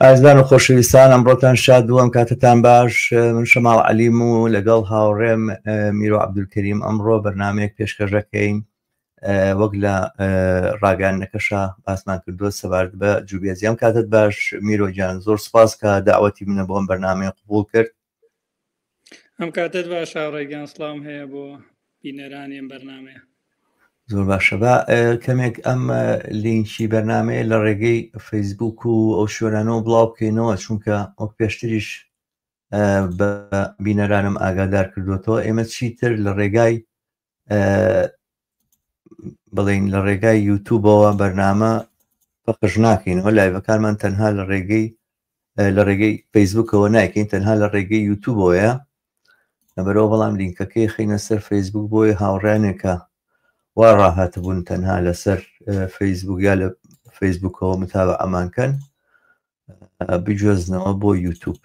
ئازیزان و خۆشەویستان ئەمڕۆتان شاد و ئەم کاتەتان باش من شەماڵ عەلیم و لەگەڵ هاوڕێم میرۆ عەبدولکەریم ئەمڕۆ بەرنمەیەک پێشکەش دەکەین وەک لە ڕاگەیاندنەکەشا باسمان کردووە سەبارەت بە جوبێزی ئەم کاتت باش میرۆ گیان زۆر سپاس کە داوەتی منە بۆ ئەم بەرنمەیە قبوڵ کرد ئەم کاتت باش هاوڕێ گیان سڵاوم هەیە بۆ بینەرانی ئەم بەرنمەیە. زۆر باشە با کەمێک ئەم لینکی بەرنمەیە لە ڕێگەی فەیسبوک و ئەو شوێنانەوە بڵاو بکەینەوە چونکە وەک پێشتریش بە بینەرانم ئاگادار کردوێتەوە ئێمە چیتر لە ڕێگای بڵین لە ڕێگای یوتوبەوە بەرنامە پەخش ناکەینەوە لایڤەکانمان تەنها لە ڕێگەی لە ڕێگەی فەیسبوکەوە نایکەین تەنها لە ڕێگەی یوتوبەوەیە لەبەرەوە بەڵام لینکەکەی خینە سەر فەیسبوک بۆی هاوڕیانێکە وا ڕاهاتبوون تەنها لەسەر فەیسبوک یا لە فەیسبوکەوە متابە ئەمانکەن بگوێزنەوە بۆ یوتوب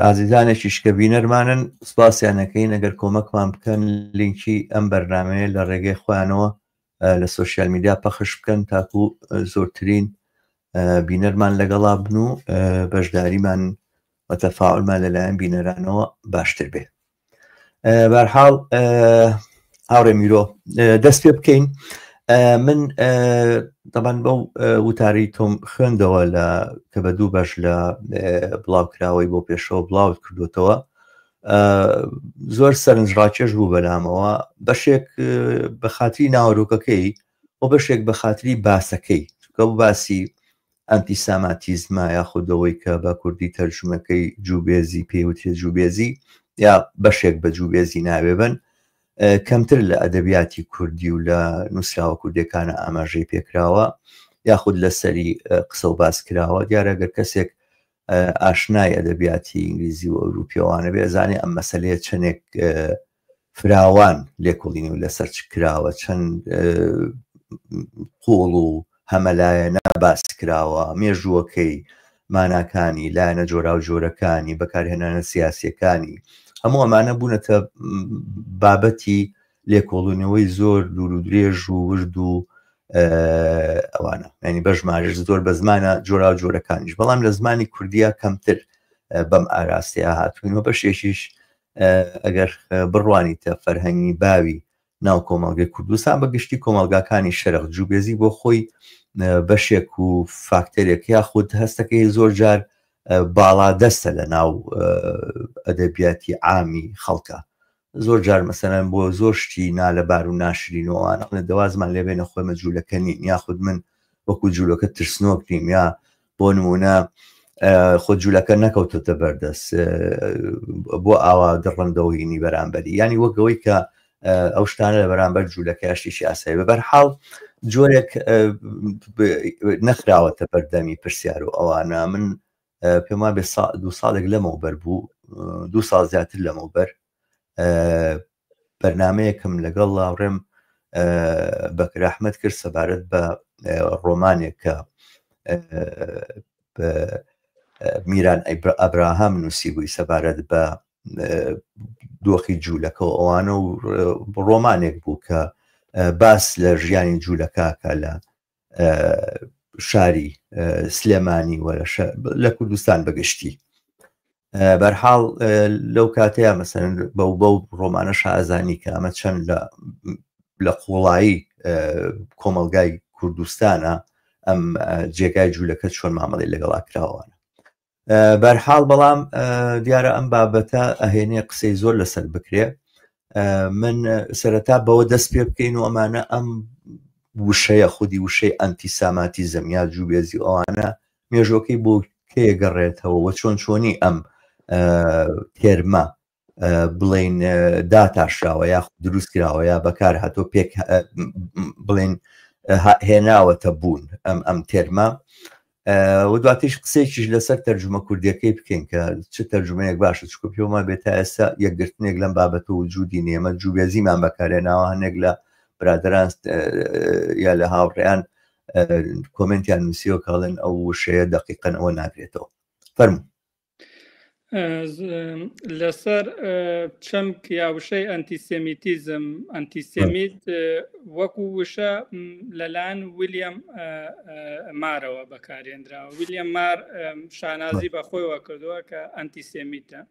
ئازیزانێکیش کە بینەرمانن سپاسیانەکەین ئەگەر کۆمەکمان بکەن لینکی ئەم بەرنمەیە لە ڕێگەی خۆیانەوە لە سوسیال میدیا پەخش بکەن تاکو زۆرترین بینەرمان لەگەڵا بن و بەشداریمان و تەفاعلمان لەلایەن بینەرانەوە باشتر بێ بارحاڵ هاوڕێ میرۆ دەست پێ بکەین من دەبان بەو وتاری تۆم خوێندەوە لە کە بە دوو بەش لە بڵاوکراوەی بۆ پێشەوە بڵاوت کردوتەوە زۆر سەرنجڕاکێش بوو بەلامەوە بەشێک بە خاتری ناوەرۆکەکەی و بەشێک بە خاتری باسەکەی چونکە باسی ئەنتیساماتیزمە یاخود ئەوەی کە بە کوردی تەرجومەکەی جووبێزی پێی وترێت جووبێزی یا بەشێک بە جووبێزی ناوێ بن کەمتر لە ئەدەبیاتی کوردی و لە نووسراوە کوردیەکانە ئاماژەی پێکراوە یاخود لەسەری قسە و باس کراوە دیارە گەر کەسێک ئاشنای ئەدەبیاتی ئینگلیزی و ئەوروپیەوانە بێ ئەزانێ ئەم مەسەلەیە چەندێک فراوان لێکۆڵینەوە لەسەر چ کراوە چەند قوڵ و هەمەلایەنە باس کراوە مێژووەکەی ماناکانی لایەنە جۆراوجۆرەکانی بەکارهێنانە سیاسیەکانی هەموو ئەمانە بوونەتە بابەتی لێکۆڵینەوەی زۆر دوور و درێژ و ورد و ئەوانە ینی بەژمارش زۆر بە زمانە جۆرا و جۆرەکانیش بەڵام لە زمانی کوردیا کەمتر بەم ئاراستەیە هاتوین و بەشێکیش ئەگەر بڕوانیتە فەرهەنگی باوی ناو کۆمەڵگەی کوردستان بە گشتی کۆمەڵگاکانی شەرق جوبێزی بۆ خۆی بەشێک و فاکتەرێک یاخود هەستەکەی زۆر جار باڵا دەستە لە ناو ئەدەبیاتی عامی خەڵکە زۆر جار مەسەلەن بۆ زۆر شتی نالەبار و ناشرین و ئەوانە ئەڵێ دەوازمان لێ بێنە خۆی مە جوولەکە نین یاخود من وەکو جوولەکە ترسنۆک نیم یا بۆ نمونە خۆ جوولەکە نەکەوتۆتە بەردەست بۆ ئاوا دڕندەوەینی بەرامبەری ینی وەکەوەی کە ئەو شتانە لە بەرامبەر جوولەکە شتێکی ئاسایی بە بەرحاڵ جۆرێک نەخراوەتە بەردەمی پرسیار و ئەوانە من پێم وابێ دوو ساڵێک لەمەوبەر بوو دوو ساڵ زیاتر لەمەوبەر بەرنمەیەکم لەگەڵ لاوڕێم بەکر ئەحمد کرد سەبارەت بە ڕۆمانێک کە میران ئەبراهام نووسی بووی سەبارەت بە دۆخی جوولەکە و ئەوانە و ڕۆمانێک بوو کە باس لە ژیانی جوولەکەکە لە شاری سلێمانی و لە کوردستان بەگشتی بەرحاڵ لەو کاتەیە مەسەن بەو بەو ڕۆمانە شازانی کە ئەمە چەند لە لە قوڵایی کۆمەلگای کوردستانە ئەم جێگای جوولەکە چۆن مامەڵی لەگەڵا کراوانە بەرحاڵ بەڵام دیارە ئەم بابەتە ئەهێنێ قسەی زۆر لەسەر بکرێ من سەرەتا بەوە دەست پێ بکەین و ئەمانە ئەم وشەیە خودی وشەی ئەنتیساماتیزم یا جوبێزی ئەوانە مێژۆکەی بۆ کێ گەڕێتەوە وە چۆن چۆنی ئەم تێرمە بڵین داتاشراوە یا دروست کراوە یا بەکار هاتۆ پێک بڵین هێناوەتە بوون ئەم ئەم تێرمە و دواتیش قسەیەکیش لەسەر تەرجمە کوردیەکەی بکەین کە چ تەرجمەیەک باشە چکە پێوما بێت تا ئێستا یەکگرتنێک لەم بابەتە وجودی نییە جوبێزیمان بەکارێناوە هەنێک لە برادران یا لە هاوڕێیان کۆمنتیان نووسیوە کاڵێن ئەو وشەیە دقیقەن ئەوە ناگرێتەوە فەرموو. لەسەر چەمک یا وشەی ئەنتیسێمیتیزم، ئەنتیسێمیت وەکو وشە لەلایەن ویلیام مارەوە بەکارێنراوە. ویلیام مار شانازی بە خۆیەوە کردووە کە ئەنتیسێمیتە.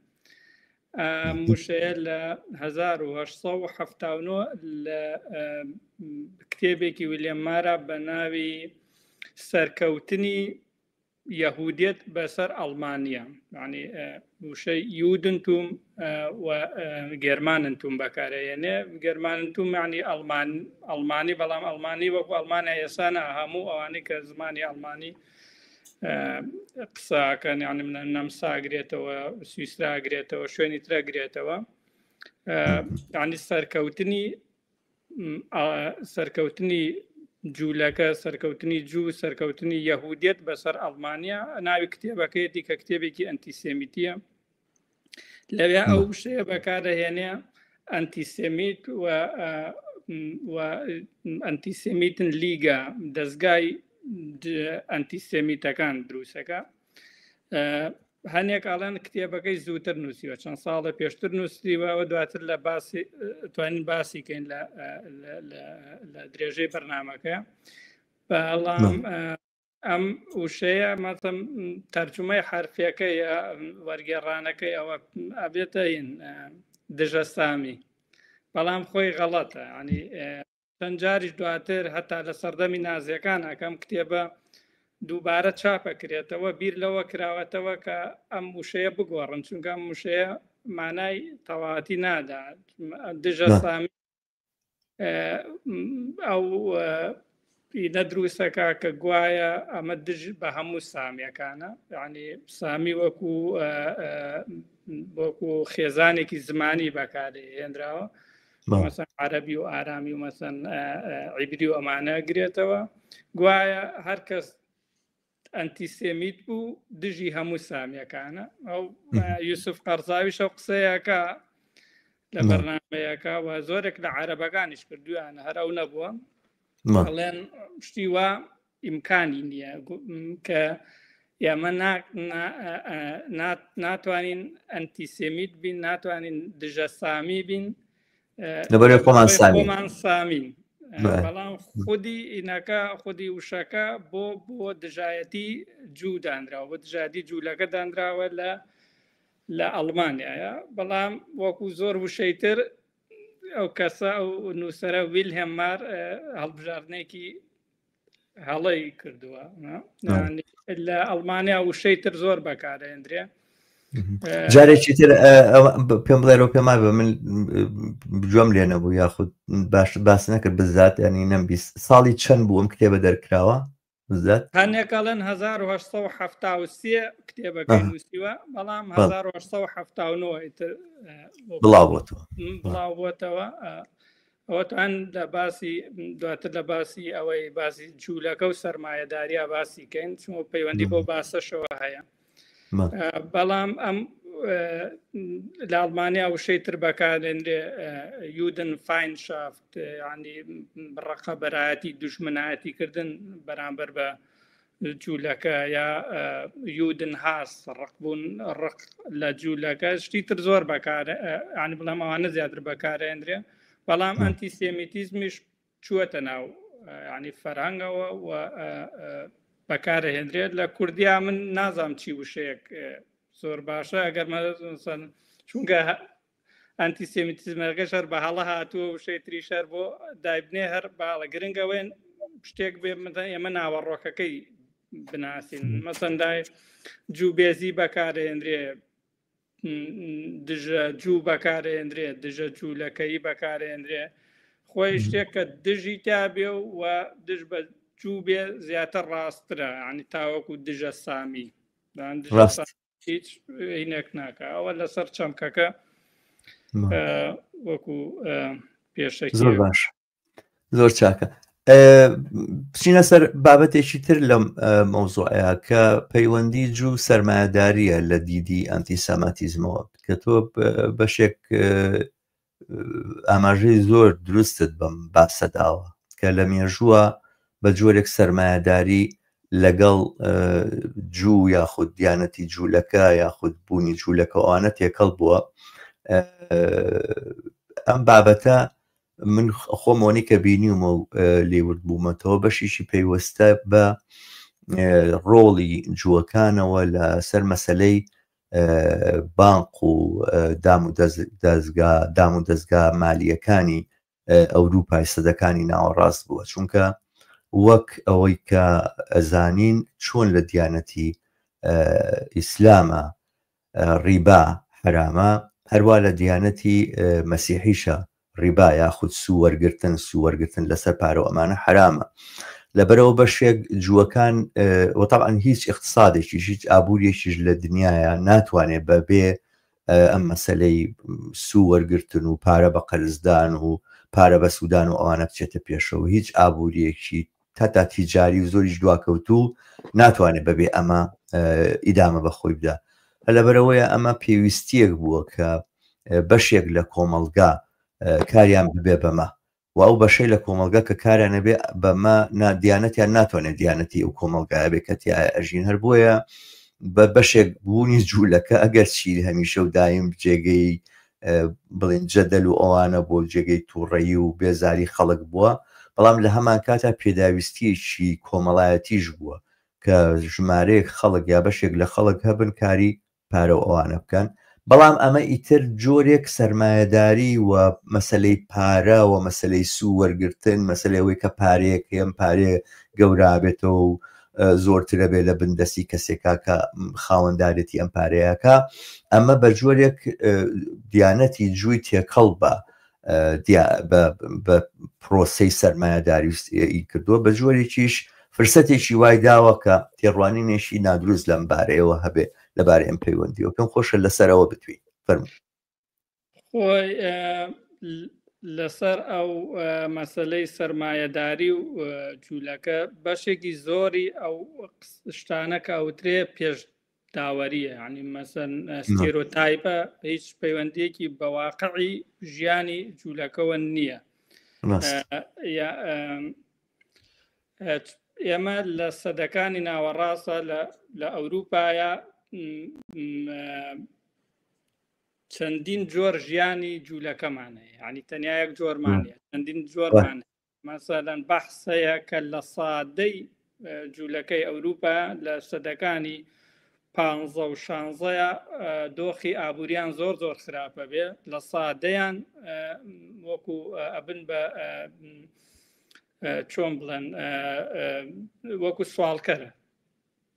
ئەم وشەیە لە 1879 لە کتێبێکی ویلیام مارا بە ناوی سەرکەوتنی یەهودیەت بەسەر ئەڵمانیا یعنی وشەی یودنتوم و گەرماننتوم بەکارەیەنێ گەرماننتوم معنی ئەڵمان ئەڵمانی بەڵام ئەڵمانی وەکو ئەڵمانیا ئێسانە هەموو ئەوانەی کە زمانی ئەڵمانی قساکەن یعنی منە نەمساگرێتەوە سویسراگرێتەوە شوێنی ترەگرێتەوە ینی سەرکەوتنی سەرکەوتنی جوولەکە سەرکەوتنی جوو سەرکەوتنی یەهودیت بەسەر ئەڵمانیا ناوی کتێبەکەیەتی کە کتێبێکی ئەنتیسێمیتیە لەوێ ئەو شەیە بەکاردەهێنێ ئەنتیسێمیت و ئەنتیسێمیتن لیگا دەستگای ئەنتیسێمیتەکان دروستەکە هەنێک ئاڵێن کتێبەکەی زووتر نووسیوە چەند ساڵە پێشتر نووسیوە و دواتر لە باسی توانین باسی کەین لە درێژەی بەرنمەکە بەڵام ئەم وشەیە مەتم تەرجمەی حرفەکە یا وەرگێڕانەکەی ئەوە ئەبێتە دژە سامی بەڵام خۆی غەڵەتە ینی چەند جاریش دواتر هەتا لە سەردەمی نازیەکان ئەکەم کتێبە دووبارە چاپەکرێتەوە بیر لەوە کراوەتەوە کە ئەم وشەیە بگۆڕن چونکە ئەم وشەیە مانای تەواتی نادا دژە سامی ئەو ئینە دروستەکە کە گوایە ئەمە دژ بە هەموو سامیەکانە یعنی سامی وەکو وەکو خێزانێکی زمانی بەکارهێنراوە مەسەن عەربی و ئارامی و مەسەن عیبری و ئەمانە گرێتەوە گوایە هەر کەس ئەنتیسێمیت بوو دژی هەموو سامیەکانە ئەو یوسف قەرزاویش ئەو قسەیەکە لە بەرنمەیەکە و زۆرێک لە عەرەبەکانیش کردویانە هەر ئەو نەبووە ئەڵێن شتی وا ئیمکانی نییە کە ئێمە ناتوانین ئەنتیسێمیت بین ناتوانین دژە سامی بین لەبەر خۆمان سامان سامین بەڵام خودی ئینەکە خودی وشەکە بۆ بۆ دژایەتی جوو دانراوە بۆ دژایەتی جوولەکە دانراوە لە لە ئەڵمانیایە بەڵام وەکو زۆر وشەی تر ئەو کەسە ئەو نووسرە ویلهێم مار هەڵبژاردنێکی هەڵەی کردووە لە ئەڵمانیا وشەی تر زۆر بەکارێندرێ جارێکی تر پێم بڵێرەوە پێما بە من جوم لێ نەبوو یاخود باش باس نەکرد بزات ینی نەم 20 ساڵی چەند بوو ئەم کتێبە دەرکراوە بزات هەنێک ئەڵێن 1973 کتێبەکەی نووسیوە بەڵام 1979 ئیتر بڵاو بۆتەوە بڵاو بۆتەوە ئەوەتان لە باسی دواتر لە باسی ئەوەی باسی جوولەکە و سەرمایەداریا باسی کەین چون پەیوەندی بۆ باسەشەوە هەیە بەڵام ئەم لە ئەڵمانیا وشەی تر بەکارێنرێ یودن فاینشافت ینی ڕقەبەرایەتی دژمنایەتی کردن بەرامبەر بە جوولەکە یا یودن هاس ڕقبوون ڕق لە جوولەکە شتی تر زۆر بەکار ینی بڵێم ئەوانە زیاتر بەکارێنرێ بەڵام ئەنتیسێمیتیزمیش چووەتە ناو ینی فەرهەنگەوە و بەکارهێنرێت لە کوردیا من نازام چی وشەیەک زۆر باشە ئەگەر مەسەن چونکە ئەنتیسێمیتیزمەکە شەر بە هەڵە هاتووە وشەی تری شەر بۆ دایبنێ هەر باڵە گرنگەوەێن شتێک بێ ئێمە ناوەڕۆکەکەی بناسین مەسەندای جوبێزی بەکارهێنرێ دژە جوو بەکارێنرێ دژە جوولەکەی بەکارێنرێ خۆی شتێک کە دژی تا بێ و دژ بە جوو بێ زیاتر ڕاسترە ینی تاوەکو دژە سامی هیچ اینێک ناکە ئەوە لەسەر چەمکەکە وەکو پێشەکی زۆر باش زۆر چاکە بچینە سەر بابەتێکی تر لەم مەوزوعەیە کە پەیوەندی جوو سەرمایەداریە لە دیدی ئەنتی سەماتیزمەوە کە تۆ بەشێک ئاماژەی زۆر دروستت بەم باسەداوە کە لە مێژووە بە جۆرێک سەرمایەداری لەگەڵ جوو یاخود دیانەتی جوولەکە یاخود بوونی جوولەکە ئەوانە تێکەڵ بووە. ئەم بابەتە من خۆم ئەوەی کە بینیومە و لێورد بوومەتەوە بەشیشی پەیوەستە بە ڕۆڵی جووەکانەوە لە سەر مەسلەی بانق و دام و دەزگا دام و دەزگا مالیەکانی ئەوروپای سەدەکانی ناوەڕاست بووە، چونکە وەک ئەوەی کە ئەزانین چۆن لە دیانەتی ئیسلامە ڕیبا حەرامە، هەروا لە دیانەتی مەسیحیشە ڕیبا یاخود سوو وەرگرتن، سوو وەرگرتن لەسەر پارە و ئەمانە حەرامە. لەبەرئەوە بەشێک جووەکان و تەبعەن هیچ ئیقتسادێکیش هیچ ئابووریەکیش لە دنیایا ناتوانێت بەبێ ئەم مەسەلەی سوو وەرگرتن و پارە بە قەرزدان و پارە بە سوودان و ئەوانە بچێتە پێشەوە. هیچ ئابووریەکی هەتا تیجاری و زۆریش دواکەوتوو ناتوانێت بەبێ ئەمە ئیدامە بە خۆی بدا. لەبەرئەوەیە ئەمە پێویستیەک بووە کە بەشێک لە کۆمەڵگا کاریان ببێ بەمە و ئەو بەشەی لە کۆمەڵگا کە کاریان نەبێ بەمە دیانەتیان ناتوانێت دیانەتی ئەو کۆمەڵگایە بێ کە تیایا ئەژین. هەر بۆیە بە بەشێک بوونی جوولەکە ئەگەر چی هەمیشە و دایم جێگەی بڵێن جەدەل و ئەوانە بۆ جێگەی تووڕەیی و بێزاری خەڵک بووە، بەڵام لە هەمان کاتا پێداویستیەکی کۆمەڵایەتیش بووە کە ژمارەیەک خەڵک یا بەشێک لە خەڵک هەبن کاری پارە و ئەوانە بکەن، بەڵام ئەمە ئیتر جۆرێک سەرمایەداری و مەسەلەی پارە و مەسەلەی سوو وەرگرتن، مەسەلەی ئەوەی کە پارەیەک هەیە ئەم پارەیە گەورە بێتەوە و زۆرترە بێ لە بن دەستی کەسێکا کە خاوەندارێتی ئەم پارەیەکە، ئەمە بە جۆرێک دیانەتی جووی تێکەڵ بە بە پرۆسەی سەرمایەداری کردووە، بە جۆرێکیش فرسەتێکی وای داوە کە تێڕوانینێکی نادروست لەم بارەیەوە هەبێ لەبارەی ئەم پەیوەندیەوە. پێم خۆشە لەسەرەوە بتوین، فەرموو. خۆی لەسەر ئەو مەسلەی سەرمایەداری و جوولەکە بەشێکی زۆری ئەو شتانە کە ئەوترێ پێش داوەریە، یعنی مەسەن ستێرۆتایپە، هیچ پەیوەندیەکی بە واقعی ژیانی جوولەکەوە نییە. ئێمە لە سەدەکانی ناوەڕاستە لە ئەوروپایە چەندین جۆر ژیانی جوولەکەمان هەیە، یعنی تەنیا یەک جۆرمان هەیە، چەندین جۆرمان هەیە. مەسەلەن بەحس هەیە کە لە سادەی جوولەکەی ئەوروپا لە سەدەکانی پ و شانزەیە دۆخی ئابووریان زۆر زۆر خراپە بێ، لە سادەیان وەکو ئەبن بە چۆن بڵێن وەکو سواڵکەرە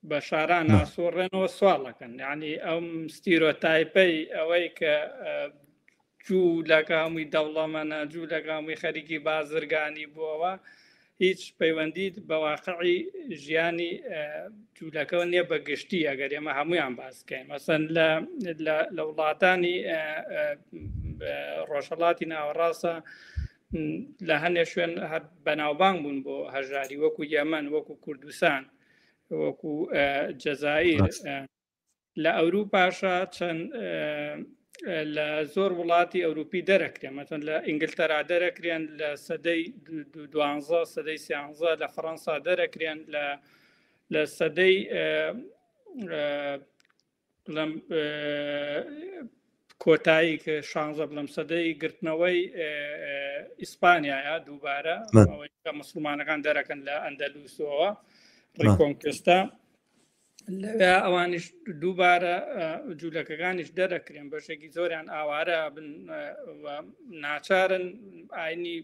بە شاران ئاسۆڕێنەوە سواڵەکەن. یعنی ئەم ستیرۆتایپەی ئەوەی کە جوو لەکە هەمووی دەوڵەمەنە، جوو لەکە هەمووی خەریکی بازرگانی بووەوە، هیچ پەیوەندی بە واقعی ژیانی جوولەکەەوە نییە بە گشتی. ئەگەر ئێمە هەمویان باس بکەین مەسەن لە وڵاتانی ڕۆژهەڵاتی ناوەڕاستە لە هەنێ شوێن هەر بەناوبانگ بوون بۆ هەژاری، وەکو یەمەن، وەکو کوردستان، وەکو جەزائیر. لە ئەوروپاشا چەند لە زۆر وڵاتی ئەوروپی دەرەکرێن، مەسەن لە ئینگلتەرا دەرەکرێن لە سەدەی دوانزە، سەدەی سیانزە، لە فەڕەنسا دەرەکرێن لە سەدەی بڵێم کۆتایی کە شانزە بڵێم سەدەی گرتنەوەی ئیسپانیایە دووبارە ئەوەی کە مسلمانەکان دەرەکەن لە ئەندەلوسەوە ڕیکۆنکستا، لەوێ ئەوانیش دووبارە جوولەکەکانیش دەرەکرێن، بەشێکی زۆریان ئاوارە بن ناچارن ئاینی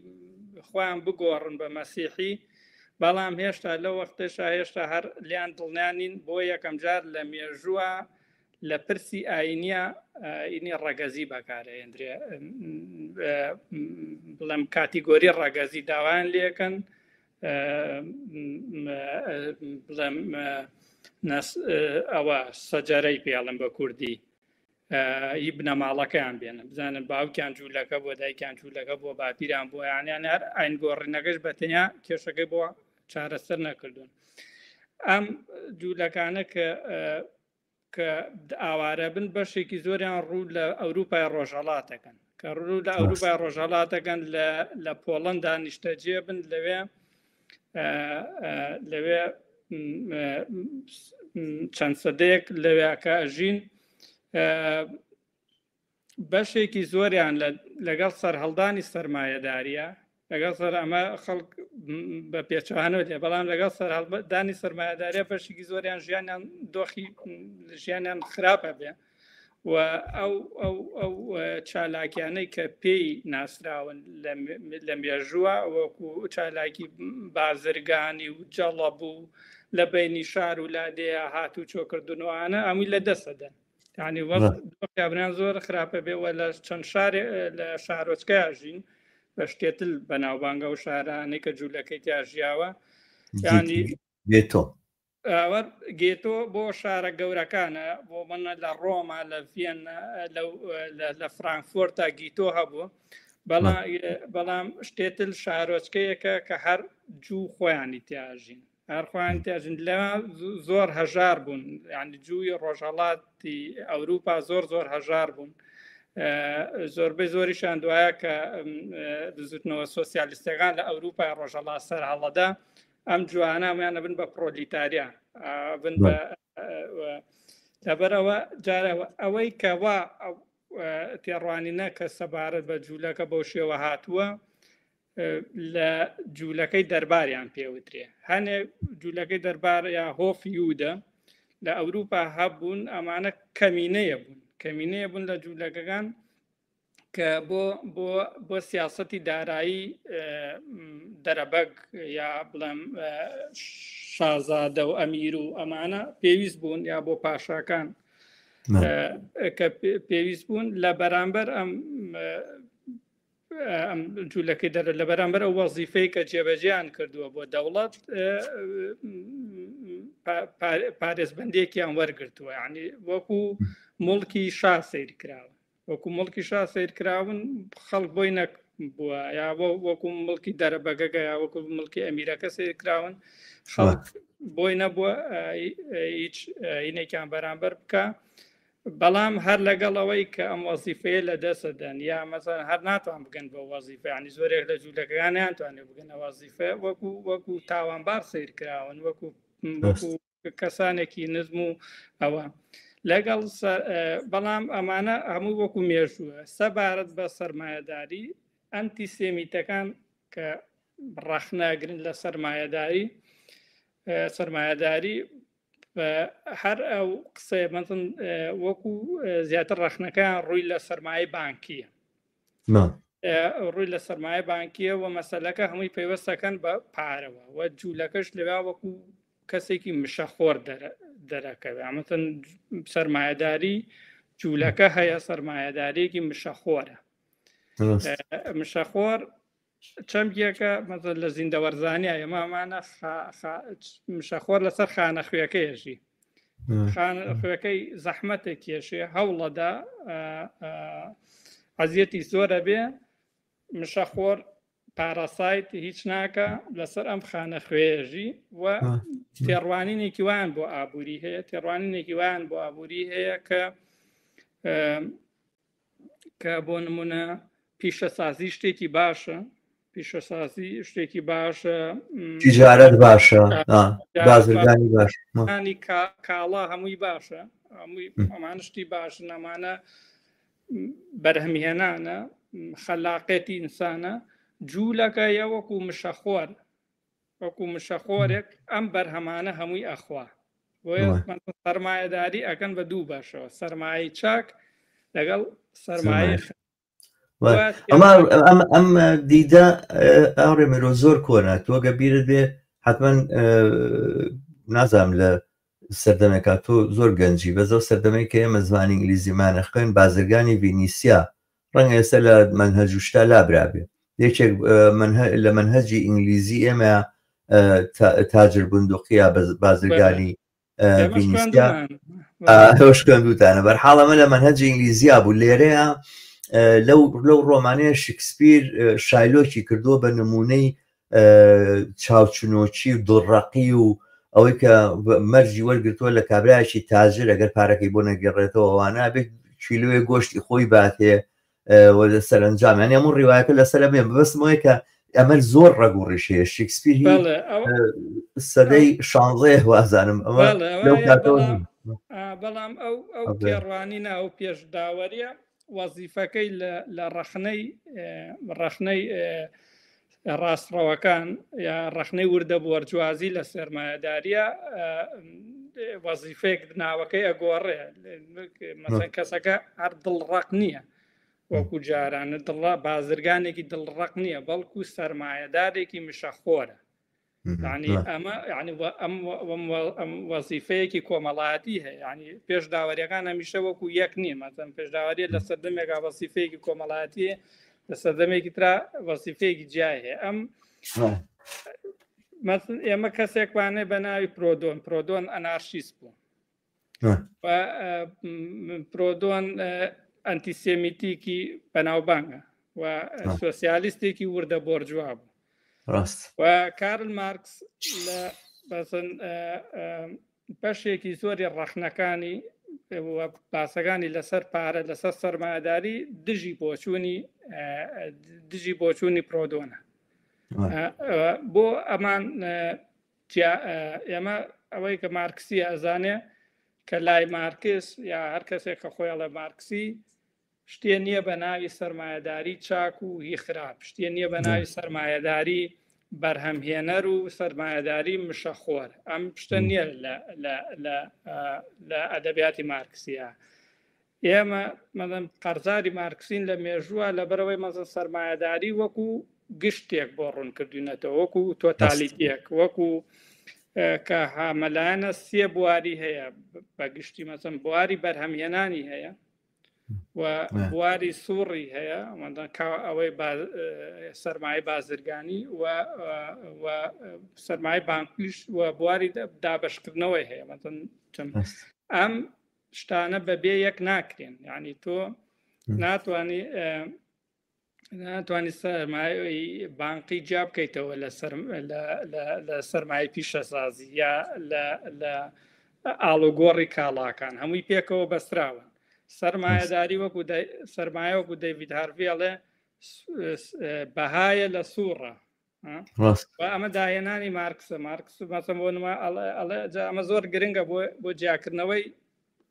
خۆیان بگۆڕن بە مەسیحی، بەڵام هێشتا لەو وەختەشا هێشتا هەر لیان دڵنیانین. بۆ یەکەم جار لە مێژووە لە پرسی ئاینیە ئینی ڕەگەزی بەکارئێندرێ، بڵێم کاتیگۆری ڕەگەزی داوایان لەکەن، بڵێم ئەوە سەجەرەی پێڵم بە کوردی ی بنەماڵەکەیان بێنن بزانن باوکیان جوولەکە بۆ دایکیان جوولەکە بۆ باپیران بۆ یانیان هەر ئاین گۆڕینەکەش بە تەنیا کێشەکەی بۆ چارەسەر نەکردوون. ئەم جوولەکانە کە کە ئاوارە بن بەشێکی زۆریان ڕوو لە ئەوروپای ڕۆژهەڵاتەکەن، کە ڕوو لە ئەوروپای ڕۆژهەڵاتەکەن لە پۆڵندا نیشتەجێ بن، لەوێ لەوێ چەند سەدەیەک لەوێکە ئەژین بەشێکی زۆریان لەگەڵ سەرهەڵدانی سەرمایەداریە لەگەڵ سەر ئەمە خەڵک بە پێچوانەوە دێ بەڵام لەگەڵ سەرهەڵدانی سەرمایەداریە بەشێکی زۆریان ژیانیان دۆخی ژیانیان خراپە بێ و ئەو ئەو ئەو چالاکیانەی کە پێی ناسراون لە مێژووە وەکو چالاکی بازرگانی و جەڵەب و لە بینی شار و لادێە هات و چۆکردنەوەانە ئەمووی لە دەسەدەن یعنی وەکابران زۆر خراپە بێ وە لە چەند شارێ لە شارۆچکەیا ژین بە شتێتل بەناوبانگە و شارانەی کە جوولەکەی تیا ژیاوە ینی گێتۆ گێتۆ بۆ شارە گەورەکانە بۆ منە لە ڕۆما لە ڤیەن لە فرانکفۆرتا گیتۆ هەبوو بەڵام شتێتل شارۆچکەیەکە کە هەر جوو خۆیانی تیاژین هەر خۆیان تیاژین لە زۆر هەژار بوون یعنی جووی ڕۆژهڵاتی ئەوروپا زۆر زۆر هەژار بوون زۆربەی زۆریشان دوایە کە بزوتنەوە سۆسیالیستەکان لە ئەوروپای ڕۆژهڵات سەر هەڵەدا ئەم جوانە هەمویان ئەبن بە پرۆلیتاریا بن بە لەبەرەوە جارەوە ئەوەی کەوا تێڕوانینە کە سەبارەت بە جوولەکە بەو شێوە هاتووە لە جوولەکەی دەرباریان پێوترێ هەنێ جوولەکەی دەربار یا هۆف یودە لە ئەوروپا هەبوون ئەمانە کەمینەیە بوون کەمینەیە بوون لە جوولەکەکان کە بۆ بۆ بۆ سیاستی دارایی دەرەبەگ یا بڵێم شازادە و ئەمیر و ئەمانە پێویست بوون یا بۆ پاشاکان کە پێویست بوون لە بەرامبەر ئەم ئەم جوولەکەی دەرە لە بەرامبەر ئەو وەزیفەی کە جێبەجێیان کردووە بۆ دەوڵەت پارێزبندێکیان وەرگتووە ینی وەکو مڵکی شا سیر کراوە وەکو مڵکی شا سیر کراون خەڵک بۆی نەک بووە یا وەکو مڵکی دەرەبەگەگە یا وەکو مڵکی ئەمیرەکە سیر کراون خەڵک بۆی نەبووە هیچ هینێکیان بەرامبەر بکە بەڵام هەر لەگەڵ ئەوەی کە ئەم وەزیفەیە لە دەسەدەن یا مەسەن هەر ناتوان بگەن بە وەزیفە ینی زۆرێک لە جوولەکەکان نیانتوانێت بگەنە وەزیفە وەکو وەکو تاوانبار سیر کراون وەکو وەکو کەسانێکی نزم و ئەوە لەگەڵ بەڵام ئەمانە هەموو وەکو مێژووە سەبارەت بە سەرمایەداری ئەنتی سێمیتەکان کە ڕەخنەگرن لە سەرمایەداری سەرمایەداری هەر ئەو قسەیە مەزن وەکو زیاتر ڕەخنەکەیان ڕووی لە سەرمایە بانکیە ڕووی لە سەرمایە بانکیە و مەسلەکە هەمووی پەیوەستەکەن بە پارەوە و جوولەکەش لەوا وەکو کەسێکی مشەخۆر دەرەکەوێ ئەمەتەن سەرمایەداری جوولەکە هەیە سەرمایەدارێکی مشەخۆرە مشەخۆر چەمکێکە مەزە لە زیندەوەرزانیا ئێمە ئەمانە مشەخۆر لەسەر خانە خوێەکەیەژی خوێەکەی زەحمەتێک کێشێ هەوڵەدا ئەزیەتی زۆرە بێ مشەخۆر پاراسایت هیچ ناکە لەسەر ئەم خانە خوێژی و تێڕوانینێکی وان بۆ ئابووری هەیە تێڕوانینێکی وان بۆ ئابووری هەیە کە کە بۆ نمونە پیشەسازی شتێکی باشە پیشەسازی شتێکی باشە تجارەت باشە بازرگانی باش انی کاڵا هەمووی باشە هەمووی ئەمان شتی باشن ئەمانە بەرهەمهێنانە خەلاقێتی ئینسانە جوولەکە یە وەکو مشەخۆر وەکو مشەخۆرێک ئەم بەرهەمانە هەمووی ئەخوا بۆیە سەرمایەداری ئەکەن بە دوو بەشەوە سەرمایەی چاک لەگەڵ سەرمایە ئەم دیدە ئاڕێ مرۆ زۆر کۆنە تۆگە بیرت بێ حتمما نازانم لە سەردەمێکا تۆ زۆر گەنجی بەزەو سەردەمێک کە ئێمە زمانی ئینگلیزیمانە خوێن بازرگانی ڤینیسیا ڕەنگە ئێستا لە مەنهەج و شتا لابرابێ یەکێک لە مەنهەجی ئینگلیزی ئێمە تاجر بندوقیا بازرگانی خوێندوتانە بەرحاڵ ئەمە لە مەنهەجی ئینگلیزیا بوو لێرەیە لەو لەو ڕۆمانەیە شکسپیر شایلۆکی کردووە بە نمونەی چاوچنۆکی و دڵڕەقی و ئەوەی کە مەرجی وەرگتووە لە کابراایکی تاجر ئەگەر پارەکەی بۆ نەگەڕێتەوە ئەوانە بێت کیلوێ گۆشتی خۆی باتێ سەرنجام یان هەموو ڕیواەکە لەسەر بێ بەسمەوەی کە ئەمە زۆر ڕەگ و ڕیشەیە شکسپیر سەدەی شانزەیە وازانم ئەمە لەو کاتەوە بەڵام ئەو ئەو تێڕوانینە ئەو پێشداوەریە وەزیفەکەی لە ڕەخنەی ڕەخنەی ڕاستڕەوەکان یا ڕەخنەی وردە بۆرجوازی لە سەرمایەداریە وەزیفەیەک ناوەکەی ئەگۆڕێ مەسەن کەسەکە هەر دڵڕەق نییە وەکو جارانە دڵە بازرگانێکی دڵڕەق نییە بەڵکو سەرمایەدارێکی مشەخۆرە ینی ئەمە ینی ئەم وەزیفەیەکی کۆمەڵایەتی هەیە ینی پێش داوەریەکان هەمیشە وەکو یەک نییە مەزەن پێشداوەریە لە سەردەمێکا وەزیفەیەکی کۆمەڵایەتی لە سەردەمێکی ترا وەزیفەیەکی جیای هەیە ئەم ئێمە کەسێکوانێ بە ناوی پرۆدۆن پرۆدۆن ئەنارشیست بوو پرۆدۆن ئەنتیسێمیتیکی بەناوبانگە و سۆسیالیستێکی وردە بۆرجوا بوو ڕاست و کارل مارکس لە بەسن بەشێکی زۆری ڕەخنەکانی باسەکانی لەسەر پارە لەسەر سەرمایەداری دژی بۆچوونی دژی بۆچوونی پرۆدۆنە بۆ ئەمان ئێمە ئەوەی کە مارکسی ئەزانێ کە لای مارکس یا هەر کەسێک کە خۆی ئەڵێ مارکسی شتێ نییە بە ناوی سەرمایەداری چاک و هی خراپ شتێ نییە بە ناوی سەرمایەداری بەرهەمهێنەر و سەرمایەداری مشەخۆر ئەم شتە نییە لە ئەدەبیاتی مارکسیە ئێمە مەزن قەرزاری مارکسین لە مێژووە لەبەرەوەی مەزن سەرمایەداری وەکو گشتێک بۆ ڕوون کردوینەتەوە وەکو تۆتالیتیەک وەکو کە هامەلایەنە سێ بواری هەیە بە گشتی مەزن بواری بەرهەمهێنانی هەیە و بواری سوڕی هەیە ئەوەی سەرمایە بازرگانی و سەرمایە بانکیش و بواری دابشکردنەوەی هەیە مەزن ئەم شتانە بەبێ یەک ناکرێن یعنی تۆ ناتوانانی ناتوانانی سەرمایەی بانقی جیا بکەیتەوە لە سەر لە سەرمایە پیشەسازی یا لە ئاڵوگۆڕی کاڵاکان هەمووی پێکەوە بەستراون سەرمایەداری وەکو سەرمایە وەکو دەیڤید هارڤی ئەڵێ بەهایە لە سوڕە ئەمە داهێنانی مارکسە مارکس مەسەم بۆ نما ئەڵێ ئەمە زۆر گرنگە بۆ بۆ جیاکردنەوەی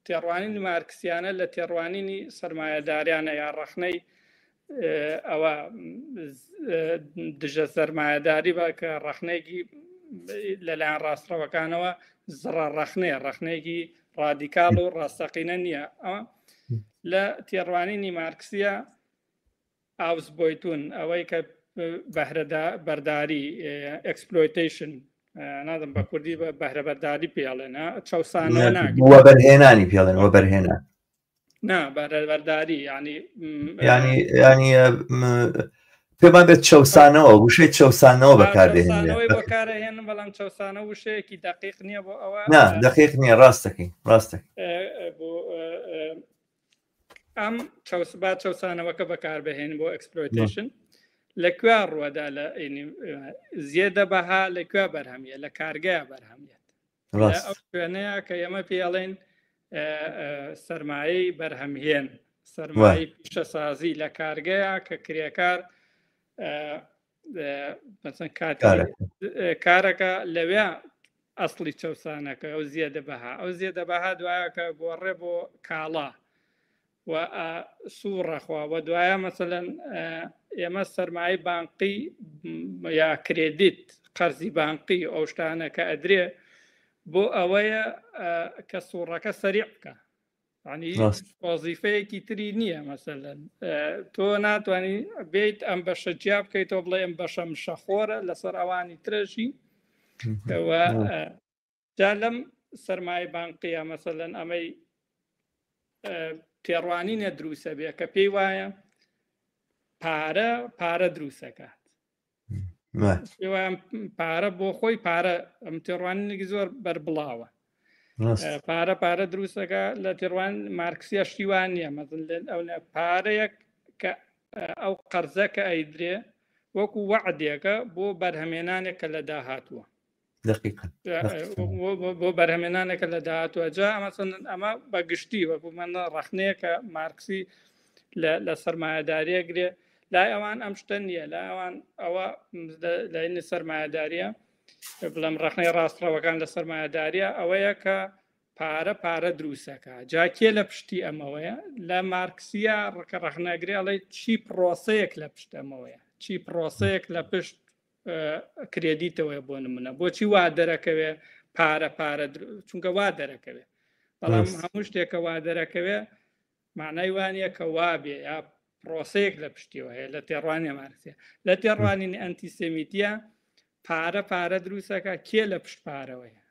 تێڕوانینی مارکسیانە لە تێڕوانینی سەرمایەداریانە یا ڕەخنەی ئەوە دژە سەرمایەداری بە کە ڕەخنەیەکی لەلایەن ڕاستڕەوەکانەوە زڕە ڕەخنەیە ڕەخنەیەکی ڕادیکاڵ و ڕاستەقینە نییە ئەوە لە تێڕوانینی مارکسیە ئاوسبۆیتون ئەوەی کە بەهرەدا بەرداری ئەکسپلۆیتیشن نازم بە کوردی بە بەهرەبەرداری پێڵێن چەسانەوە وەبەرهێنانی پێڵێن وەبەرهێنان نا بەهرەبەرداری ینی ینی ینی پێمان بێت چەسانەوە وشەی چەسانەوە بەکاردێنەوەی بەکارهێنم بەڵام چەسانە وشەیەکی دقیق نییە بۆ ئەوە دقیق نییە ڕاستەکەی ڕاستەکەی بۆ ئەم با چەسانەوەکە بەکاربهێن بۆ ئەکسپلۆیتیشن لە کوێ ڕوەدا لە زیێدە بەها لە کوێ بەرهەمیە لە کارگەیە بەرهەمیێت ئەو شوێنەیە کە ئێمە پێڵێن سرمایەی بەرهەمهێن سرمایەی پیشەسازی لە کارگەیە کە کرێکار کارەکە لەوێ ئەسڵی چەسانەکە ئەو زیێدە بەها ئەو زیێدە بەها دوایەکە گۆڕێ بۆ کاڵا و سوڕەخوا و دوایە مەسەەن ئێمە سەرمایە بانقی یا کرێدیت قەرزی بانقی ئەو شتانە کە ئەدرێ بۆ ئەوەیە کە سوڕەکە سەریع بکە ینی وەزیفەیەکی تری نییە مەسەلەن تۆ ناتوانانی بیت ئەم بەشە جیا بکەیتەوە بڵێ ئەم بەشە مشەخۆرە لەسەر ئەوانی ترەژی جا لەم سەرمایە بانقیە مەسەلەن ئەمەی تێڕوانینە دروسە بێ کە پێی وایە پارە پارە دروستەکات پارە بۆ خۆی پارە ئەم تێڕوانینێکی زۆر بەربڵاوە پارە پارە دروستەکە لە تێڕوان مارکسیە شتیوان نییە مەزن ئەو پارەیەک کە ئەو قەرزە کە ئەیدرێ وەکو وەعدێکە بۆ بەرهەمێنانێک کە لە داهاتووە بۆ بەرهەمێنانێکە لە داهاتوە جا ئەمەسەن ئەمە بە گشتی وەکو من ڕخنەیە کە مارکسی لە سەرمایەداریە گرێ لای ئەوان ئەم شتە نییە لای ئەوان ئەوە لای سەرمایەداریە بڵێم ڕەخنەی ڕاستڕەوەکان لە سەرمایەداریە ئەوەیە کە پارە پارە دروستەکە جا کێ لە پشتی ئەمەوەیە لە مارکسیە ڕکە ڕەخنەگرێ ئەڵێ چی پرۆسەیەک لە پشت ئەمەوەیە چی پرۆسەیەک لە پشت کرێدیتەوەی بۆ نمونە بۆچی وا دەرەکەوێ پارە پارە چونکە وا دەرەکەوێ بەڵام هەموو شتێکە وا دەرەکەوێ معنای وانە کە وابێ یا پرۆسەیەک لە پشتیەوە هەیە لە تێڕوانی مارکسیە لە تێڕوانینی ئەنتیسێمیتیە پارە پارە دروستەکە کێ لە پشت پارەوەیە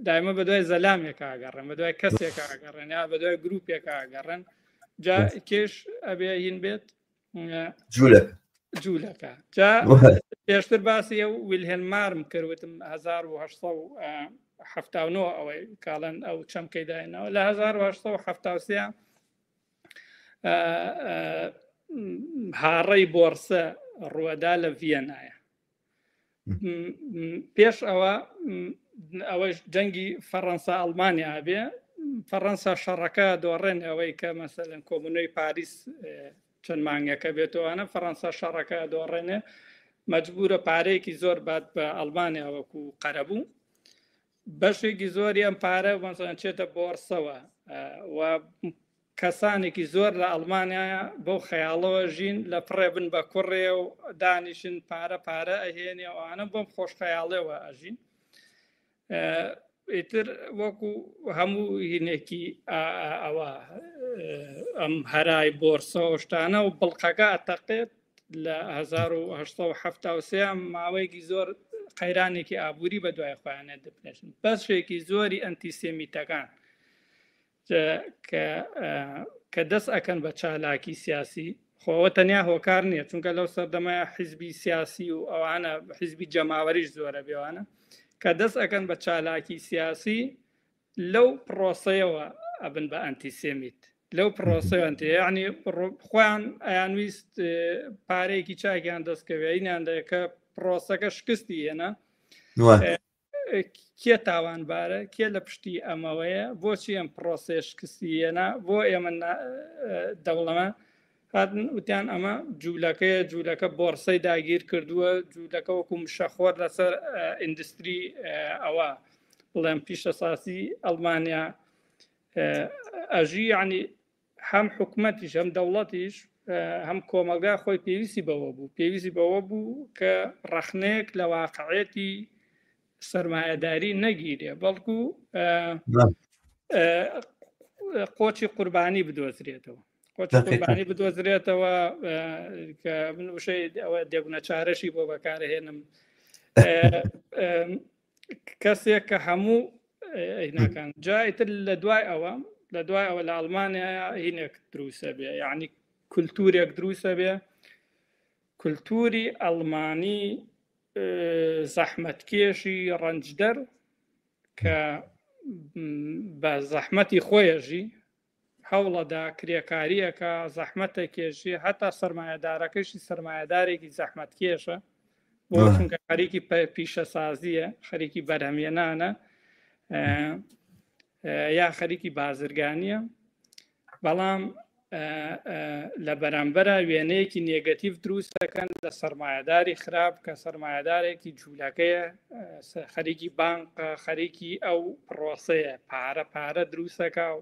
دایمە بە دوای زەلامێک ئاگەڕێن بە دوای کەسێک ئاگەڕێن یا بە دوای گروپێک ئاگەڕێن جا کێش ئەبێ هین بێت جوولەکە جوولەکە جا پێشتر باسی ئەو ویلهێن مارم کردوتم 1970 ئەوەی کاڵەن ئەو چەمکەی داینەوە لە 1970 هاڕەی بۆرسە ڕوەدا لە ڤیەنایە پێش ئەوە ئەوەش جەنگی فەڕەنسا ئەڵمانیا بێ فەڕەنسا شەڕەکە دۆڕێن ئەوەی کە مەسەلەن کۆمونەی پاریس چەند مانگەکە بێتەوەە فەڕەنسا شەڕەکە دۆڕێنێ مەجبورە پارەیەکی زۆر بات بە ئەڵمانیا وەکو قەرەبوو بەشێکی زۆری ئەم پارە مەسەلەن چێتە بۆرسەوە و کەسانێکی زۆر لە ئەڵمانیا بەو خەیاڵەوە ژین لە پڕێ بن بە کوڕێ و دانیشن پارە پارە ئەهێنێ ئەوانە بۆم خۆش خەیاڵێەوە ئەژین ئیتر وەکو هەموو هینێکی ئەوە ئەم هەرای بۆرسە و شتانە و بڵقەکە ئەتەقێت لە 1970 ماوەیەکی زۆر قەیرانێکی ئابووری بە دوای خۆیانە دەپێشن بەشێکی زۆری ئەنتیسێمیتەکان کە دەست ئەکەن بە چالاکی سیاسی خۆوە تەنیا هۆکار نییە چونکە لەو سەردەمە حیزبی سیاسی و ئەوانە حیزبی جەماوەریش زۆرە بێوانە کە دەست ئەکەن بە چالاکی سیاسی لەو پرۆسەیەوە ئەبن بە ئەنتیسێمیت لەو پرۆسەیان تێ ینی خۆیان ئەیانویست پارەیەکی چاکیان دەستکەوێنیان دەکە پرۆسەکە شکستی هێنا کێ تاوانبارە کێ لە پشتی ئەمەوەیە بۆچی ئەم پرۆسەیە شکستی هێنا بۆ ئێمە دەوڵەمە هاتن وتیان ئەمە جوولەکەیە جوولەکە بۆرسەی داگیر کردووە جوولەکە وەکو مشەخۆر لەسەر ئیندستری ئەوە بڵێم پیشەساسی ئەڵمانیا ئەژی ینی هەم حکومەتیش هەم دەوڵەتیش هەم کۆمەڵگا خۆی پێویستی بەوە بوو پێویستی بەوە بوو کە ڕەخنەیەک لە واقعەتی سەرمایەداری نەگیرێ بەڵکو قۆچی قوربانی بدۆزرێتەوە قۆچی قوربانی بدۆزرێتەوە کە من وشەی ئەوە دێگونە چارەشی بۆ بەکارهێنم کەسێک کە هەموو هینەکان جایتر لە دوای ئەوە لە دوای ئەوە لە ئەڵمانیا هینێک دروسە بێ یعنی کولتورێک دروسە بێ کولتوری ئەڵمانی زەحمەتکێشی ڕەنجدەر کە بە زەحمەتی خۆیەژی هەوڵەدا کرێکاریەکە زەحمەتە کێشی هەتا سەرمایەدارەکەشی سەرمایەدارێکی زەحمەتکێشە بۆ چونکە خەریکی پیشەسازیە خەریکی بەرهەمێنانە یا خەریکی بازرگانیە بەڵام لە بەرامبەرە وێنەیەکی نێگەتیڤ دروست دەکەن لە سەرمایەداری خراپ کە سەرمایەدارێکی جوولەکەیە خەریکی بانقە خەریکی ئەو پرۆسەیە پارە پارە دروستەکە و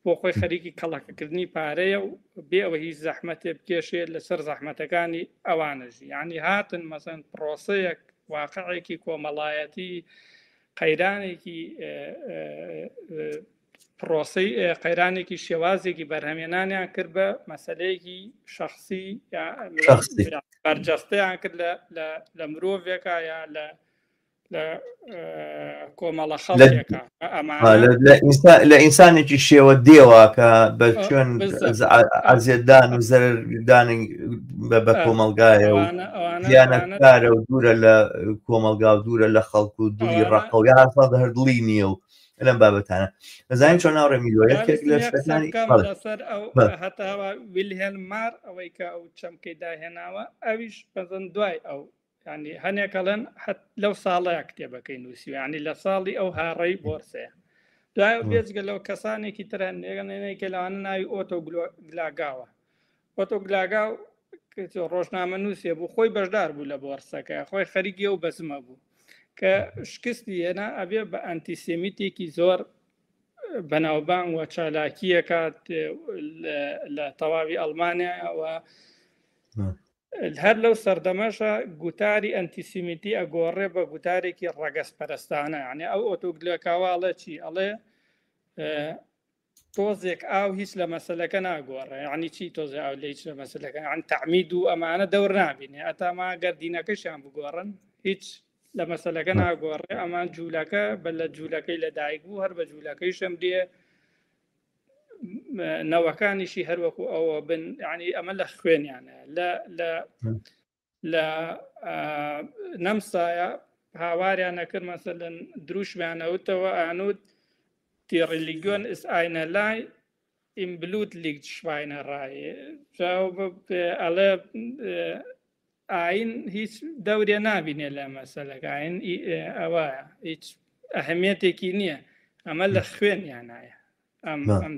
بۆ خۆی خەریکی کەڵەکەکردنی پارەیە و بێ ئەوە هیچ زەحمەتێ بکێشێت لەسەر زەحمەتەکانی ئەوانەژی یعنی هاتن مەسەن پرۆسەیەک واقعێکی کۆمەڵایەتی قەیرانێکی پرۆسەی قەیرانێکی شێوازێکی بەرهەمێنانیان کرد بە مەسلەیەکی شخصی بەرجەستەیان کرد لە مرۆڤێکا یا لە لە کۆمەڵە خەڵکێکا لە ئینسانێکی شێوە دێوە کە بە چۆن ئازیێتدان و زەردانی بە کۆمەلگایە و دیانەتکارە و دوورە لە کۆمەلگا و دوورە لە خەڵک و دووری ڕقە و یا هەر دڵی نییە و لەم بابەتانە ئەزانین چۆن ناوڕێ میلۆ یەکێک لە شتەکانی لەسەر ئەو هەتاوە ویلهێلم مار ئەوەی کە ئەو چەمکەی داهێناوە ئەویش بەزن دوای ئەو ینی هەنێک ئەڵێن لەو ساڵەیە کتێبەکەی نووسیوە ینی لە ساڵی ئەو هاڕەی بۆرسەیە دوای بێجگە لەو کەسانێکی ترەن نێگەنێکە لەوانە ناوی ئۆتۆ گلاگاوە ئۆتۆ گلاگاو ڕۆژنامە نووسێ بوو خۆی بەشدار بوو لە بۆرسەکە خۆی خەریکی ئەو بەزمە بوو کە شکستی هێنا ئەبێ بە ئەنتیسێمیتێکی زۆر بەناوبانگ و چالاکیەکات لە تەواوی ئەڵمانیا و هەر لەو سەردەمەشە گوتاری ئەنتیسیمیتی ئەگۆڕێ بە گوتارێکی ڕەگەزپەرستانە یعنی ئەو ئۆتۆگلەکەوا ئەڵێ چی ئەڵێ تۆزێک ئاو هیچ لە مەسلەکە ناگۆڕێ ینی چی تۆزێ ئاو لە هیچ لە مەسلەکە ئەن تعمید و ئەمانە دەور نابینێ ئەتا ما گەر دینەکەشیان بگۆڕن هیچ لە مەسلەکە ناگۆڕێ ئەمان جوولەکە بە لە جوولەکەی لە دایک بوو هەر بە جوولەکەیشم دێ نەوەکانیشی هەروەکو ئەوە بن ینی ئەمە لە خوێنیانە لە لە لە نەمسایە هاواریان نەکرد مەسەلەن دروشمیان ئەوتەوە ئانوت Die Religion ist einerlei im Blut liegt Schweinerei ئەڵێ ئاین هیچ دەورێ نابینێ لە مەسەلەکە ئاین ئەوە هیچ ئەهمیەتێکی نییە ئەمە لە خوێنیانایە ئەم ئەم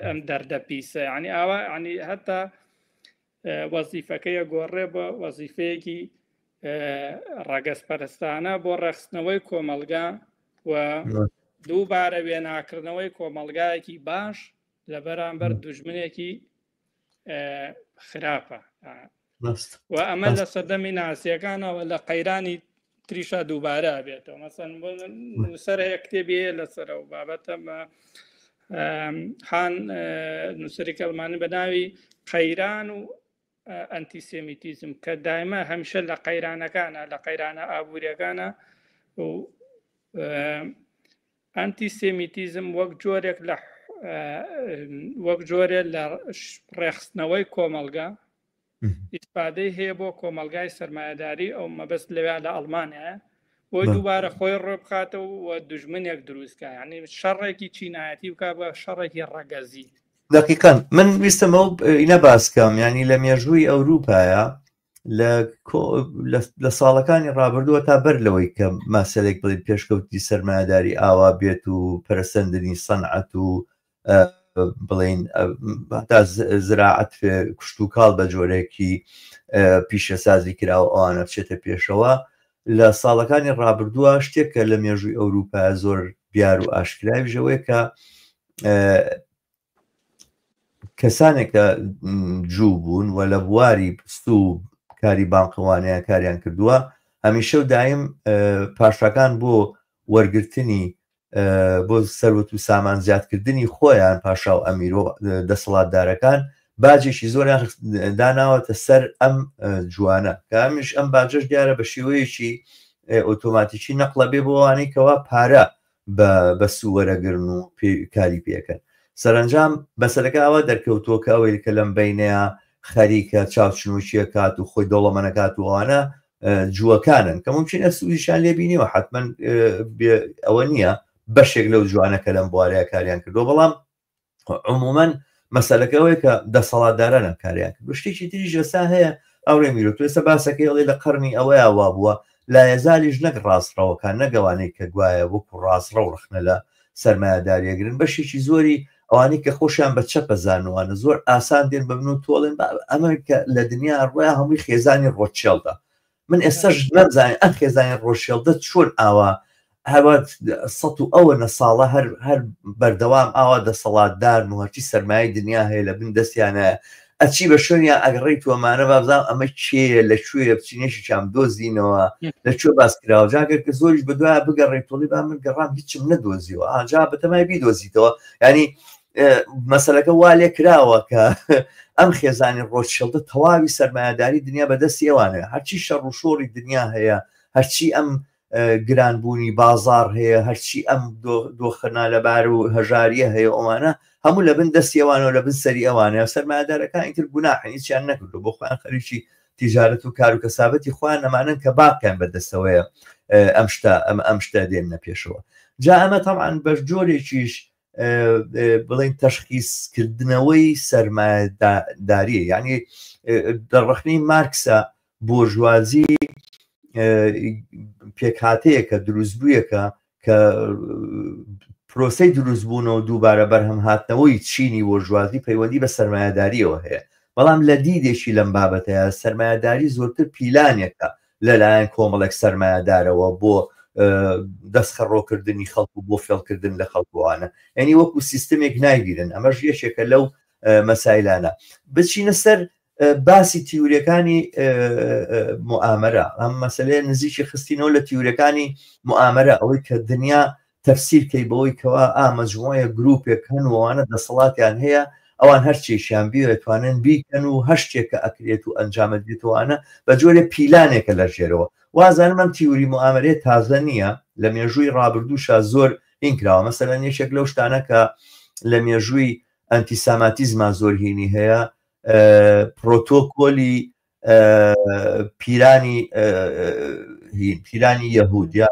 ئەم دەردە پیسە ینی ئاوا ینی هەتا وەزیفەکەیە گۆڕێ بە وەزیفەیەکی ڕەگەزپەرستانە بۆ ڕێخستنەوەی کۆمەلگا و دووبارە وێناکردنەوەی کۆمەلگایەکی باش لە بەرامبەر دوژمنێکی خراپە و ئەمە لە سەردەمی ناسیەکانەوە لە قەیرانی تریشا دووبارە بێتەوە مەسەن نووسەر هەیە کتێبی هەیە لەسەر ئەو بابەتە هان نووسری کەڵمانی بە ناوی قەیران و ئەنتیسێمیتیزم کە دایمە هەمیشە لە قەیرانەکانە لە قەیرانە ئابوووریەکانە و ئەنتیسێمیتیزم وەک جۆرێک لە وەک جۆرێ لە ڕێخستنەوەی کۆمەڵگا ئیسفادەی هەیە بۆ کۆمەلگای سەرمایەداری ئەو مەبەست لەوێ لە ئەڵمانیا بۆی دووبارە خۆی ڕێ بخاتەوە و دژمنێک دروستکە ینی شەڕێکی چینایەتی بک بە شەڕێکی ڕەگەزی. دقیقا من ویستم ئەو ئینە باسکەم ینی لە مێژووی ئەوروپایە لە ساڵەکانی ڕابردووە تا بەر لەوەی کە ماسەلێک بڵێن پێشکەوتی سەرمایەداری ئاوا بێت و پەرسەندنی سەنعەت و بڵین هەتا زراعەت کشتوکاڵ بە جۆرێکی پیشەسازی کراوە ئەوانە بچێتە پێشەوە لە ساڵەکانی ڕابردووە شتێک کە لە مێژووی ئەوروپا زۆر دیار و ئاشکراویژەوەی کە کەسانێک کە جوو بوون و لە بواری پست و کاری بانقەوانەیە کاریان کردووە هەمیشە و دایم پاشاکان بۆ وەرگرتنی بۆ سەروەت و سامان زیادکردنی خۆیان پاشا و ئەمیر و دەسەڵاتدارەکان باجێکی زۆریان داناوەتە سەر ئەم جوانە کە ئەمیش ئەم باجەش دیارە بە شێوەیەکی ئۆتۆماتیکی نەقڵە بێ بۆ ئەوانەی کەوا پارە بە سوو وەرەگرن و کاری پێکەن سەرەنجام بەسەرەکە ئەوە دەرکەوتووە کە ئەوەی کە لەم بینەیە خەریکە چاوچنوچیە کات و خۆی دەوڵەمەنەکات و ئەوانە جووەکانن کە ممکنە سوودیشان لێ بینیوە حتمما ئەوە نییە بەشێک لەو جوانە کە لەم بوارەیە کاریان کردو بەڵام عموما مەسەلەکە ئەوەیە کە دەسەڵاتداران ئەم کاریان کرد شتێکی تریش ئێستا هەیە ئەوڕێ میرۆ تۆ ئێستا باسەکەی ئەڵێ لە قەرنی ئەوەیا وا بووە لایەزالیش نەک ڕاستڕەوەکان نەگەوانەی کە گوایە وەکو ڕاستڕەو ڕەخنە لە سەرمایەداریەگرن بەشێکی زۆری ئەوانەی کە خۆشیان بە چەپە زانوانە زۆر ئاسان دێن بە من و تۆڵێن ئەمە کە لە دنیا ڕۆیا هەمووی خێزانی ڕۆچێڵدا من ئێستاش نەمزانانی ئەم خێزانی ڕۆشێڵدە چۆن ئاوا هەروە سە و ئەوە نە ساڵە هەر هەر بەردەوام ئاوا دەسەڵاتدارن و هەرچی سەرمایە دنیا هەیە لە بن دەستیانە ئەچی بە شوێنیان ئەگەڕی تۆمانە بابزانام ئەمە کێیە لە کوێیە بچینێکی چام دۆزینەوە لە کوێ باس کراوە جاگەر کە زۆریش بە دوای بگەڕێ تۆڵی با من گەڕام هیچم نەدۆزیەوە ئاجا بەتەمای بیدۆزیتەوە ینی مەسەلەکە وا لێ کراوە کە ئەم خێزانی ڕۆچشڵدە تەواوی سەرمایەداری دنیا بەدەستی ئەوانە هەرچی شەڕ و شۆڕی دنیا هەیە هەرچی ئەم گرانبوونی بازار هەیە هەرچی ئەم دۆخە نالەبار و هەژاریە هەیە ئەوانە هەموو لە بن دەستی ئەوانەوە لە بن سەری ئەوانە سەرمایەدارەکان ئیتر گوناحن هیچیان نەکردو بۆ خۆیان خەریکی تیجارەت و کار و کەسابەتی خۆیان نەمانن کە باقیان بەدەستەوەیە ئەم شتە ئەم ئەم شتە دێنە پێشەوە جا ئەمە تەبعەن بەش جۆرێکیش بڵین تەشخیصکردنەوەی سەرمایەداریە یعنی دەڕخنی مارکسە بۆرژوازی پێکهاتەیەکە دروستبوویەکە کە پرۆسەی دروستبوونەوە دووبارە بەرهەم هاتنەوەی چینی بۆرژوازی پەیوەندی بە سەرمایەداریەوە هەیە. بەڵام لە دیدێکی لەم بابەتەیە سەرمایەداری زۆرتر پیلانێکە لەلایەن کۆمەڵێک سەرمایەدارەوە بۆ دەستخەڕۆکردنی خەڵک و بۆ فێڵکردن لە خەڵکوانە یعنی وەکو سیستمێک نایگیرن ئەمەش یەکێکە لەو مەسایلانە بچینە سەر باسی تیورەکانی موئامەرە ئەم مەسلەیە نزیکی خستینەوە لە تیورەکانی موئامەرە ئەوەی کە دنیا تەفسیر کەی بەوەی کەوا ئا مەجموعەیە گروپێک هەن و ئەوانە دەسەڵاتیان هەیە ئەوان هەرچێکیان بیەوێت توانن بیکەن و هەر شتێک کە ئەکرێت و ئەنجامەدرێتەوانە بە جۆرێ پیلانێکە لە ژێرەوە وازانم ئەم تیوری موئامەرەیە تازە نییە لە مێژووی ڕابردووشا زۆر هین کراوە مەسەلەن یەکێک لەو شتانە کە لە مێژووی ئەنتیساماتیزما زۆر هینی هەیە پرۆتۆکۆلی پیرانی پیرانی یەهود یا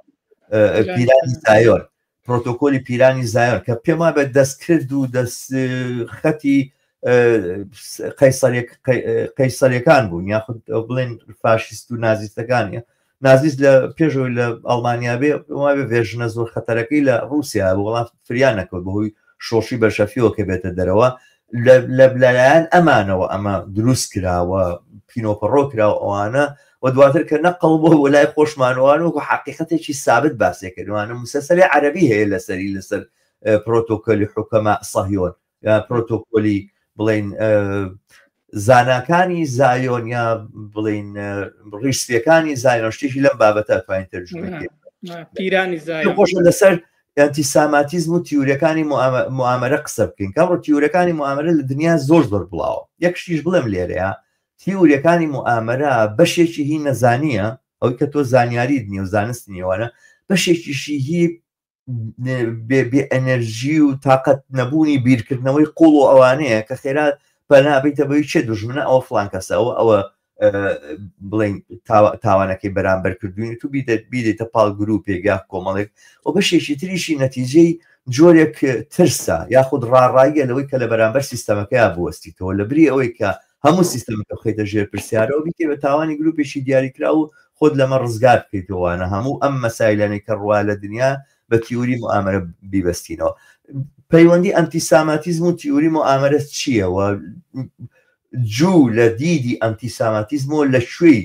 پیرانی زایۆن پرۆتۆکۆلی پیرانی زایۆن کە پێم وابێت دەستکرد و دەست خەتی قەیسەرەکان بوون یاخود بڵێن فاشیست و نازیستەکان نازیست لە پێشەوەی لە ئەڵمانیا بێ وابێ ڤێژنە زۆر خەتەرەکەی لە ڕووسیا بوو بەڵام فریا نەکەوت بەهۆی شۆڕشی بەلشەفیەوە کە بێتە دەرەوە لەلایەن ئەمانەوە ئەمە دروست کراوە پینۆپەڕۆ کرا و ئەوانە و دواتر کە نەقڵ بۆ بۆ لای خۆشمانوان وەکو حقیقەتێکی سابت باسێکردوانە مسەسەلی عەربی هەیە لەسەری لەسەر پرۆتۆکۆلی حکەمە سەهیۆن یا پرۆتۆکۆلی بڵین زاناکانی زایۆن یا بڵین ڕیشسپیەکانی زایۆن شتێکی لەم بابەتە توانین تەرجومە پیرانی زایۆن خۆشە لەسەر ئەنتیساماتیزم و تیورەکانی موئامەرە قسە بکەین کەمڕۆ تیورەکانی موئامەرە لە دنیا زۆر زۆر بڵاوە یەک شتیش بڵێم لێرەیە تیورەکانی موئامەرە بەشێکی هی نەزانیە ئەوەی کە تۆ زانیاریت نیە و زانست نیەوانە بەشێکیشی هی بێ ئەنەرژی و تاقەت نەبوونی بیرکردنەوەی قوڵ و ئەوانەیە کە خێرا پەنا بیتە بەوی چێ دوژمنە ئەوە فلان کەسە ئەوە ئەوە بڵین تاوانەکەی بەرامبەر کردوین تو بیدەیتە پاڵ گروپێک یا کۆمەڵێک و بەشێکی تریشی نەتیجەی جۆرێک ترسە یاخود ڕاڕاییە لەوەی کە لە بەرامبەر سیستەمەکەیا بوەستیتەوە لە بری ئەوەی کە هەموو سیستەمەکە بخەیتە ژێر پرسیارەوە بیکەی بە تاوانی گروپێکی دیاریکراو و خۆت لەمە ڕزگار بکەیتەوەوانە هەموو ئەم مەسایلانەی کە ڕوا لە دنیا بە تیوری موئامەرە بیبەستینەوە پەیوەندی ئەنتیساماتیزم و تیوری موئامەرە چییە و جوو لە دیدی ئەنتیساماتیزمەوە لە کوێی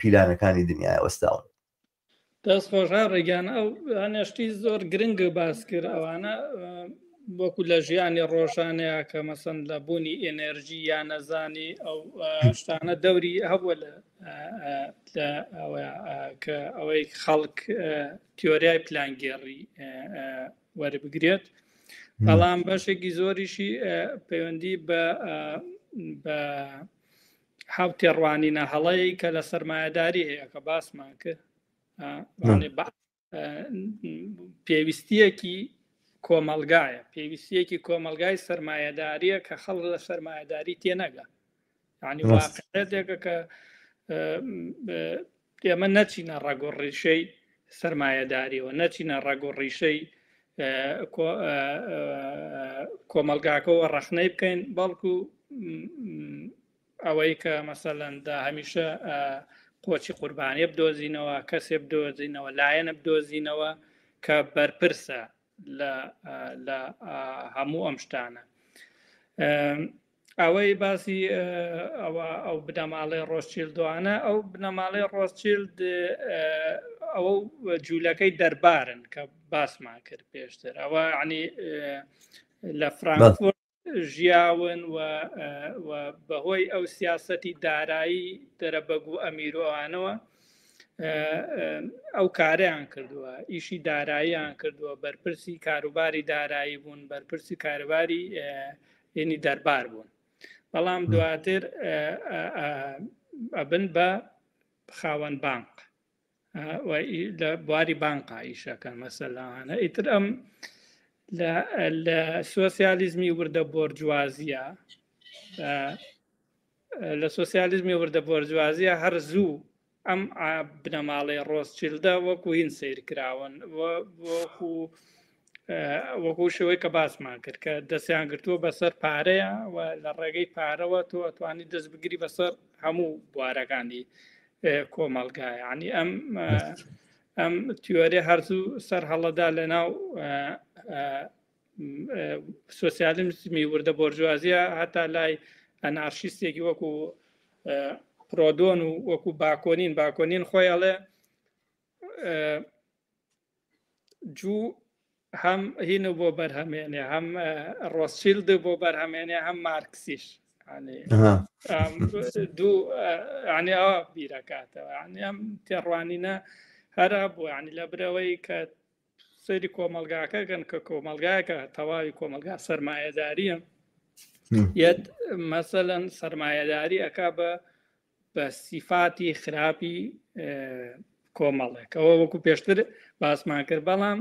پیلانەکانی دنیای وەستاون؟ دەست خۆش هاوڕێ گیان ئەو هەنێشتی زۆر گرنگ باس کرد ئەوانە وەکو لە ژیانی ڕۆژانەیە کە مەسەن لە بوونی ئێنێرژی یا نەزانی ئەو شتانە دەوری هەبووە لە کە ئەوەی خەڵک تیۆریای پلانگێڕی وەربگرێت بەڵام بەشێکی زۆریشی پەیوەندی بە بە حاو تێڕوانینە هەڵەیە کە لە سەرمایەداری هەیە کە باسمان کرد پێویستیەکی کۆمەلگایە پێویستیەکی کۆمەلگای سەرمایەداریە کە خەڵک لە سەرمایەداری تێنەگا ینی واقعێتێکە کە ئێمە نەچینە ڕەگ و ڕیشەی سەرمایەداریەوە نەچینە ڕەگ و ڕیشەی کۆمەلگاکەەوە ڕەخنەی بکەین بەڵکو ئەوەی کە مەسەلەن دا هەمیشە قۆچی قوربانیە بدۆزینەوە کەسێ بدۆزینەوە لایەنە بدۆزینەوە کە بەرپرسە لە هەموو ئەم شتانە ئەوەی باسی ئەوە ئەو بنەماڵەی ڕۆسچیلدوانە ئەو بنەماڵەی ڕۆسچیلد ئەوە جوولەکەی دەربارن کە باسمان کرد پێشتر ئەوە ینی لە فرانکفۆرت ژیاون و و بەهۆی ئەو سیاسەتی دارایی دەرەبەگ و ئەمیرۆوانەوە ئەو کارەیان کردووە ئیشی داراییان کردووە بەرپرسی کاروباری دارایی بوون بەرپرسی کاروباری ینی دەربار بوون بەڵام دواتر ئەبن بە خاوەن بانق لە بواری بانقا ئیشەکەن مەسەلانە ئیتر ئەم لە سۆسیالیزمی وردە بۆرجوازیە لە سۆسیالیزمی وردە بۆرجوازیە هەر زوو ئەم بنەماڵەی ڕۆسچیلدە وەکو هین سیر کراون وەکو وەکو شێوەی کە باسمان کرد کە دەستیان گرتووە بەسەر پارەیە و لە ڕێگەی پارەوە تۆ ئەتوانی دەست بگری بەسەر هەموو بوارەکانی کۆمەڵگا ینی ئەم ئەم تیۆری هەرزوو سەر هەڵەدا لە ناو سۆسیالیزمی وردە بۆرجوازیە هەتا لای ئەنارشیستێکی وەکو پرۆدۆن و وەکو باکۆنین باکۆنین خۆی ئەڵێ جوو هەم هین بۆ بەرهەمێنێ هەم ڕۆسیلد بۆ بەرهەمێنێ هەم مارکسیش دوو ینی ئەوە بیرەکاتەوە ینی ئەم تێڕوانینە هەرا بوو ینی لە برەوەی کە سەیری کۆمەلگاکە گەن کە کۆمەلگایەکە تەواوی کۆمەلگا سەرمایەداریە یەت مەسەەن سەرمایەداری ئەک بە بە سیفاتی خراپی کۆمەڵێک ئەوە وەکو پێشتر باسمان کرد بەڵام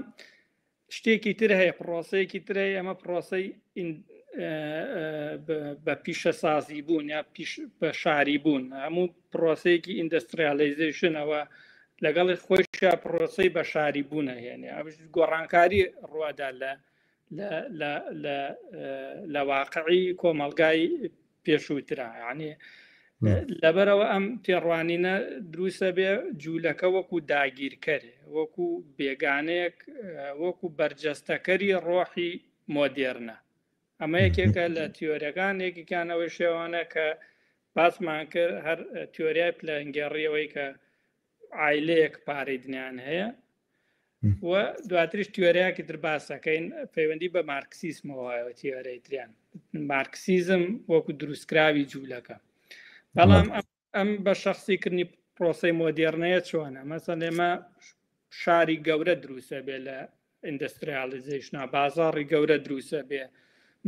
شتێکی تر هەیە پرۆسەیەکی تر هەیە ئەمە پرۆسەی بە پیشەسازی بوون یا بە شاری بوون هەموو پرۆسەیەکی industrialization ەوە لەگەڵ خۆشیا پرۆسەی بە شاری بوونە هێنێ گۆڕانکاری ڕوادا لە لە واقعی کۆمەلگای پێشووترا یعنی لەبەرەوە ئەم تێڕوانینە دروستە بێ جوولەکە وەکو داگیرکەرێ وەکو بێگانەیەک وەکو بەرجەستەکەری ڕۆحی مۆدێرنە ئەمە یەکێکە لە تیۆرەکان یەکێکیانەوەی شێوانە کە باسمان کرد هەر تیۆریای پلانگێڕیەوەی کە عیلەیەک پارەی دنیان هەیە و دواتریش تیۆریاکی تر باسەکەین پەیوەندی بە مارکسیسمەوە تیۆرەی تریان مارکسیزم وەکو دروستکراوی جوولەکە بەڵام ئەم بە شخصی کردنی پرۆسی مۆدێرنەیە چۆنە مەسەن ئێمە شاری گەورە دروستە بێ لە industrialization ا بازاڕی گەورە دروستە بێ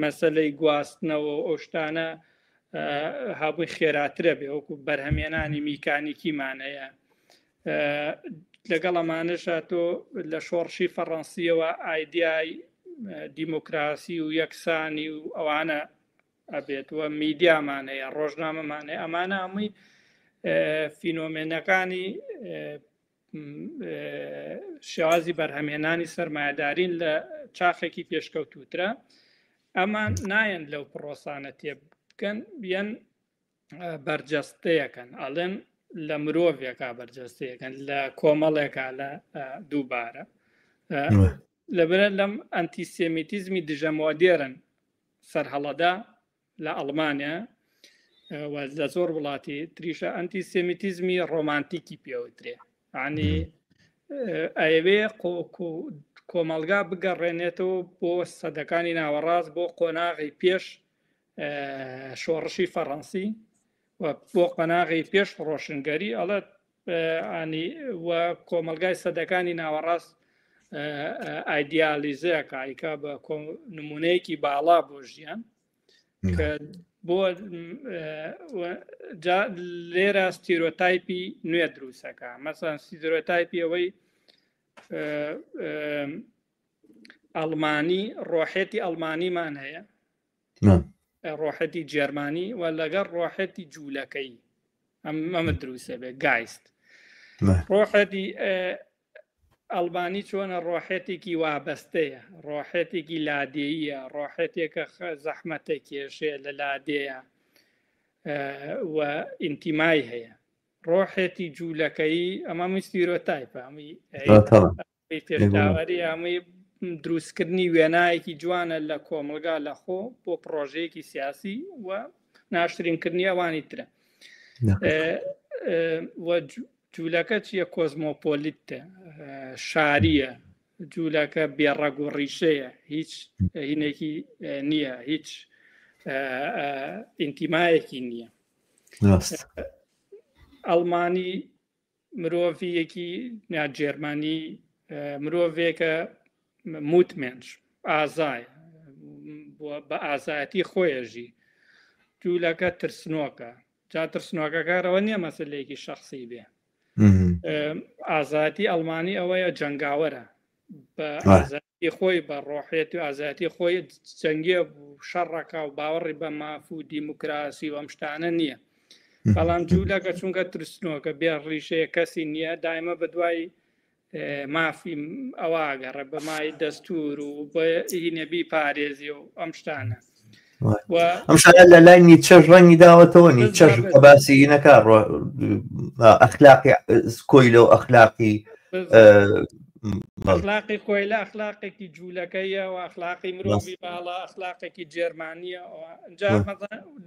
مەسلەی گواستنەوە ئەو شتانە هەبووی خێراترە بێ وەکو بەرهەمێنانی میکانیکیمان هەیە لەگەڵ ئەمانەشا تۆ لە شۆڕشی فەڕەنسیەوە ئایدیای دیموکراسی و یەکسانی و ئەوانە ئەبێت و میدیامان هەیە ڕۆژنامەمان هەیە ئەمانە هەمووی فینۆمێنەکانی شێوازی بەرهەمهێنانی سەرمایەدارین لە چاخێکی پێشکەوتوترە ئەمان نایەن لەو پرۆسانە تێ بکەن بیەن بەرجەستەیەکەن ئەڵێن لە مرۆڤێکا بەرجەستەیەکەن لە کۆمەڵێکا لە دووبارە لەبرە لەم ئەنتیسێمیتیزمی دژە مۆدێرن سەرهەڵەدا لە ئەڵمانیا و لە زۆر وڵاتی تریشە ئەنتیسێمیتیزمی ڕۆمانتیکی پێوترێ ینی ئەیەوێ کۆمەلگا بگەڕێنێتەوە بۆ سەدەکانی ناوەڕاست بۆ قۆناغی پێش شۆڕشی فەڕەنسی و بۆ قۆناغی پێش ڕۆشنگەری ئەڵێ ینی و کۆمەلگای سەدەکانی ناوەڕاست ئایدیالیزەکە ئایکا بە نمونەیەکی باڵا بۆ ژیان کە بۆ لێرە stereotype ی نوێ دروستەکە مەسەن stereotype ی ئەوەی ئەڵمانی ڕۆحێتی ئەڵمانیمان هەیە ڕۆحەتی جێرمانی و لەگەڵ ڕۆحەتی جوولەکەی ئەم ئەمە دروستە بێ Geist ڕۆحەتی ئەلبانی چۆنە ڕۆحێتێکی وابەستەیە ڕۆحێتێکی لادێیە ڕۆحێتێکە زەحمەتە کێشێ لە لادێیە و ئینتیمای هەیە ڕۆحێتی جوولەکەی ئەمە من stereotype ە ئەمی پێشداوەری ئەمەی دروستکردنی وێنایەکی جوانە لە کۆمەلگا لە خۆ بۆ پرۆژەیەکی سیاسی و ناشرینکردنی ئەوانی ترە جوولەکە چییە cosmopolite ە شاریە جوولەکە بێڕەگ و ڕیشەیە هیچ هینێکی نییە هیچ ئینتیمایەکی نییە ئەڵمانی مرۆڤیەکی یا جێرمانی مرۆڤێکە موتمێنش ئازای بە ئازایەتی خۆیەژی جوولەکە ترسنۆکە جا ترسنۆکەکارەوە نییە مەسلەیەکی شخصی بێ ئازایەتی ئەڵمانی ئەوەیە جەنگاوەرە بە ئازادی خۆی بە ڕۆحێت و ئازایەتی خۆی جەنگێ شەڕەکە و باوەڕی بە ماف و دیموکراسی و ئەم شتانە نییە بەڵام جوولەکە چونکە ترسنۆکە بێ ڕیشەیە کەسی نییە دایمە بە دوای مافی ئەوە گەڕە بە مای دەستور و بە هینەبی پارێزی و ئەم شتانە ئەم شتانە لە لای نیچەش ڕەنگی داوەتەوە نیچەش کە باسی نەکا ئەخلاقی کۆیلە و ئەخلاقی ئەخلاقی کۆیلە ئەخلاقێکی جوولەکەیە و ئەخلاقی مرۆڤی باڵا ئەخلاقێکی جێرمانیە جا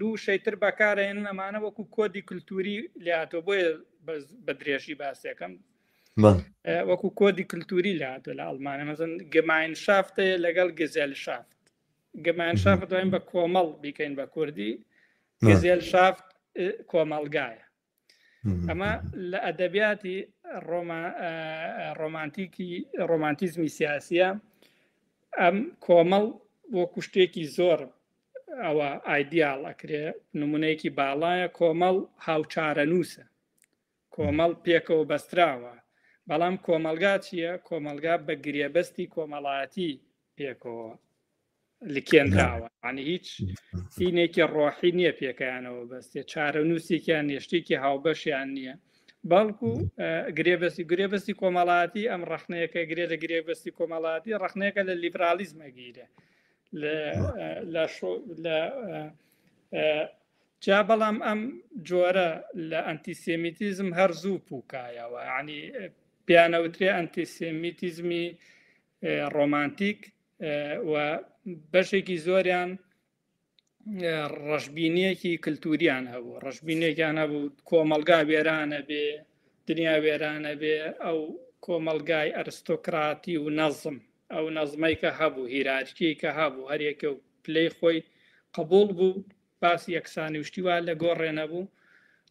دوو شەیتر بەکارێن ئەمانە وەکو کۆدی کللتوری لاتۆ بۆیە بە درێژی باسێکم وەکو کۆدی کللتوری لاتۆ لە ئەڵمانە مەزن گەماین شافتەیە لەگەڵ گزێل شافت گەماین شافت دوایین بە کۆمەڵ بیکەین بە کوردی گزێل شافت کۆمەلگایە ئەمە لە ئەدەبیاتی ڕۆمانتیکی ڕۆمانتیزمی سیاسیە ئەم کۆمەڵ وەکو شتێکی زۆر ئەوە ئایدیاڵ ئەکرێ نمونەیەکی باڵایە کۆمەڵ هاوچارەنووسە کۆمەڵ پێکەوە بەستراوە بەڵام کۆمەلگا چییە کۆمەلگا بە گرێبەستی کۆمەڵایەتی پێکەوە لکێنراوە ینی هیچ سینێکی ڕۆحی نییە پێکەیانەوە بەستێ چارەنووسێکیان نیە شتێکی هاوبەشیان نییە بەڵکو گرێبەستی گرێبەستی کۆمەڵاتی ئەم ڕخنەیەکە گرێ لە گرێبەستی کۆمەڵاتی ڕخنەیەکە لە لیبرالیزمە گیرە لە جا بەڵام ئەم جۆرە لە ئەنتیسێمیتیزم هەر زوو پوکایەوە ینی پیانەوترێ ئەنتیسێمیتیزمی ڕۆمانتیک و بەشێکی زۆریان ڕەشببینیەکی کللتوریان هەبوو ڕەشببینێکیان هەبوو کۆمەلگا وێرانە بێ دنیا وێرانە بێ ئەو کۆمەلگای ئەرستۆکراتی و نەزم ئەو نەزمەی کە هەبوو هیرارکی کە هەبوو هەرێکە و پلەی خۆی قبول بوو باسی یەکسانی و شتی وا لە گۆڕێ نەبوو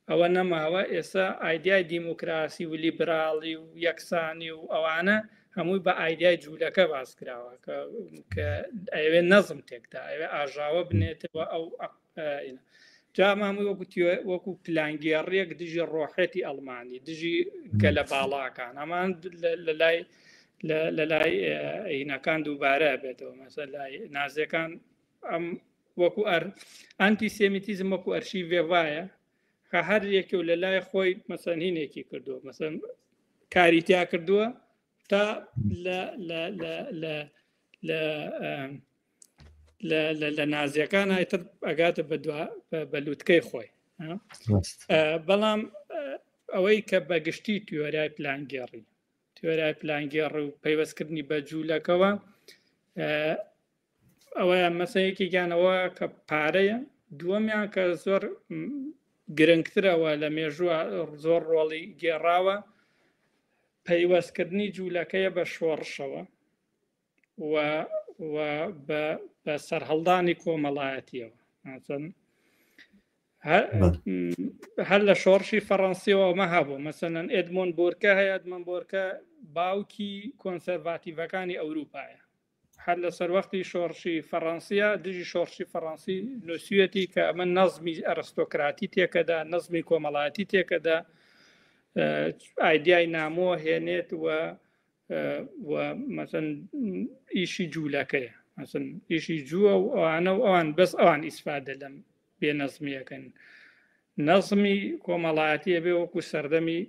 ئەوە نەماوە ئێستا ئایدیای دیموکراسی و لیبراڵی و یەکسانی و ئەوانە هەمووی بە ئایدیای جوولەکە باس کراوە کە ئەوێ نەزم تێکدا ئەوێ ئاژاوە بنێتەوە ئەو جا مامووی وەکو وەکو پلانگێڕیەک دژی ڕۆحێتی ئەڵمانی دژی گەلە باڵاکان ئەمان لە لای لە لای ئینەکان دووبارە بێتەوە مەسە لای نازیەکان ئەم وەکو ئەر ئەنتی سێمیتیزم وەکو ئەرشیڤێ وایە کە هەر یەکێ و لە لای خۆی مەسەن هینێکی کردووە مەسەن کاری تیا کردووە تا لە لە لە لە لە لە لە نازیەکان ئایتر ئەگاتە بە بە لوتکەی خۆی بەڵام ئەوەی کە بە گشتی تیۆریای پلانگێڕی تیۆریای پلانگێڕ و پەیوەستکردنی بە جوولەکەوە ئەوەیان مەسە یەکێکیانەوە کە پارەیە دووەمیان کە زۆر گرنگترەوە لە مێژووە زۆر ڕۆڵی گێڕاوە پەیوەستکردنی جوولەکەیە بە شۆڕشەوە و بە سەرهەڵدانی کۆمەڵایەتیەوە هەر لە شۆڕشی فەڕەنسیەوە ئەمە هەبوو مەسەلەن ئێدمۆن بۆرکە هەیە ئەدمۆن بۆرکە باوکی کۆنسەرڤاتیڤەکانی ئەوروپایە هەر لە سەروەختی شۆڕشی فەڕەنسیە دژی شۆڕشی فەڕەنسی نووسویەتی کە ئەمە نەزمی ئەرستۆکراتی تێکەدا نەزمی کۆمەڵایەتی تێکەدا ئایدیای نامۆ هێنێت و و مەسەن ئیشی جوولەکەیە مەسن ئیشی جووە و ئەوانە و ئەوان بەس ئەوان ئیسفادە لەم بێنەزمیەکەن نەزمی کۆمەڵایەتی ئەبێ وەکو سەردەمی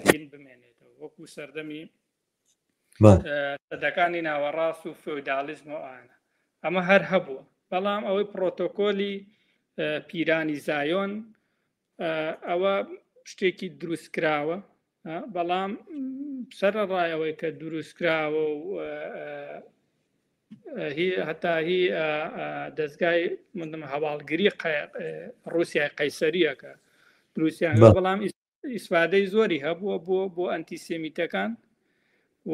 هین بمێنێتەوە وەکو سەردەمی سەدەکانی ناوەڕاست و فیۆدالیزم و ئەوانە ئەمە هەر هەبووە بەڵام ئەوەی پرۆتۆکۆلی پیرانی زایۆن ئەوە شتێکی دروستکراوە بەڵام سەرڕایەوەی کە دروستکراوە و هەتا هی دەستگای مندم هەواڵگری رووسای قەیسەریەکە دروستیان بەڵام ئیسفادەی زۆری هەبووە بۆ بۆ ئەنتیسێمیتەکان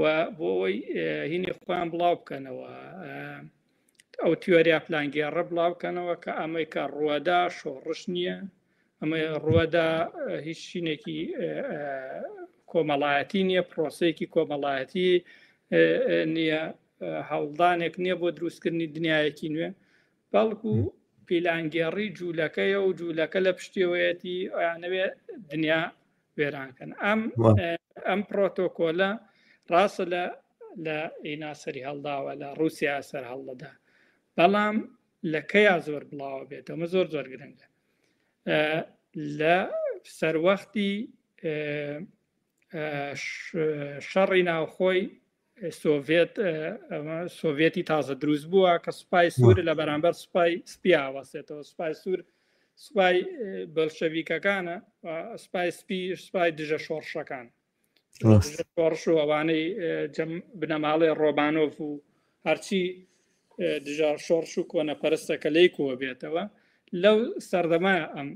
و بۆ ئەوەی هینی خۆیان بڵاو بکەنەوە ئەو تیۆریا پلانگێڕە بڵاو بکەنەوە کە ئەمەی کە ڕوەدا شۆڕش نییە ئەمە ڕوەدا هیچ شینێکی کۆمەڵایەتی نییە پرۆسەیەکی کۆمەڵایەتی نییە هەوڵدانێک نییە بۆ دروستکردنی دنیایەکی نوێ بەڵکو پیلانگێڕی جوولەکەیە و جوولەکە لە پشتیەوەیەتی ئەیانەوێ دنیا وێرانکەن ئەم ئەم پرۆتۆکۆلە ڕاستە لە لە ئینا سەری هەڵداوە لە رووسیا سەر هەڵدەدا بەڵام لە کەیا زۆر بڵاوە بێتەوە زۆر زۆر گرنگە لە سەروەختی شەڕی ناوخۆی سۆڤێت سۆڤێتی تازە دروست بووە کە سوپای سوور لە بەرامبەر سوپای سپی ئاوەسێتەوە سوپای سوور سوپای بەلشەویکەکانە سوپای سپی سوپای دژە شۆڕشەکان. شۆڕش و ئەوانەی بنەماڵەی ڕۆمانۆڤ و هەرچی دژە شۆڕش و کۆنەپەرستە کە لێی کۆ بێتەوە لەو سەردەمە ئەم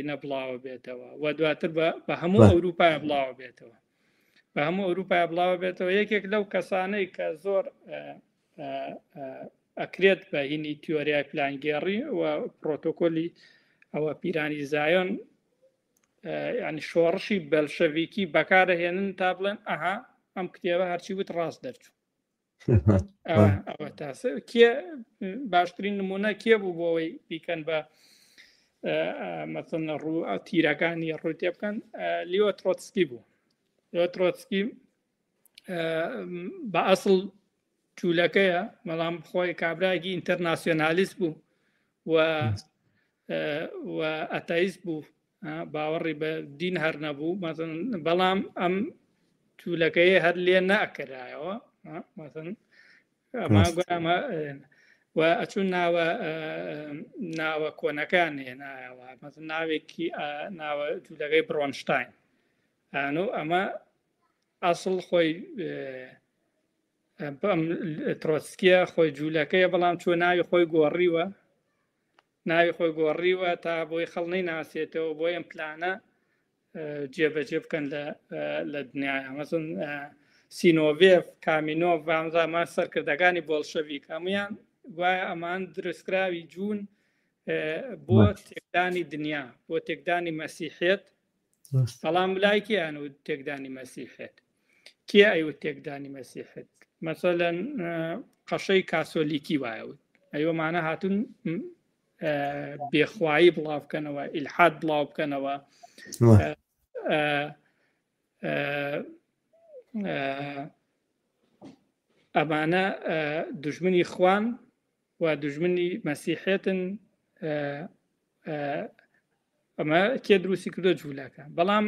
نەبڵاوە بێتەوە و دواتر بە هەموو ئەوروپای بڵاوە بێتەوە بە هەموو ئەوروپای بڵاوە بێتەوە یەکێک لەو کەسانەی کە زۆر ئەکرێت بە هینی تیۆریای پلانگێڕی و پرۆتۆکۆلی ئەوە پیرانی زایۆن ینی شۆڕشی بەلشەڤیکی بەکارەهێنن تا بڵێن ئەها ئەم کتێبە هەرچی وت ڕاست دەرچوو ئەوە تاسە کێ باشترین نمونە کێ بوو بۆ ئەوەی بیکەن بە مەسن ڕوو تیرەکانی ڕوو تێ بکەن لیۆ ترۆتسکی بوو لیۆ ترۆتسکی بە ئەسڵ جوولەکەیە بەڵام خۆی کابراایکی ئینتەرناسیۆنالیست بوو و و ئەتایست بوو باوەڕی بە دین هەر نەبوو بەڵام ئەم جوولەکەی هەر لێ ناکرایەوە مەسن ئەمە و ئەچوون ناوە ناوە کۆنەکان هێنایەوە مەسن ناوێکی ناوە جوولەکەی برۆنشتاین ئەنو ئەمە ئەسڵ خۆی ئەم ترۆتسکیە خۆی جوولەکەیە بەڵام چوە ناوی خۆی گۆڕیوە ناوی خۆی گۆڕیوە تا بۆی خەڵ نەیناسێتەوە بۆ ئەم پلانە جێبەجێ بکەن لە لە دنیای مەسن سینۆڤێف کامینۆڤ ئەمزامان سەرکردەکانی بۆڵشەویک هەمویان گوایە ئەمان دروستکراوی جوون بۆ تێکدانی دنیا بۆ تێکدانی مەسیحێت بەڵام لای کێیان و تێکدانی مەسیحێت کێ ئەیوت تێکدانی مەسیحێت مەسەلەن قەشەی کاسۆلیکی وایەوت ئەیوەمانە هاتون بێخوایی بڵاو بکەنەوە ئیلحاد بڵاو بکەنەوە ئەمانە دژمنی خوان و دژمنی مەسیحێتن ئەمە کێ دروستی کردو جوولەکە بەڵام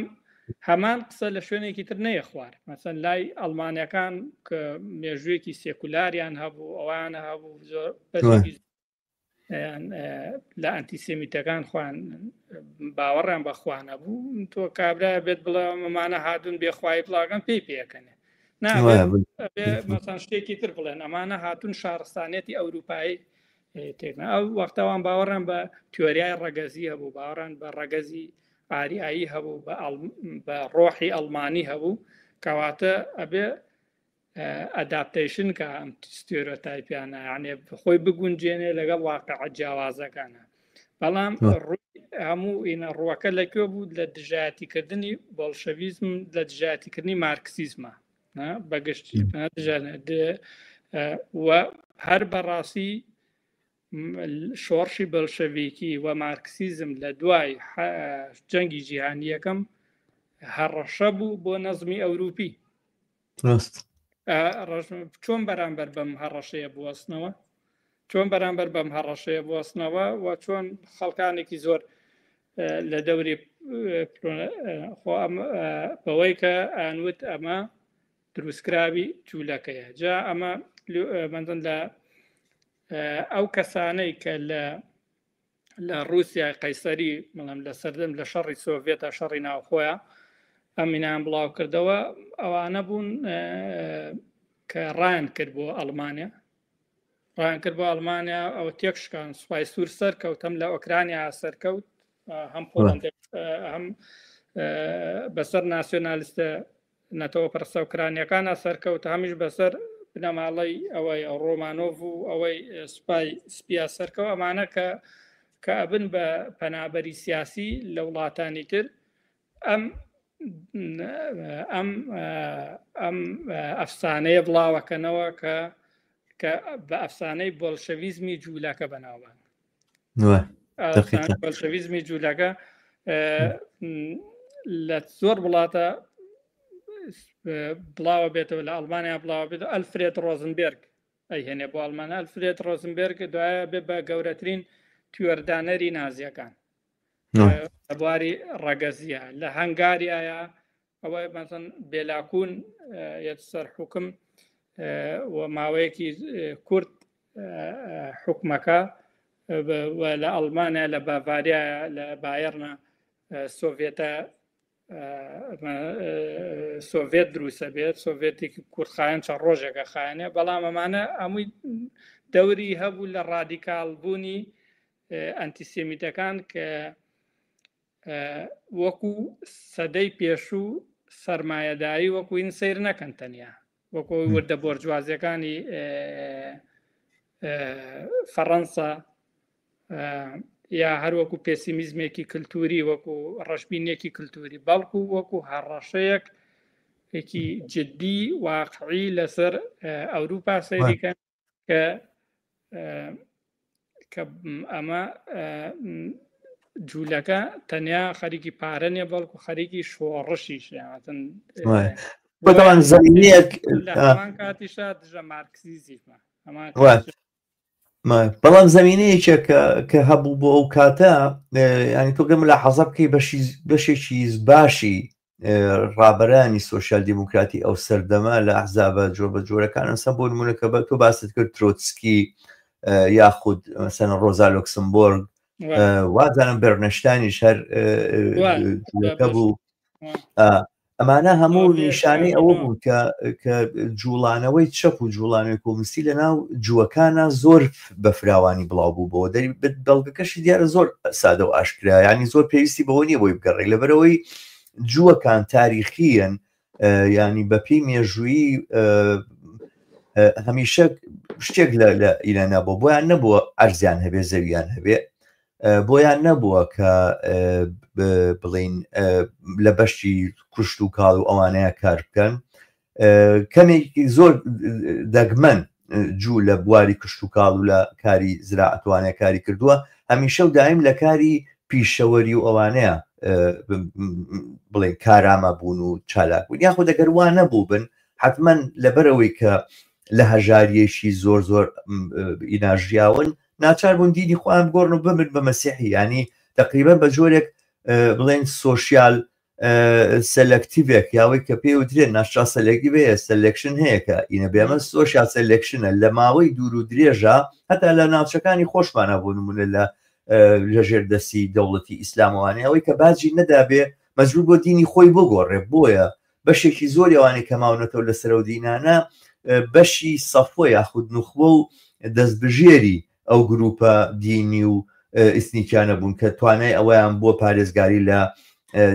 هەمان قسە لە شوێنێکی تر نەیە خوار مەسەن لای ئەڵمانەکان کە مێژوویەکی سێکولاریان هەبوو ئەوان هەبوو زۆر لە ئەنتیسێمیتەکان خوان باوەڕیان بە خوانە بوو تۆ کابرا بێت بڵێ ئەمانە هاتون بێخوای بڵاگەن پێی پێەکەنێ مەسان شتێکی تر بڵێن ئەمانە هاتون شارستانیەتی ئەوروپایی تێکنا ئەو وەختەوان باوەڕیان بە تیۆریای ڕەگەزی هەبوو باوەڕان بە ڕەگەزی ئاریایی هەبوو بە ڕۆحی ئەڵمانی هەبوو کەواتە ئەبێ ئەداپتەیشن کە ئەم ستێرۆتایپیانە یانێ خۆی بگونجێنێ لەگەڵ واقع جیاوازەکانە بەڵام هەموو ئینە ڕووەکە لەکوێ بوو لە دژایەتیکردنی بۆڵشەویزم لە دژایەتیکردنی مارکسیزمە بەگشتی و هەر بەڕاستی شۆڕشی بەلشەڤیکی و مارکسیزم لە دوای جەنگی جیهانی یەکەم هەڕەشە بوو بۆ نەزمی ئەوروپی ڕاست چۆن بەرامبەر بەم هەڕەشەیە بوەستنەوە چۆن بەرامبەر بەم هەڕەشەیە بوەستنەوە و چۆن خەڵکانێکی زۆر لە دەوری خۆ بەوەی کە ئەنوت ئەمە دروستکراوی جوولەکەیە جا ئەمە مەندن لە ئەو کەسانەی کە لە لە رووسیای قەیسەری بەڵام لە سەردەم لە شەڕی سۆڤێتە شەڕی ناوخۆیە ئەمینان بڵاو کردەوە ئەوانە بوون کە ڕایان کرد بۆ ئەڵمانیا ڕایان کرد بۆ ئەڵمانیا ئەوە تێکشکان سوپای سوور سەرکەوت هەم لە ئۆکرانیا سەرکەوت هەم پۆڵند هەم بەسەر ناسیۆنالیستە نەتەوە پەرستە ئۆکرانیەکانە سەرکەوت هەمیش بەسەر بنەماڵەی ئەوەی ڕۆمانۆڤ و ئەوەی سوپای سپیا سەرکەوت ئەمانە کە کە ئەبن بە پەنابەری سیاسی لە وڵاتانی تر ئەم ئەم ئەم ئەفسانەیە بڵاوەکەنەوە کە کە بە ئەفسانەی بۆلشەویزمی جوولەکە بەناوبانگ بەلشەویزمی جوولەکە لە زۆر وڵاتە بڵاوە بێتەوە لە ئەڵمانیا بڵاوە بێت ئەلفرێت ڕۆزنبێرگ ئەیهێنێ بۆ ئەڵمان ئەلفرێت ڕۆزنبێرگ دوایە بێ بە گەورەترین تیۆردانەری نازیەکان لە بواری ڕەگەزیە لە هەنگاریایە ئەوە مەسەن بێلاکون یەت سەر حکم و ماوەیەکی کورت حکومەکە لە ئەڵمانیا لە باڤاریا لە بایەرنە سۆڤێتە سۆڤێت دروستە بێت سۆڤێتێکی کورتخایەن چەند ڕۆژێکە خایەنێ بەڵام ئەمانە هەمووی دەوری هەبوو لە ڕادیکال بوونی ئەنتیسێمیتەکان کە وەکو سەدەی پێشوو سەرمایەداری وەکو این سیر نەکەن تەنیا وەکو وردە بۆرجوازیەکانی فەڕەنسا یا هەروەکو پێسیمیزمێکی کللتوری وەکو ڕەشبینێکی کللتوری بەڵکو وەکو هەڕەشەیەک ێکی جددی واقعی لەسەر ئەوروپا سەیریکەن کە کە ئەمە جوولەکە تەنیا خەریکی پارە نیە بەڵکو خەریکی شۆڕشیش بەڵام زمینەیەک هەمان کاتیشا دژە مارکسیزیمە هەمان بەڵام زمینەیەکە کە کە هەبوو بۆ ئەو کاتە ینی تۆ گەم لە حەزە بکەی بەشی بەشێکی باشی ڕابەرانی سۆسیال دیموکراتی ئەو سەردەمە لە ئەحزابە جۆر بە جۆرەکان ئەسە بۆ نمونە کە بە تۆ باست کرد ترۆتسکی یاخود مەسەن ڕۆزا لۆکسمبۆرگ وازانم بەرنەشتانیش هەر بوو ئەمانە هەموو نیشانەی ئەوە بوو کە کە جوڵانەوەی چەپ و جوڵانەوەی کۆمستی لە ناو جووەکانە زۆر بە فراوانی بڵاو بوو بۆ دەری بەڵگەکەشی دیارە زۆر سادە و ئاشکرا ینی زۆر پێویستی بەوە نییە بۆی بگەڕێ لەبەرەوەی جووەکان تاریخیەن ینی بەپی مێژوویی هەمیشە شتێک لە ئیرانە بۆ بۆیان نەبووە ئەرزیان هەبێ زەویان هەبێ بۆیان نەبووە کە بڵین لە بەشی کوشت و کاڵ و ئەوانەیە کار بکەن کەمێکی زۆر دەگمەن جوو لە بواری کشت و کاڵ و لە کاری زراعەتوانە کاری کردووە هەمیشە و دایم لە کاری پیشەوەری و ئەوانەیە بڵێن کارامە بوون و چالاک بوون یاخود دەگەر وا نەبوو بن حتمما لەبەرەوەی کە لە هەژاریەکی زۆر زۆر ئیناژیاون ناچار بوون دینی خۆیان بگۆڕن و بمن بە مەسیحی ینی تقریبا بە جۆرێک بڵێن سۆشیال سەلەکتیڤێک یاوەی کە پێ وترێن ناشرا سەلەکتیڤ هەیە سەلێکشن هەیە کە ئینە بێمە سۆشیال سەلێکشنە لە ماوەی دوور و درێژە هەتا لە ناوچەکانی خۆشمانە بۆ نمونە لە لەژێر دەستی دەوڵەتی ئیسلامەوانێ ئەوەی کە باجی نەدابێ مەجبور بۆ دینی خۆی بگۆڕێ بۆیە بەشێکی زۆری ئەوانەی کە ماونەتەوە لەسەر ئەو دینانە بەشی سەفوە یاخود نوخبە و دەستبژێری ئەو گروپە دینی و ئیسنیکیانە بوون کە توانای ئەوەیان بووە پارێزگاری لە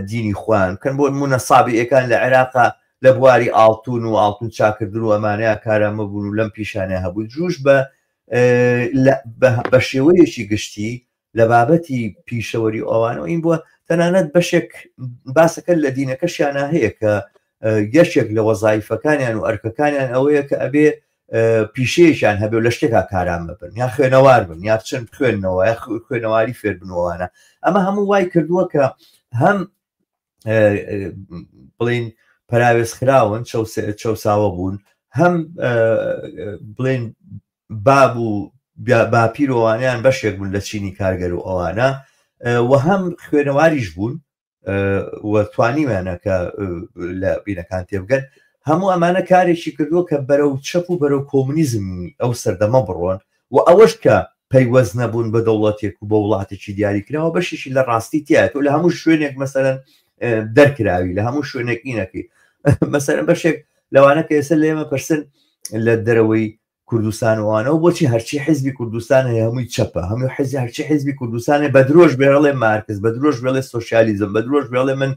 دینی خۆیان بکەن بۆ نمونە سابیئەکان لە عێراقا لە بواری ئاڵتون و ئاڵتون چاکردن و ئەمانەیە کارامە بوون و لەم پیشانە هەبوو جوش بە بە شێوەیەکی گشتی لە بابەتی پیشەوەری ئەوانەوە این بووە تەنانەت بەشێک باسەکە لە دینەکەشیانە هەیە کە یەکێک لە وەزایفەکانیان و ئەرکەکانیان ئەوەیە کە ئەبێ پیشەیەکیان هەبێ و لە شتێکا کارامە بن یا خوێنەوار بن یا بچن خوێندنەوە یا خوێنەواری فێربنەوەوانە ئەمە هەموو وای کردووە کە هەم بڵین پەراوێز خراون چەساوە بوون هەم بڵین باب و باپیر و ئەوانیان بەشێک بوون لە چینی کارگەر و ئەوانە و هەم خوێنەواریش بوون و توانیویانە کە لە بینەکان تێبگەن هەموو ئەمانە کارێکی کردووە کە بەرەو چەپ و بەرەو کۆمونیزمی ئەو سەردەمە بڕۆن و ئەوەش کە پەیوەست نەبوون بە دەوڵەتێک و بە وڵاتێکی دیاریکراوە بەشێکی لە ڕاستی تایە تۆ لە هەموو شوێنێک مەسەرەن دەرکراوی لە هەموو شوێنێک ئینەکەی مەسەرەن بەشێک لەوانە کە ئێستا لێمە پرسن لە دەرەوەی کوردستان وانەوە بۆچی هەرچی حزبی کوردستان هەیە هەمووی چەپە هەموو حزی هەرچی حزبی کوردستانێ بە درۆژ بێڵێ مارکس بە درۆژ بێڵێ سۆسیالیزم بە درۆژ بێڵێ من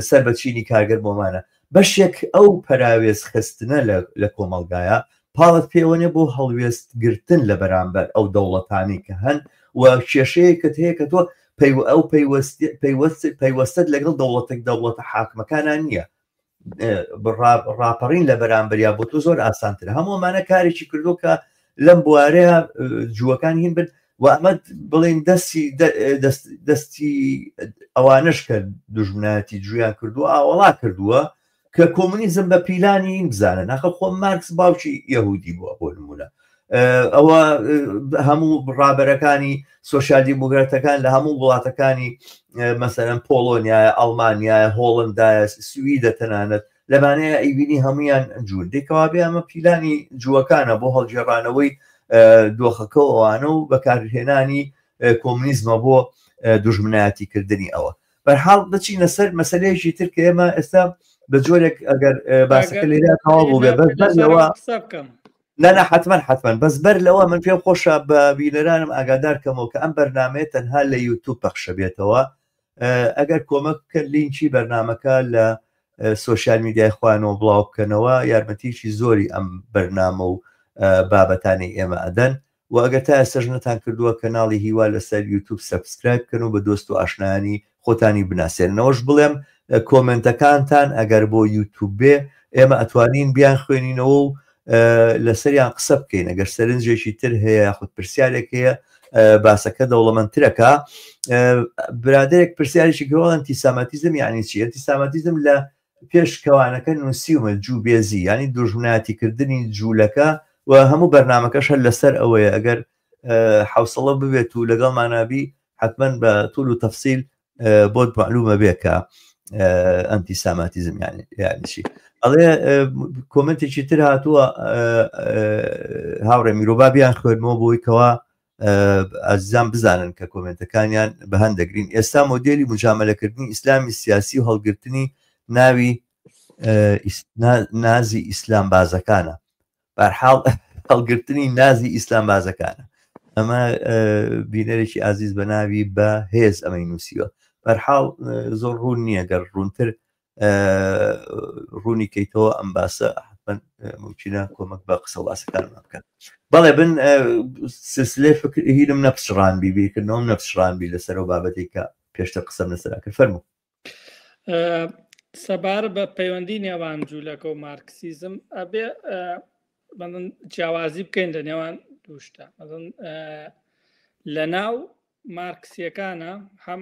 سەر بە چینی کارگەر بۆمانە بەشێک ئەو پەراوێز خستنە لە کۆمەڵگایە پاڵت پێوەنێ بۆ هەڵوێست گرتن لە بەرامبەر ئەو دەوڵەتانەی کە هەن و کێشەیەکت هەیە کە تۆ ئەو پەیوەستت لەگەڵ دەوڵەتێک دەوڵەتە حاکمەکانان نییە ڕاپەڕین لە بەرامبەریا بۆ تۆ زۆر ئاسانتر هەموو ئەمانە کارێکی کردو کە لەم بوارەیە جووەکان هین بن و ئەمە بڵین دەستی دەستی ئەوانش کە دژمنایەتی جویان کردووە ئاوەڵا کردووە کە کۆمونیزم بە پیلانی این بزانە ناخە خۆ مارکس باوکی یەهودی بووە بۆ نمونە ئەوە هەموو ڕابەرەکانی سۆسیال دیموکراتەکان لە هەموو وڵاتەکانی مەسەرەن پۆڵۆنیایە ئەڵمانیایە هۆڵندایە سویدە تەنانەت لەمانەیە ئەیبینی هەمویان جوون دێکەوا بێ ئەمە پیلانی جووەکانە بۆ هەڵگێڕانەوەی دۆخەکەوانە و بەکارهێنانی کۆمونیزمە بۆ دوژمنایەتیکردنی ئەوە. بەرحاڵ بچینە سەر مەسلەیەکی تر کە ئێمە ئێستا بە جۆرێک ئەگەر باسەکە لێرە تەواو بوو بێ بەس بەر لەوە نا حتمما حتمما بەس بەر لەوە من پێم خۆشە بە بینەرانم ئاگادار کەمەوە کە ئەم بەرنمەیە تەنها لە یوتوب پەخشە بێتەوە ئەگەر کۆمەک بکەن لینکی بەرنمەکە لە سۆشیال میدیای خۆیانەوە بڵاو بکەنەوە یارمەتیکی زۆری ئەم بەرنامە و بابەتانی ئێمە ئەدەن وە ئەگەر تا ئێستاش نەتان کردووە کەناڵی هیوا لەسەر یوتوب subscribe بکەن و بە دۆست و ئاشنایانی خۆتانی بناسێنن ئەوەش بڵێم کۆمێنتەکانتان ئەگەر بۆ یوتوب بێ ئێمە ئەتوانین بیان خوێنینەوە و لەسەریان قسە بکەین ئەگەر سەرنجێکی تر هەیە یاخود پرسیارێک هەیە باسەکە دەوڵەمەندترەکە برادێک پرسیارێکی گەوە ئەنتیساماتیزم یعنی چی ئەنتیساماتیزم لە پێش کەوانەکە نووسیومە جوو بێزی یانی دوژمنایەتی کردنی جوولەکە و هەموو بەرنامەکەش هەر لەسەر ئەوەیە ئەگەر حوسڵە ببێت و لەگەڵمانا بی حتمما بە طول و تەفسیل بۆت معلومە بێ کە ئەنتی ساماتیزم یانی چی ئەڵێ کۆمنتێکی تر هاتووە هاوڕێ میرۆبا بیان خوێنمەوە بۆی کەوا ئازیزان بزانن کە کۆمێنتەکانیان بە هەند دەگرین ئێستا مۆدێلی مجاملەکردنی ئیسلامی سیاسی و هەڵگرتنی ناوی نازی ئیسلام بازەکانە بارحاڵ هەڵگرتنی نازی ئیسلام بازەکانە ئەمە بینەرێکی ئازیز بە ناوی بە هێز ئەمەی نووسیوە بەرحاڵ زۆر ڕوون نییە گەر ڕوونتر ڕوونی کەیتەوە ئەم باسە حتمما ممکنە کۆمەک بە قسە باسەکانمان بکات بەڵێ بن سلسلەی فکر هینم نەپچڕان بی بیرکردنەوەم نەپچڕان بی لەسەر ئەو بابەتێک کە پێشتر قسەم لەسەر کرد فەرموو سەبارە بە پەیوەندی نێوان جوولەکە و مارکسیزم ئەبێ جیاوازی بکەین لە نێوان دووشتە لە ناو مارکسیەکانە هەم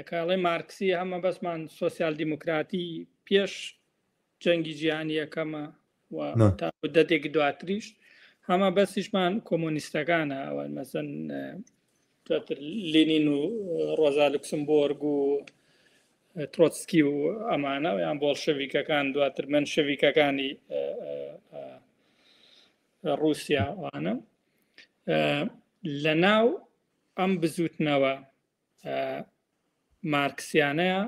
کاڵی مارکسی هەم مەبەستمان سۆسیال دیموکراتی پێش جەنگی جیهانی یەکەمە و تا مدەتێکی دواتریش هەمە بەسیشمان کۆمۆنیستەکانە ئەوە مەسەن دواتر لینین و ڕۆزا لوکسمبۆرگ و ترۆتسکی و ئەمانە یان بۆڵشەویکەکان دواتر مەنشەویکەکانی ڕووسیا وانە لە ناو ئەم بزوتنەوە مارکسیانەیە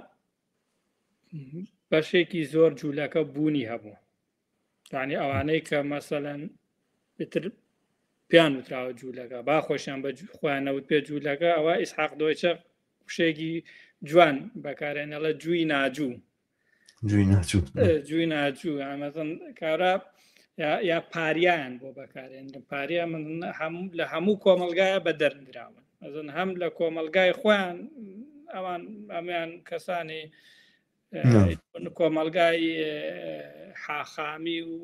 بەشێکی زۆر جوولەکە بوونی هەبوو یعنی ئەوانەی کە مەسەەن پتر پیان وتراوە جوولەکە با خۆشیان بە خۆیان نەوت پێ جوولەکە ئەوە ئیسحاق دۆیچە وشەیەکی جوان بەکارێنەڵە جووی ناجوو جوی ناچوو جوی ناچوو ئەمەزن کارا یا پاریان بۆ بەکارێن پاریا من هەم لە هەموو کۆمەلگایە بە دەرنراون ئەزن هەم لە کۆمەلگای خۆیان ئەوان ئەمیان کەسانی کۆمەلگای حاخامی و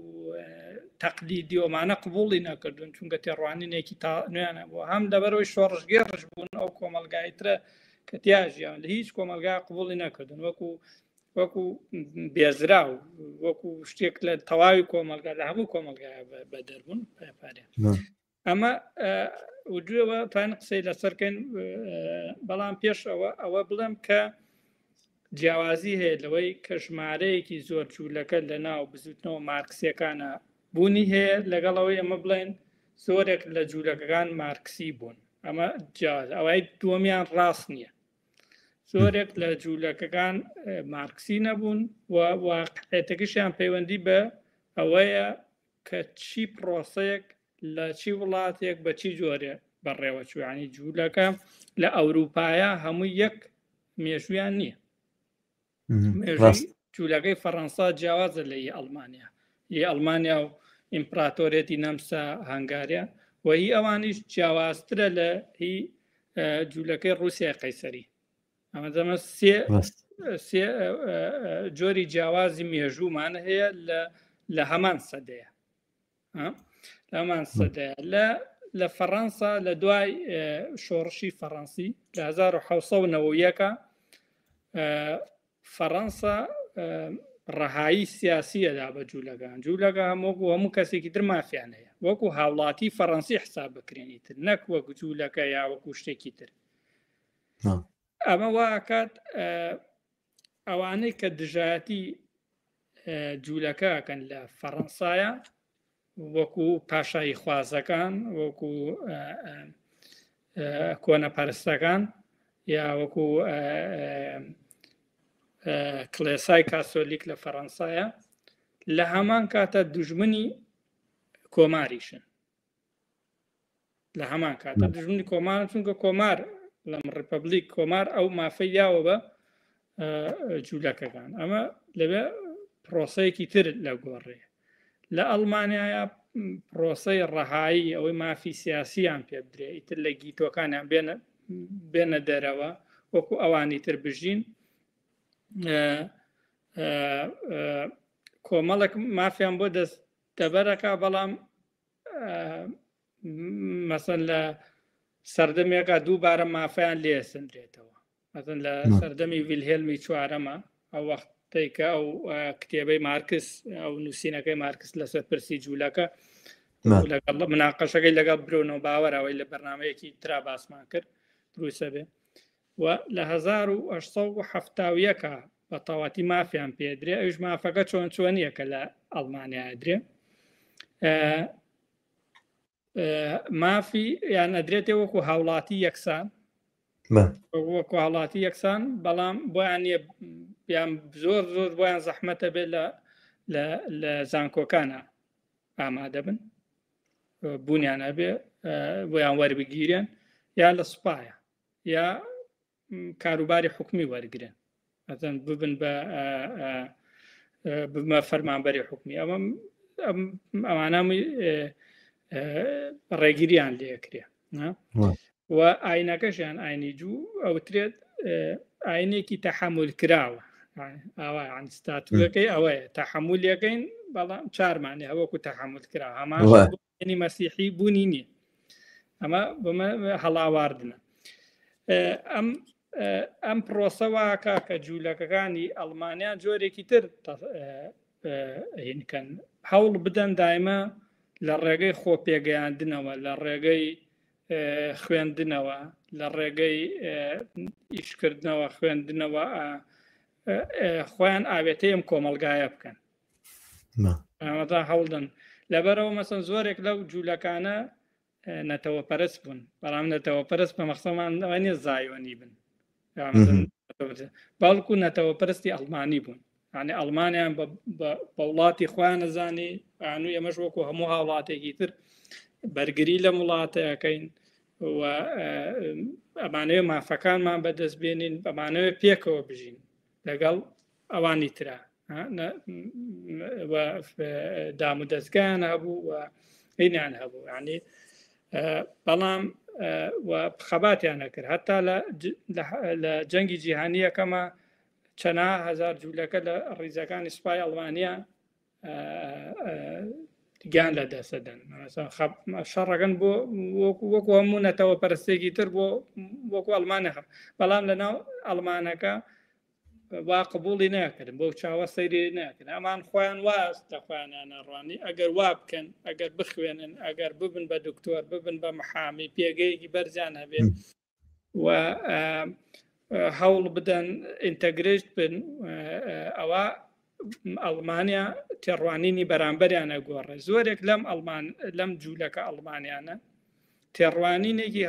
تەقلیدی ئەمانە قبوڵی نەکردون چونکە تێڕوانینێکی تا نوێیانە بوو هەم لەبەرەوەی شۆڕشگێڕش بوون ئەو کۆمەلگای ترە کە تیا ژیان لە هیچ کۆمەلگا قبوڵی نەکردن وەکو وەکو بێزراو وەکو شتێک لە تەواوی کۆمەلگا لە هەموو کۆمەلگا بەدەربوون پارێ ئەمە دوێوە توان قسەی لەسەرکەین بەڵام پێش ئەوە ئەوە بڵێم کە جیاوازی هەیە لەوەی کە ژمارەیەکی زۆر جوولەکە لە ناو بزوتنەوە مارکسیەکانە بوونی هەیە لەگەڵ ئەوەی ئەمە بڵێن زۆرێک لە جوولەکەکان مارکسی بوون ئەمە جیاواز ئەوەی دووەمیان ڕاست نییە زۆرێک لە جوولەکەکان مارکسی نەبوون و واقعێتەکەشیان پەیوەندی بە ئەوەیە کە چی پرۆسەیەک لە چی وڵاتێک بە چی جۆرێ بەڕێوە چوانی جوولەکە لە ئەوروپایە هەموو یەک مێژویان نییە مێژووی جوولەکەی فەڕەنسا جیاوازە لە ی ئەڵمانیا ی ئەڵمانیا و ئیمپراتۆرێتی نەمسا هەنگاریا و هی ئەوانیش جیاوازترە لە هی جوولەکەی ڕووسیای قەیسەری ئەمە دەمە سێ سێ جۆری جیاوازی مێژوومان هەیە لە لە هەمان سەدەیە هەمان سەدەیە لە لە فەڕەنسا لە دوای شۆڕشی فەڕەنسی لە 1990 فەڕەنسا ڕەهایی سیاسیەدا بە جوولەکان جوولەکە هەمووکو هەموو کەسێکی تر مافیان هەیە وەکو هاوڵاتی فەڕەنسی حساب بکرێنی تر نەک وەک جوولەکە یا وەکو شتێکی تر ئەمە واکات ئەوانەی کە دژایەتی جوولەکەکەن لە فەڕەنسایە وەکو پاشایی خوازەکان وەکو کۆنەپەرستەکان. یا وەکو کڵێسای کاسۆلیک لە فەڕەنسایە لە هەمان کاتە دوژمنی کۆماریشن لە هەمان کاتە دژمنی کۆمار چونکە کۆمار لەم ڕیپبلیک کۆمار ئەو مافەی یاوە بە جوولەکەکان ئەمە لەوێ پرۆسەیەکی تر لە گۆڕێ لە ئەڵمانایە پرۆسەی ڕەهایی ئەوەی مافی سیاسیان پێ بدرێ ئیتر لە گیتۆکانیان بێنە بێنە دەرەوە وەکو ئەوانی تر بژین کۆمەڵێک مافیان بۆ دەست دەبەرەکە بەڵام مەسەن لە سەردەمێکا دووبارە مافیان لێسندرێتەوە مەسەن لە سەردەمی ویلهێلمی چوارەمە ئەو وەختەی کە ئەو کتێبەی مارکس ئەو نووسینەکەی مارکس لەسەر پرسی جوولەکە لەگەڵ مناقەشەکەی لەگەڵ برۆنەوە باوەرەوەی لە بەرنمەیەکی ترا باسمان کرد دروستە بێ و لە 1970 بە تەواتی مافیان پێدرێ ئەوش مافەکە چۆن چۆنیە کە لە ئەڵمانیا درێ مافی یان ئەدرێتێ وەکو هاوڵاتی یەکسان وەکو هاوڵاتی یەکسان بەڵام بۆیان نییە یان زۆر زۆر بۆیان زەحمەتە بێت لە لە زانکۆکانە ئامادە بن بوونیان هەبێ بۆیان وەربگیرێن یا لە سوپایە یا کاروباری حکومی وەرگن ئەزن ببن بە ببمە فەرمانبەری حکومی ئەمە ئەمانە ڕێگیریان لێکرێ و ئاینەکەشیان ئاینی جوو ئەوترێت ئاینێکی تەحمل کراوە ئاوا ستاتوەکەی ئەوەیە تەحملیەکەین بەڵام چارمانێ هەوەکو تەحمل کرا هەمان مەسیحی بوونی نییە ئەمە بەمە هەڵاواردنە ئەم ئەم پرۆسە واکە کە جوولەکەکانی ئەڵمانیا جۆرێکی تر هینکەن هەوڵ بدەن دایمە لە ڕێگەی خۆ پێگەیاندنەوە لە ڕێگەی خوێندنەوە لە ڕێگەی ئیشکردنەوە خوێندنەوە خۆیان ئاوێتەی ئەم کۆمەلگایە بکەن ئەمەدا هەوڵدەن لەبەرەوە مەسن زۆرێک لەو جوولەکانە نەتەوە پەرست بوون بەڵام نەتەوە پەرست بە مەخسەمان ئەوە نیە زایۆنی بن بەڵکو نەتەوە پەرستی ئەڵمانی بوون یعنی ئەڵمانیان بە وڵاتی خۆیان نەزانی ئەنو ئێمەش وەکو هەموو هاوڵاتێکی تر بەرگری لەم وڵاتەکەین و ئەمانەوێ مافەکانمان بەدەست بێنین ئەمانەوێ پێکەوە بژین لەگەڵ ئەوانی ترا دام و دەستگایان هەبوو و هینیان هەبوو ینی بەڵام خەباتیان نەکرد هەتا لە جەنگی جیهانی یەکەمە چەنا هزار جوولەکە لە ڕیزەکانی سوپای ئەڵمانیا گیان لە دەسەدەن شەڕەکەن بۆ وەکو هەموو نەتەوە پەرستێکی تر بۆ وەکو ئەڵمانە بەڵام لە ناو ئەڵمانەکە وا قبوڵی ناکردن بۆ چاوە سەیری ناکرد ئەمان خۆیان واز لە خۆیانیان ناڕوانی ئەگەر وا بکەن ئەگەر بخوێنن ئەگەر ببن بە دکتۆر ببن بە محامی پێگەیەکی بەرزیان هەبێت و هەوڵ بدەن ئینتەگرێت بن ئەوە ئەڵمانیا تێڕوانینی بەرامبەریانە گۆڕێ زۆرێک لەم ئەڵمان لەم جوولەکە ئەڵمانیانە تێڕوانینێکی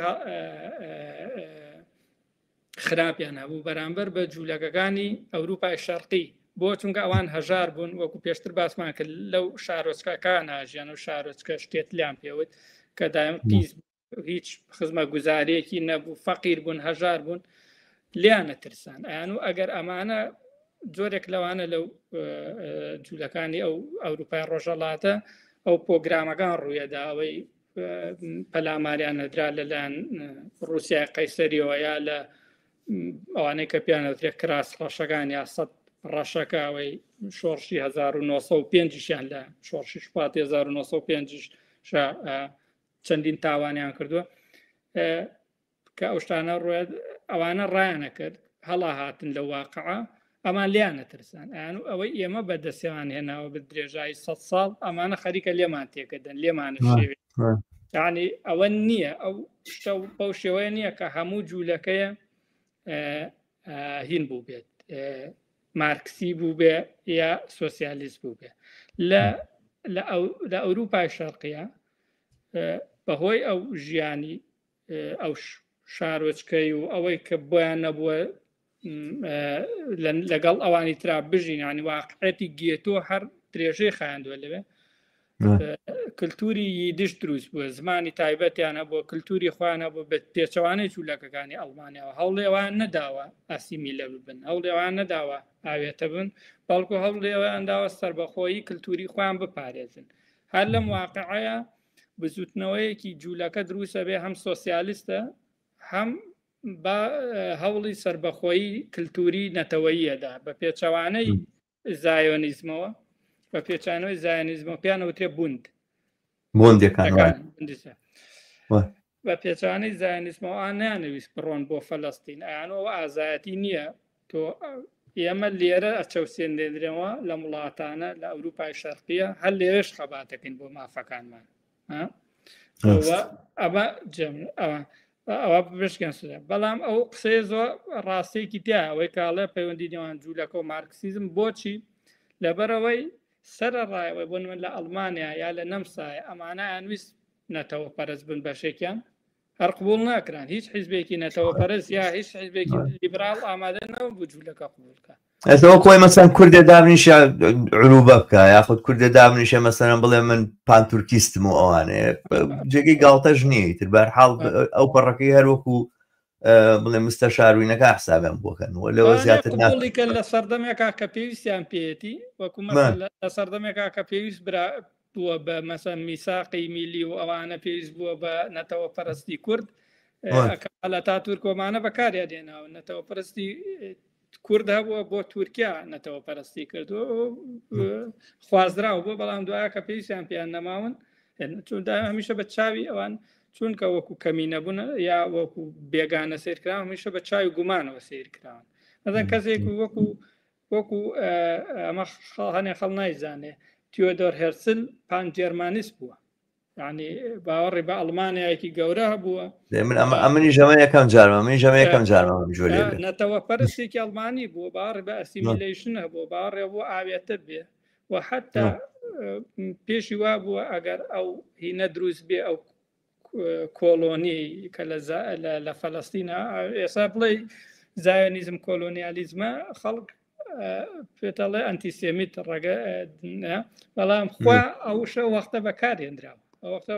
خراپیان هەبوو بەرامبەر بە جوولەکەکانی ئەوروپای شەرقی بۆ چونکە ئەوان هەژار بوون وەکو پێشتر باسمان کرد لەو شارۆچکەکان ناژیان و شارۆچکە شتێتلیان پێوت کە دایم پیس هیچ خزمە گوزارێکی نەبوو فەقیر بوون هەژار بوون لیانە ترسان ئەیان و ئەگەر ئەمانە جۆرێک لەوانە لەو جوولەکانی ئەو ئەوروپای ڕۆژەڵاتە ئەو پۆگرامەکان ڕوویەدا ئەوەی پەلاماریان نەدرا لەلایەن رووسای قەیسەریەوە یا لە ئەوانەی کە پیانەوترێ کراس ڕەشەکان یا سە ڕەشەکە ئەوەی شۆڕشی 1905یان لە شۆڕشی شوپاتی 1905 چەندین تاوانیان کردووە کە ئەو شتانە ڕوێت ئەوانە ڕایانە کرد هەڵا هاتن لە واقعە ئەمان لیان نەترسان ئەیان و ئەوەی ئێمە بەدەستیان هێناوە بە درێژایی سە ساڵ ئەمانە خەریکە لێمان تێکردن لێمان شێوێ ینی ئەوە نییە ئەو شتە بەو شێوەیە نییە کە هەموو جوولەکەیە هین بوو بێت مارکسی بوو بێ یا سۆسیالیست بوو بێ لە لە ئەوروپای شەرقیە بەهۆی ئەو ژیانی ئەو شارۆچکەی و ئەوەی کە بۆیان نەبووە لەگەڵ ئەوانی ترا بژین ینی واقعەتی گێتۆ هەر درێژەی خایاندووە لەوێ کللتوری یدش دروست بووە زمانی تایبەتیان هەبووە کللتوری خۆیان هەبوو بە پێچەوانەی چوولەکەکانی ئەڵمانیاوە هەوڵێوان نەداوە ئاسیمیلە ببن هەوڵێوان نەداوە ئاوێتە بن بەڵکو هەوڵێوان داوە سربەخۆیی کللتوری خۆیان بپارێزن هەر لەم واقعەیە بزوتنەوەیەکی جوولەکە دروستە بێ هەم سۆسیالیستە هەم با هەوڵی سربەخۆیی کللتوری نەتەوەیەدا بە پێچەوانەی زایۆنیزمەوە بە پێچانەوەی زایۆنیزمەوە پیان وترێ بوند بوندەکان بە پێچانەی زایۆنیزمەوە ئان نانەویست بڕۆن بۆ فەلەستین ئەیانەوە ئازایەتی نییە تۆ ئێمە لێرە ئەچەوسێنێنرەوە لەم وڵاتانە لە ئەوروپای شەرقیە هەر لێرەش خەباتەکەین بۆ مافەکانمان ئەمە ئەوە ئەوە بشکن سودا بەڵام ئەو قسەیە زۆر ڕاستێکی تیا ئەوەی کاڵێ پەیوەندی نێوان جوولەکە و مارکسیزم بۆچی لەبەرەوەی سەرە ڕایەوەی بۆ من لە ئەڵمانیا یا لە نەمسایە ئەمانە ئەنویست نەتەوە پەرست بن بەشێکیان هەر قبول ناکران هیچ حیزبێکی نەتەوە پەرست یا هیچ حیزبێکی لیبرال ئامادە نەبوو جوولەکە قبولکە ئێستا وەک خۆی مەسەن کوردێ دابنیشە عروبە بکە یاخود کوردێ دابنیشە مەسەرەن بڵێ من پانتورکیستم و ئەوانەیە جێگەی گاڵتەش نییە تر بەرحاڵ ئەو پەڕەکەی هەروەکو بڵێ مستەشاروینەکە حسابیان بۆکەن و لەوە زیاتر ناکە لە سەردەمێکا کە پێویستیان پێیەتی وەکو لە سەردەمێکا کە پێویست برا بووە بە مەسەن میساقی میلی و ئەوانە پێویست بووە بە نەتەوە پەرستی کورد لە تا تورکۆمانە بەکاریان دێناوە نەتەوە پەرستی کورد هەبووە بۆ تورکیا نەتەوە پەرستی کردو خوازراو بوو بەڵام دوایە کە پێویستیان پێیان نەماون چون هەمیشە بە چاوی ئەوان چونکە وەکو کەمی نەبوون یا وەکو بێگانە سیرکراون هەمیشە بە چاوی گومانەوە سیر کراون مەزەن کەسێک وەکو وەکو ئەمە هەنێ خەڵ نایزانێ تیۆدۆر هێرسل پانجێرمانیست بووە ینی باوەڕی بە ئەڵمانیایەکی گەورە هەبووە من ئەمە ئەمنی ژەمە یەکەم جارمە من ژەمە یەکەم جارمە جۆرێ نەتەوە پەرستێکی ئەڵمانی بووە باوەڕی بە ئەسیمیلەیشن هەبووە باوەڕێ بوو ئاوێتە بێ و حتا پێشی وا بووە ئەگەر ئەو هینە دروست بێ ئەو کۆلۆنی کە لە فەلەستینە ئێسا بڵێ زایۆنیزم کۆلۆنیالیزمە خەڵک پێتەڵێ ئەنتیسێمیت ڕەگە بەڵام خوا ئەوشە وەختە بەکارهێنراوە وەختە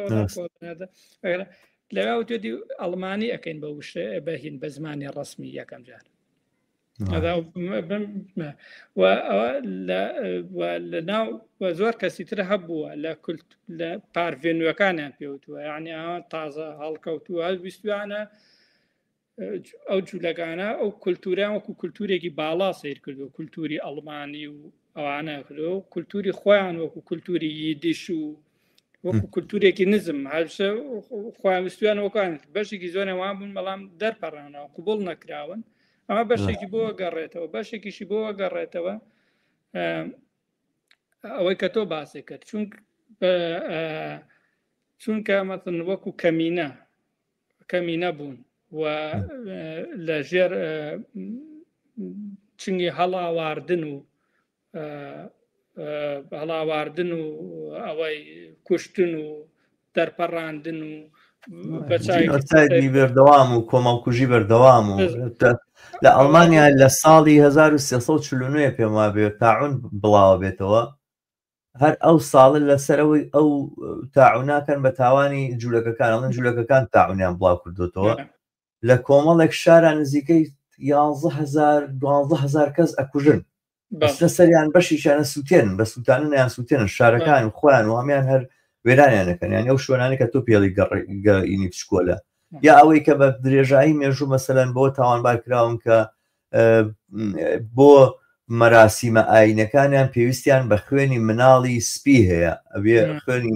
لەوێ وتێتی ئەڵمانی ئەەکەین بە وشە بەهین بە زمانی ڕسمی یەکەم جار لە ناو زۆر کەسی تر هەبووە لە کولت لە پارڤێنوەکانیان پێوتووە یعنی ئەوان تازە هەڵکەوتووە ویستویانە ئەو جوولەکانە ئەو کولتوریان وەکو کولتورێکی باڵا سیر کردو کولتوری ئەڵمانی و ئەوانە کردو کولتوری خۆیان وەکو کولتوری یدیش و وەکو کولتورێکی نزم هەرشە خۆیان ویستویان وەکان بەشێکی زۆر وان بوون بەڵام دەرپەڕانەوە قوبڵ نەکراون ئەمە بەشێکی بۆ گەڕێتەوە بەشێکیشی بۆ گەڕێتەوە ئەوەی کە تۆ باسی کرد چون چونکە مەتن وەکو کەمینە کەمینە بوون و لە ژێر چنگی هەڵاواردن و هەڵاواردن و ئەوەی کوشتن و دەرپەڕاندن و بەچای بەردەوام و کۆمەڵکوژی بەردەوام و لە ئەڵمانیا لە ساڵی 1349 پێم وابێ تاعون بڵاوە بێتەوە هەر ئەو ساڵە لەسەرەوەی ئەو تاعوناکەن بە تاوانی جوولەکەکان ئەڵێن جوولەکەکان تاعونیان بڵاو کردوتەوە لە کۆمەڵێک شارە نزیکەی 11هزار 12هزار کەس ئەکوژن بەسە سەریان بەشیشانە سووتێن بە سووتانە نیان سووتێنن شارەکان و خۆیان و هەمیان هەر وێرانیان دەکەن یان ئەو شوێنانە کە تۆ پێڵی گەڕینی بچکۆلە یا ئەوەی کە بە درێژایی مێژوو مەسەلەن بۆ تاوانبار کراون کە بۆ مەراسیمە ئاینەکانیان پێویستیان بە خوێنی مناڵی سپی هەیە ئەبێ خوێنی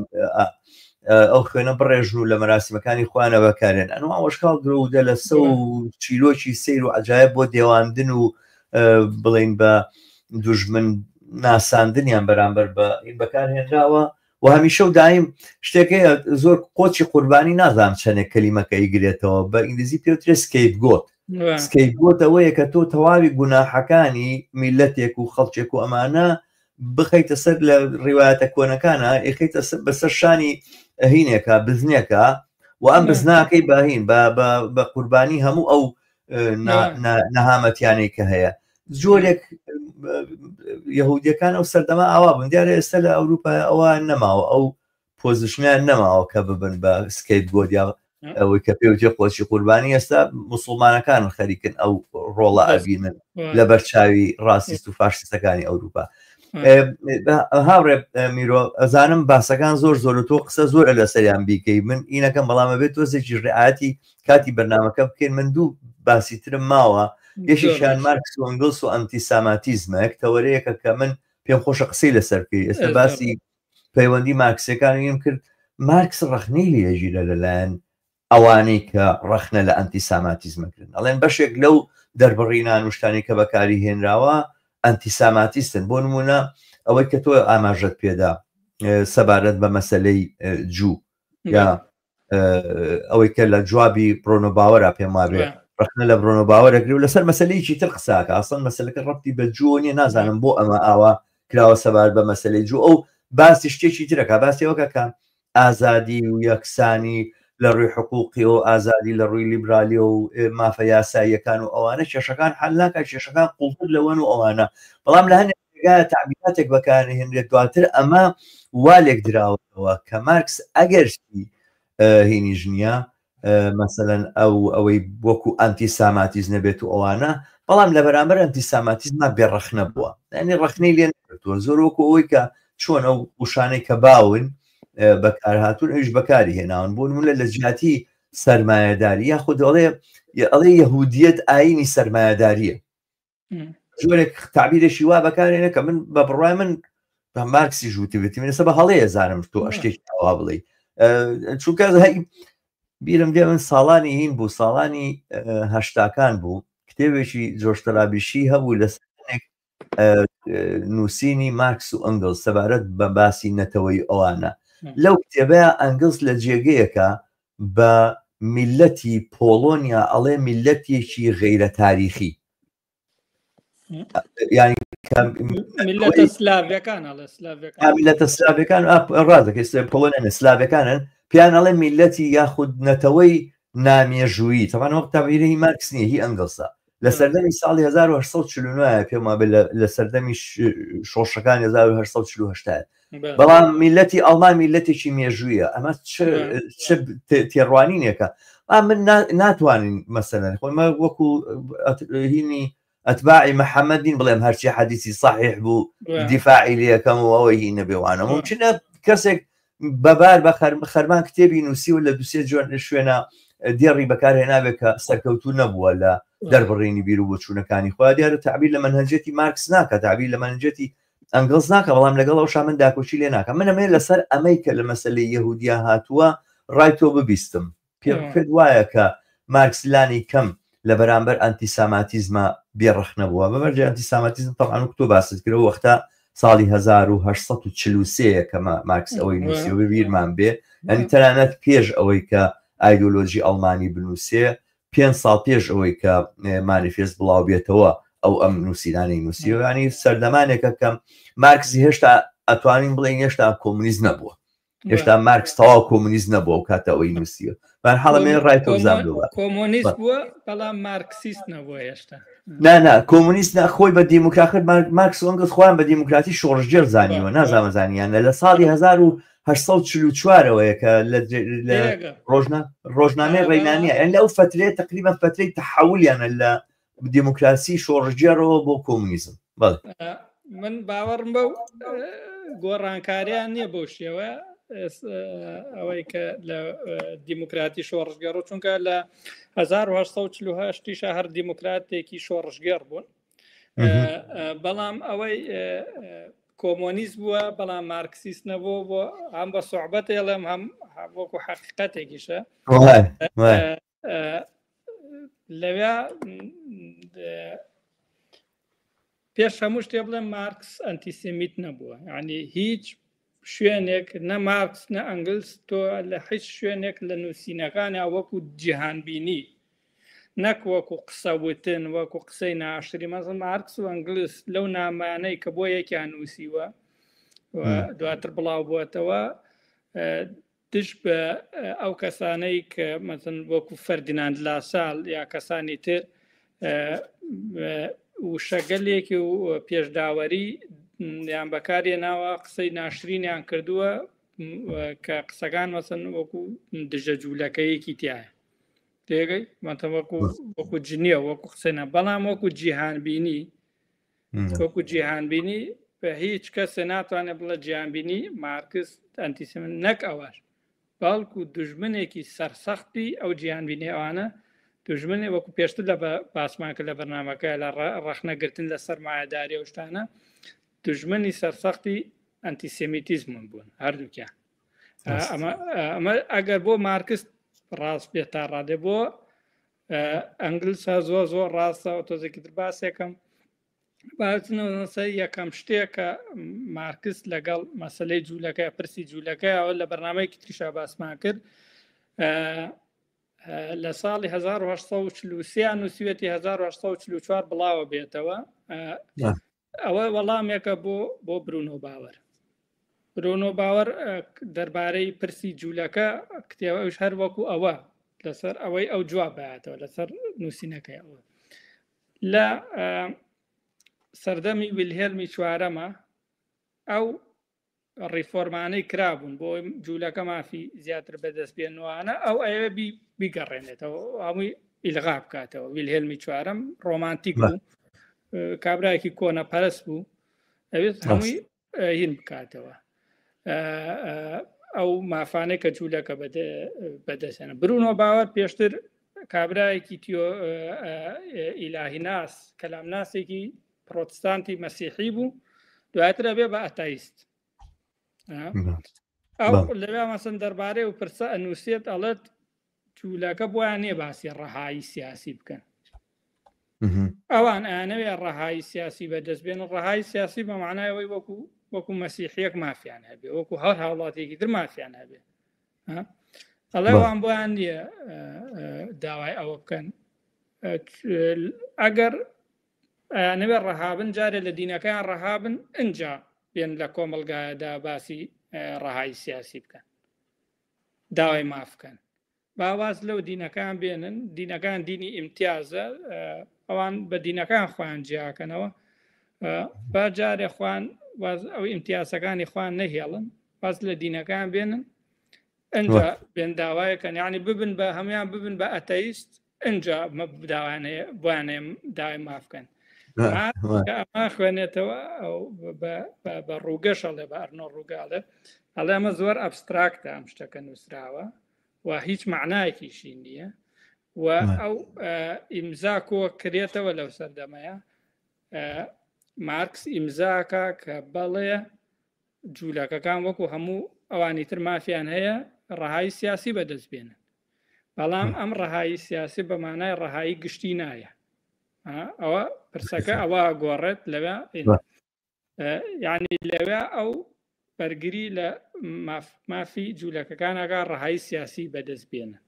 ئەو خوێنە بڕێژن و لە مەراسیمەکانی خۆیانە بەکارێن ئەنوا وەشکاڵ درۆ و دەلەسە و چیرۆکی سیر و عجایب بۆ دێواندن و بڵین بە دوژمن ناساندنیان بەرامبەر بە این بەکارهێنراوە و هەمیشە و دایم شتێک هەیە زۆر قۆچی قوربانی نازانم چەندێک کەلیمەکە ئیگرێتەوە بە ئینگلیزی پێوترێ scapegoat scapegoat ئەوەیە کە تۆ تەواوی گوناحەکانی میلەتێک و خەڵکێک و ئەمانە بخەیتە سەر لە ڕیوایەتە کۆنەکانە ئیخەیتە بەسەر شانی هینێکە بزنێکە و و ئەم بزناکەی باهین بە قوربانی هەموو ئەو نەهامەتیانەی کە هەیە جۆرێک یەهودیەکان ئەو سەردەمە ئاوا بوون دیارە ئێستا لە ئەوروپا ئەوە نەماوە ئەو position یان نەماوە کە ببن بە scapegoat یا ئەوەی کە پێوتێ قۆچی قوربانی ئێستا مسلمانەکان خەریکن ئەو ڕۆڵە ئەبینن لە بەرچاوی racist و فاشیستەکانی ئەوروپا هاوڕێ میرۆ ئەزانم باسەکان زۆر زۆر تۆ قسە زۆرە لەسەریان بیکەی من ئینەکەم بەڵامە بێت تۆزێکی ڕعاتی کاتی بەرنمەکە بکەین من دوو باسی ترم ماوە یەکێکیان مارکس و ئەنگلس و ئەنتیساماتیزمە یەک تەوەرەیەکە کە من پێم خۆشە قسەی لەسەر بکەی ئێستا باسی پەیوەندی مارکسەکانیم کرد مارکس ڕەخنەی لێژیرە لەلایەن ئەوانەی کە ڕەخنە لە ئەنتیساماتیزمە کرن ئەڵێن بەشێک لەو دەربڕینان و شتانەی کە بەکاری هێنراوە ئەنتیساماتیستن بۆ نمونە ئەوەی کە تۆ ئاماژەت پێدا سەبارەت بە مەسلەی جوو یا ئەوەی کە لە جوابی برۆنۆ باوەرا پێم وابێ ڕخنە لە برۆنۆ باوەرەگری و لەسەر مەسلەیەکی تر قساکە ئەسڵەن مەسلەکە ڕەتی بە جووە نیە نازانم بۆ ئەمە ئاوا کراوە سەبارەت بە مەسلەی جوو ئەو باسی شتێکی ترەکە باسی ئەوەکە کە ئازادی و یەکسانی لە ڕووی حقوقی و ئازادی لە ڕووی لیبرالی و مافە یاساییەکان و ئەوانە کێشەکان حل ناکە کێشەکان قوڵتر لەوەن و ئەوانە بەڵام لە هەندێک جێگا تەعبیراتێک بەکارهێنرێت دواتر ئەمە وا لێکدراوەتەوە کە مارکس ئەگەرچی هینیش نییە مەسەلەن ئەو ئەوەی وەکو ئەنتی ساماتیز نەبێت و ئەوانە بەڵام لە بەرامبەر ئەنتی ساماتیزما بێ ڕەخنە بووە یعنی ڕەخنەی لێ نەگرتووە زۆر وەکو ئەوەی کە چۆن ئەو وشانەی کە باون بەکارهاتوون ئەویش بەکاری هێناون بۆ نمونە لە جیاتی سەرمایەداری یاخود ئەڵێ ئەڵێ یەهودیەت ئاینی سەرمایەداریە جۆرێک تعبیرێکی وا بەکارێنە کە من بە بڕای من بە مارکسی ژووتی بێتی من ئێستا بە هەڵەیە زانم تۆ شتێکی ئاوا بڵێ چونکە هەی بیرم دێ من ساڵانی هین بوو ساڵانی هەشتاکان بوو کتێبێکی جۆشتەلابیشی هەبوو لە سەرێک نووسینی مارکس و ئەنگڵس سەبارەت بە باسی نەتەوەی ئەوانە لەو کتێبەیە ئەنگڵس لە جێگەیەکە بە میلەتی پۆڵۆنیا ئەڵێ میلەتێکی غەیرە تاریخی میلەتە سلاڤەکان ئەڵێ میلەتە سلاڤەکان ڕازەکەی پۆڵۆنیا سلاڤەکانن پێیان ئەڵێ میلەتی یاخود نەتەوەی نامێژوویی تەبان وەک تەعبیری مارکس نییە هی ئەنگڵسە لە سەردەمی ساڵی 1940 پێم وابێ لە سەردەمی شۆڕشەکانی 1940 بەڵام میلەتی ئەڵمان میلەتێکی مێژوویە ئەمە چ تێڕوانینێکە من ناتوانین مەسەلەن خۆمە وەکو هینی ئەتباعی محەممەد نین بڵێم هەرچی حەدیسی صحیح بوو دیفاعی لەکەم و ئەوەی هی نەبێوانە ممکنە کەسێک بەبار بە خەرمان کتێبی نووسی و لە دوسێ جۆن شوێنە دێڕی بەکارهێنابێت کە سەرکەوتوو نەبووە لە دەربڕینی بیر و بۆچوونەکانی خۆیان دیارە تعبیر لە مەنهەجێتی مارکس ناکە تعبیر لە مەنهەجێتی ئەنگڵس ناکە بەڵام لەگەڵ ئەوشا من داکۆکی لێ ناکەم من ئەمەیە لەسەر ئەمەی کە لە مەسەلەی یەهودیا هاتووە ڕای تۆ ببیستم پێ پێت وایە کە مارکس لانی کەم لە بەرامبەر ئەنتیساماتیزمە بێ ڕەخنە بووە بە مەرجی ئەنتیساماتیزم تەبعەن وەک تۆ باست کرد ئەو وەختە ساڵی 1843 کە مارکس ئەوەی نووسیوە بە بیرمان بێ یعنی تەنانەت پێش ئەوەی کە ئایدۆلۆژی ئەڵمانی بنووسێ پێنج ساڵ پێش ئەوەی کە مانیفێست بڵاو بێتەوە ئەو ئەم نووسینانەی نووسیوە ینی سەردەمانێکە کە مارکسی هێشتا ئەتوانین بڵێین هێشتا کۆمونیست نەبووە هێشتا مارکس تەواو کۆمونیست نەبووە و کاتە ئەوەی نووسیوە بەرحاڵ ئەمەوێ ڕای تۆ بزانم لەو بارە. کۆمۆنیست بووە بەڵام مارکسیست نەبووە هێشتا. نا نا کۆمونیست نا خۆی بە دیموکراخر مارکس و ئەنگڵس خۆیان بە دیموکراتی شۆڕشگێڕ زانیوە نازانم زانیان لە ساڵی 1844 ەوەیە کە لە لە ڕۆژنا ڕۆژنامەی ڕێنانیە یان لە ئەو فترەیە تقریبا فترەی تحولیانە لە دیموکراسی شۆڕشگێڕەوە بۆ کۆمونیزم بەڵێ من باوەڕم بەو گۆڕانکاریان نییە بەو شێوە ئەوەی کە لە دیموکراتی شۆڕشگێڕ و چونکە لە 1940 هەر دیموکراتێکی شۆڕشگێڕ بوون بەڵام ئەوەی کۆمۆنیست بووە بەڵام مارکسیست نەبوو بۆ هەم بە سوعبەت ئێڵێم هەم وەکو حەقیقەتێکیشە لەوێ پێش هەموو شتێ بڵێم مارکس ئەنتیسێمیت نەبووە یعنی هیچ شوێنێک نە مارکس نە ئەنگلس تۆ لە هیچ شوێنێک لە نووسینەکانیا وەکو جیهانبینی نەک وەکو قسە وتن وەکو قسەی ناشری مەزم مارکس و ئەنگلس لەو نامانەی کە بۆ یەکیان نووسیوە دواتر بڵاو بووەتەوە. دژ بە ئەو کەسانەی کە مەسن وەکو فەردیناند لاسال یا کەسانی تر وشەگەلێکی و پێشداوەری یان بەکارێناوە قسەی ناشرینیان کردووە کە قسەکان مەسن وەکو دژە جوولەکەیەکی تایە تێگەی مەتە وەکو وەکو جنیە وەکو قسەنە بەڵام وەکو جیهانبینی وەکو جیهانبینی بە هیچ کەسێ ناتوانێت بڵێ جیهانبینی مارکس ئەنتیسیمن نەک ئەوەش بەڵکو دژمنێکی سەرسەختی ئەو جیهانبینی ئەوانە دژمنێ وەکو پێشتر لە باسمان کرد لە بەرنمەکە لە ڕەخنەگرتن لە سەرمایەداری ئەو شتانە دژمنی سەرسەختی ئەنتیسێمیتیزم بوون هەردووکیان ئەمە ئەگەر بۆ مارکس ڕاست بێت تا ڕادێ بۆ ئەنگلسا زۆر زۆر ڕاستە تۆزێکی تر باسێکم باچنەوە سەر یەکەم شتێک کە مارکس لەگەڵ مەسلەی جوولەکە پرسی جوولەکەیەوە لە بەرنمەیەکی تریشا باسمان کرد لە ساڵی 1940 نووسوێتی 1944 بڵاوە بێتەوە ئەوە وەڵامێکە بۆ بۆ برونۆ باوەر برونۆ باوەر دەربارەی پرسی جوولەکە کتێوە ئەوش هەر وەکو ئەوە لەسەر ئەوەی ئەو جواب باتەوە لەسەر نووسینەکەی ئەوە لە سەردەمی ویلهێلمی چوارەمە ئەو ڕیفۆرمانەی کرابوون بۆ جوولەکە مافی زیاتر بەدەست بێنوانە ئەو ئەوێ بیگەڕێنێتەوە هەمووی ئیلغا بکاتەوە ویلهێلمی چوارەم ڕۆمانتیک بوو کابراایەکی کۆنە پەرست بوو ئەوێت هەمووی هین بکاتەوە ئەو مافانەی کە جوولەکە بەدەستێنە برونۆ باوەر پێشتر کابراایەکی تیۆ ئیلاهیناس کەلامناسێکی پرۆتستانتی مەسیحی بوو دواتر ئەبێ بە ئەتایست ئەو لەوێ مەسن دەربارەی و پرسە ئەنووسێت ئەڵێت جوولەکە بۆیان نییە باسی ڕەهایی سیاسی بکەن ئەوان ئەیانەوێ ڕەهایی سیاسی بەدەست بێن ڕەهایی سیاسی بە معنای ئەوەی وەکو وەکو مەسیحیەک مافیان هەبێ وەکو هەر هاوڵاتێکی تر مافیان هەبێ ئەڵێ وان بۆیان نییە داوای ئەوە بکەن ئەگەر ئەیانەوێ ڕەهابن جارێ لە دینەکەیان ڕەهابن ئەجا بێن لە کۆمەلگایەدا باسی ڕەهای سیاسی بکەن داوای ماف بکەن با واز لەو دینەکان بێنن دینەکان دینی ئیمتیازە ئەوان بە دینەکان خۆیان جیاکەنەوە با جارێ خوان واز ئەو ئیمتیازەکانی خوان نەهێڵن واز لە دینەکان بێنن ئەجا بێن داوایەکەن یعنی ببن بە هەموان ببن بە ئەتەیست ئەجا داوایان هەیە بۆیان هەیە داوای ماف بکەن ئەمە خوێنێتەوە بە ڕووگەش ئەڵێ بە ئەرنۆ ڕووگاڵێ ئەڵێ ئەمە زۆر ئەبستراکتە ئەم شتەکە نووسراوە و هیچ معنایەکیشی نییە و ئەو ئیمزا کۆ کرێتەوە لەو سەردەمەیە مارکس ئیمزاکە کە بەڵێ جوولەکەکان وەکو هەموو ئەوانی تر مافیان هەیە ڕەهایی سیاسی بەدەست بێنن بەڵام ئەم ڕەهایی سیاسی بە مانای ڕەهایی گشتی نایە ئەوە پرسەکە ئەوە گۆڕێت لەوێ یعنی لەوێ ئەو بەرگری لە مافی جوولەکەکان ئەگا ڕەهایی سیاسی بەدەست بێنن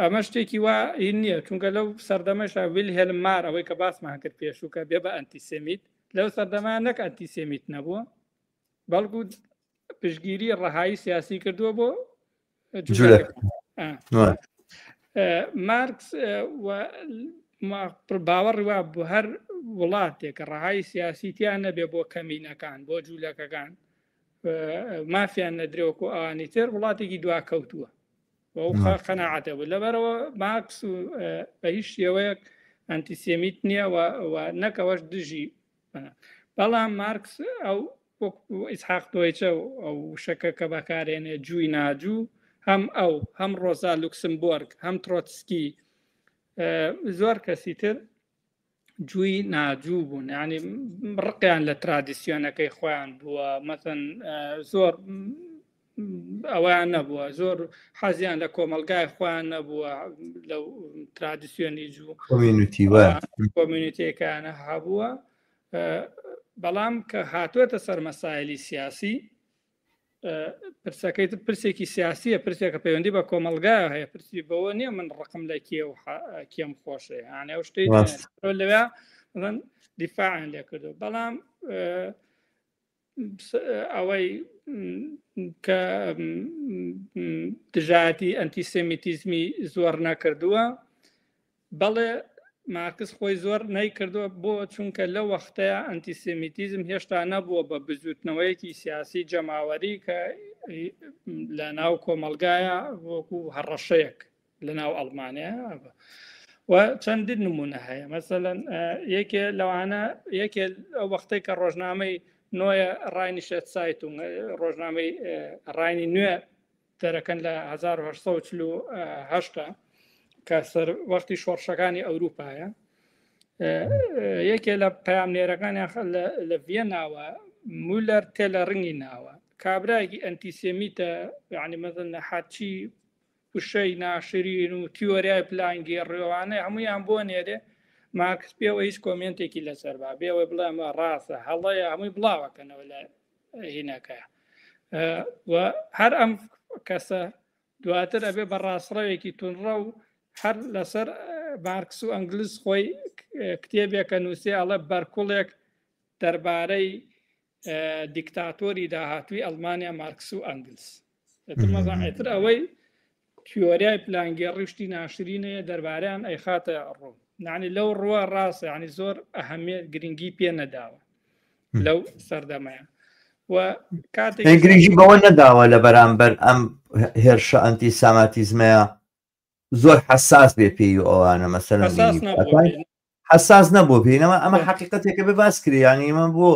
ئەمە شتێکی وا هین نییە چونکە لەو سەردەمەشا ویل هێلم مار ئەوەی کە باسمان کرد پێشوو کە بێ بە ئەنتیسێمیت لەو سەردەما نەک ئەنتیسێمیت نەبووە بەڵکو پشگیری ڕەهایی سیاسی کردووە بۆ مارکس باوەڕی وا بوو هەر وڵاتێک ڕەهای سیاسی تیان نەبێ بۆ کەمینەکان بۆ جوولەکەکان مافیان نەدرێوەکو ئەوانی تر وڵاتێکی دواکەوتووە قەناعەتە بوو لەبەرەوە مارکس و بە هیچ شێوەیەک ئەنتیسێمیت نییە و نەکەوەش دژی بەڵام مارکس ئەو ئیسحاق دۆیچە و ئەو وشەکە کە بەکارێنێ جووی ناجوو هەم ئەو هەم ڕۆزا لوکسمبۆرگ هەم ترۆتسکی زۆر کەسی تر جووی ناجوو بوون ینی ڕقیان لە ترادیسیۆنەکەی خۆیان بووە مەسەن زۆر ئەویان نەبووە زۆر حەزیان لە کۆمەلگای خۆیان نەبووە لەو ترادیسیۆنی جوو کۆمیونیتیەکانە هەبووە بەڵام کە هاتووەتە سەر مەسایلی سیاسی پرسەکەی تر پرسێکی سیاسیە پرسێکە پەیوەندی بە کۆمەلگا هەیە پرسی بەوە نییە من ڕقم لە کێ و کێم خۆشێ یانە ئەو شتەی لەوێ دیفاعیان لێ کردو بەڵام ئەوەی کە دژایەتی ئەنتیسێمیتیزمی زۆر نەکردووە بەڵێ مارکس خۆی زۆر نەیکردووە بۆ چونکە لەو وەختەیە ئەنتیسێمیتیزم هێشتا نەبووە بە بزوتنەوەیەکی سیاسی جەماوەری کە لە ناو کۆمەلگایە وەکو هەڕەشەیەک لە ناو ئەڵمانیا و چەندین نمونە هەیە مەسەلەن یەکێ لەوانە یەکێ ئەو وەختێک کە ڕۆژنامەی نوێ ڕاینیشە سایتون ڕۆژنامەی ڕاینی نوێ دەرەکەن لە 1940 کە سەر وەختی شۆڕشەکانی ئەوروپایە یەکێ لە پەیامنێرەکانیان لە ڤیەناوە مولەر تێلە ڕنگی ناوە کابراایکی ئەنتیسێمیتە یعنی مەزن حەچی وشەی ناشرین و تیۆریای پلانگێڕیەوانە هەمویان بۆ نێرێ مارکس پێوە هیچ کۆمنتێکی لەسەر با بێەوە بڵێ ئەمە ڕاستە هەڵەیە هەمووی بڵاوەکەنەوە لە هینەکە و هەر ئەم کەسە دواتر ئەبێ بە ڕاستڕەوێکی تونڕە و هەر لەسەر مارکس و ئەنگلس خۆی کتێبێکە نووسێ ئەڵێ بەرکوڵێک دەربارەی دیکتاتۆری داهاتوی ئەڵمانیا مارکس و ئەنگلس ئیتر ئەوەی تیۆریای پلانگێڕی شتی ناشرینەیە دەربارەیان ئەیخاتە ڕوو یعنی لەو ڕووە ڕاستە یعنی زۆر ئەهەمیەت گرنگی پێ نەداوە لەو سەردەمەیە و کاتێک گرنگی بەوە نەداوە لە بەرامبەر ئەم هێرشە ئەنتی ساماتیزمەیە زۆر حساس بێ پێی و ئەوانە مەسەلەن حساس نەبووە پێی. حساس نەبوو پێی نەما ئەمە حقیقەتێکە بێ باس کرێ یعنی ئەمە بۆ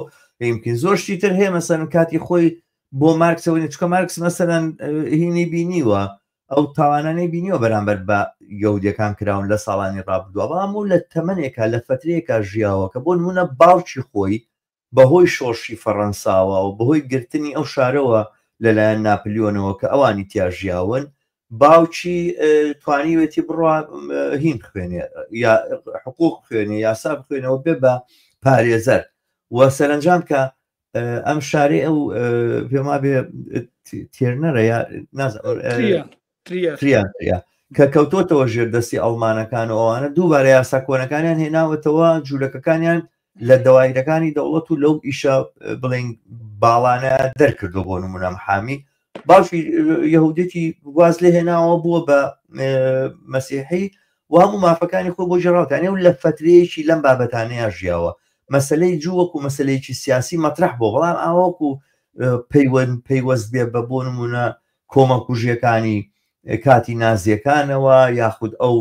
يمكن زۆر شتی تر هەیە مەسەلەن کاتی خۆی بۆ مارکسەوە نیە چونکە مارکس مەسەلەن هینی بینیوە ئەو تاوانانەی بینیوە بەرامبەر بە یەهودیەکان کراون لە ساڵانی ڕابردووە بەڵام و لە تەمەنێکا لە فترەیەکا ژیاوە کە بۆ نمونە باوکی خۆی بەهۆی شۆڕشی فەڕەنساوە و بەهۆی گرتنی ئەو شارەوە لەلایەن ناپلیۆنەوە کە ئەوانی تیا ژیاون، باوکی توانیوێتی بڕوا هین بخوێنێ یا حقوق بخوێنێ یاسا بخوێنەوە بێ بە پارێزەر و سەرەنجام کە ئەم شارەی ئەو پێما بێ تێرنەرە یا نازانم تریان کە کەوتۆتەوە ژێر دەستی ئەڵمانەکان و ئەوانە دووبارە یاسا کۆنەکانیان هێناوەتەوە جوولەکەکانیان لە دەوایرەکانی دەوڵەت و لەو ئیشە بڵێن باڵانە دەرکردو بۆ نمونە محامی باوکی یهودێکی واز لێ هێناوە بووە بە مەسیحی و هەموو مافەکانی خۆی بۆ جێڕاوتانێ و لە فترەیەکی لەم بابەتانەیە ژیاوە مەسلەی جوو وەکو مەسلەیەکی سیاسی مەطرح بۆ بەڵام ئاوەکو پەیوەند پەیوەست بێ بە بۆ نمونە کۆمەڵکوژیەکانی کاتی نازیەکانەوە یاخود ئەو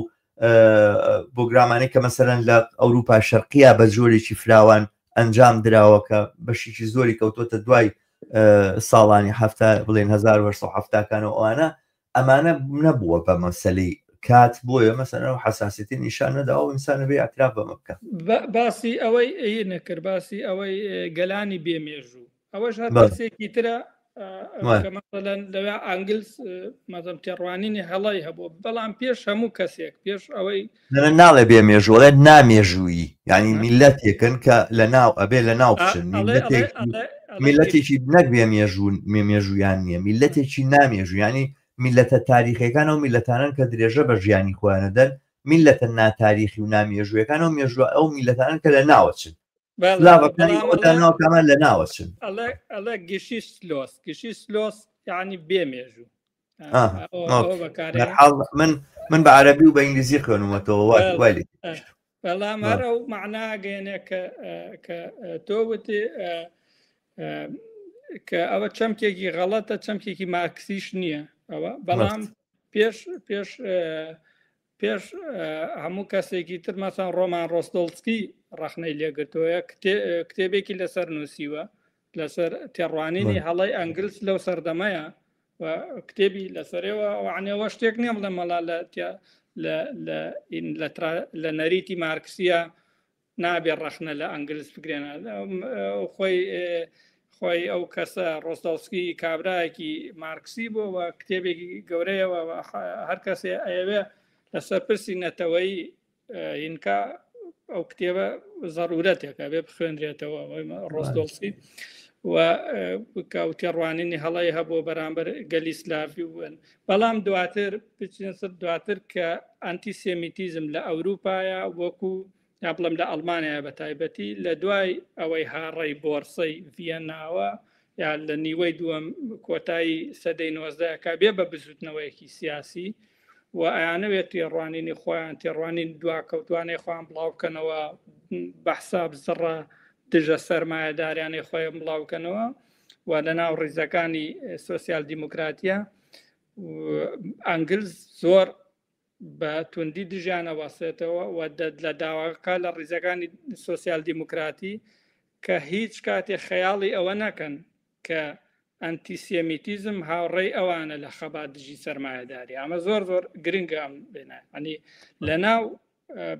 بۆگرامانەی کە مەسەرەن لە ئەوروپا شەرقیە بە جۆرێکی فراوان ئەنجام دراوە کە بەشێکی زۆری کەوتۆتە دوای ساڵانی هەفتا بڵێن 1970کانەوە ئەوانە ئەمانە نەبووە بە مەسەلەی کات بۆیە مەسەلەن ئەو حەساسیەتی نیشان نەداوە و ئینسانە بێ اعتراف بەمە بکە. باسی ئەوەی ی نەکرد باسی ئەوەی گەلانی بێ مێژوو ئەوەش هەر پرسێکی ترە کە مەسەلەن لەوێ ئەنگلس مەزم تێڕوانینی هەڵی هەبوو بەڵام پێش هەموو کەسێک پێش ئەوەی ناڵێ بێ مێژوڵێت نامێژوویی ینی میلەتێکن کە لە ناو ئەبێ لە ناو بچن میلەتێکی نەک بێ مێژوو مێژوویان نییە میلەتێکی نامێژویانی میلەتە تاریخەکان و میلەتانن کە درێژە بە ژیانی خۆیانە دەن میلەتە ناتاریخی و نامێژوویەکان و مێژوە ئەو میلەتانن کە لە ناوەچن سلاڤەکانی ئەوەتا ناوکامان لە ناوەچن ئەڵێ گشیشتلۆس گشیشتلۆس یعنی بێ مێژوو من من بە عربی و بە ئینگلیزی خوێنومەتەوە وای لێ بەڵام هەر ئەو معناگەێنێ کە کە تۆ وتی کە ئەوە چەمکێکی غەڵەتە چەمکێکی مارکسیش نییە ئەوە بەڵام پێش پێش پێش هەموو کەسێکی تر مەسەن ڕۆمان ڕۆستۆڵسکی ڕەخنەی لێگرتووە کتێبێکی لەسەر نووسیوە لەسەر تێڕوانینی هەڵی ئەنگلس لەو سەردەمەیە و کتێبی لەسەرەوە وانەوە شتێک نییە بڵێ مەڵا لە لە نەریتی مارکسیە نابێ ڕەخنە لە ئەنگلس بگرێنە خۆی خۆی ئەو کەسە ڕۆستۆڵسکی کابراایەکی مارکسی بووە و کتێبێکی گەورەیەوە هەر کەسێ ئەیەوێ لەسەر پرسی نەتەوەی هینکە ئەو کتێبە زەرورەتێکە بێ بخوێنرێتەوە ڕۆستۆڵسکی و کە و تێڕوانینی هەڵی هەبوو بەرامبەر گەلی سلاڤی وون بەڵام دواتر بچینە سەر دواتر کە ئەنتیسێمیتیزم لە ئەوروپایە وەکو یا بڵێم لە ئەڵمانیا بە تایبەتی لە دوای ئەوەی هاڕەی بۆرسەی ڤیەناوە یا لە نیوەی دووەم کۆتایی سەدەی 19 کە بێ بە بزوتنەوەیەکی سیاسی و ئەیانەوێت تێڕوانینی خۆیان تێڕوانین دواکەوتوانەی خۆیان بڵاو بکەنەوە بە حساب زڕە دژە سەرمایەداریانەی خۆیان بڵاو بکەنەوە و لە ناو ڕیزەکانی سۆسیال دیموکراتیە ئەنگلز زۆر بە توندی دژیانە وەسێتەوە و لە داواکە لە ڕیزەکانی سۆسیال دیموکراتی کە هیچ کاتێ خەیاڵی ئەوە نەکەن کە ئەنتیسێمیتیزم هاوڕێی ئەوانە لە خەبات دژی سەرمایەداری. ئەمە زۆر زۆر گرنگە ئەم بێنە. ئەنی لە ناو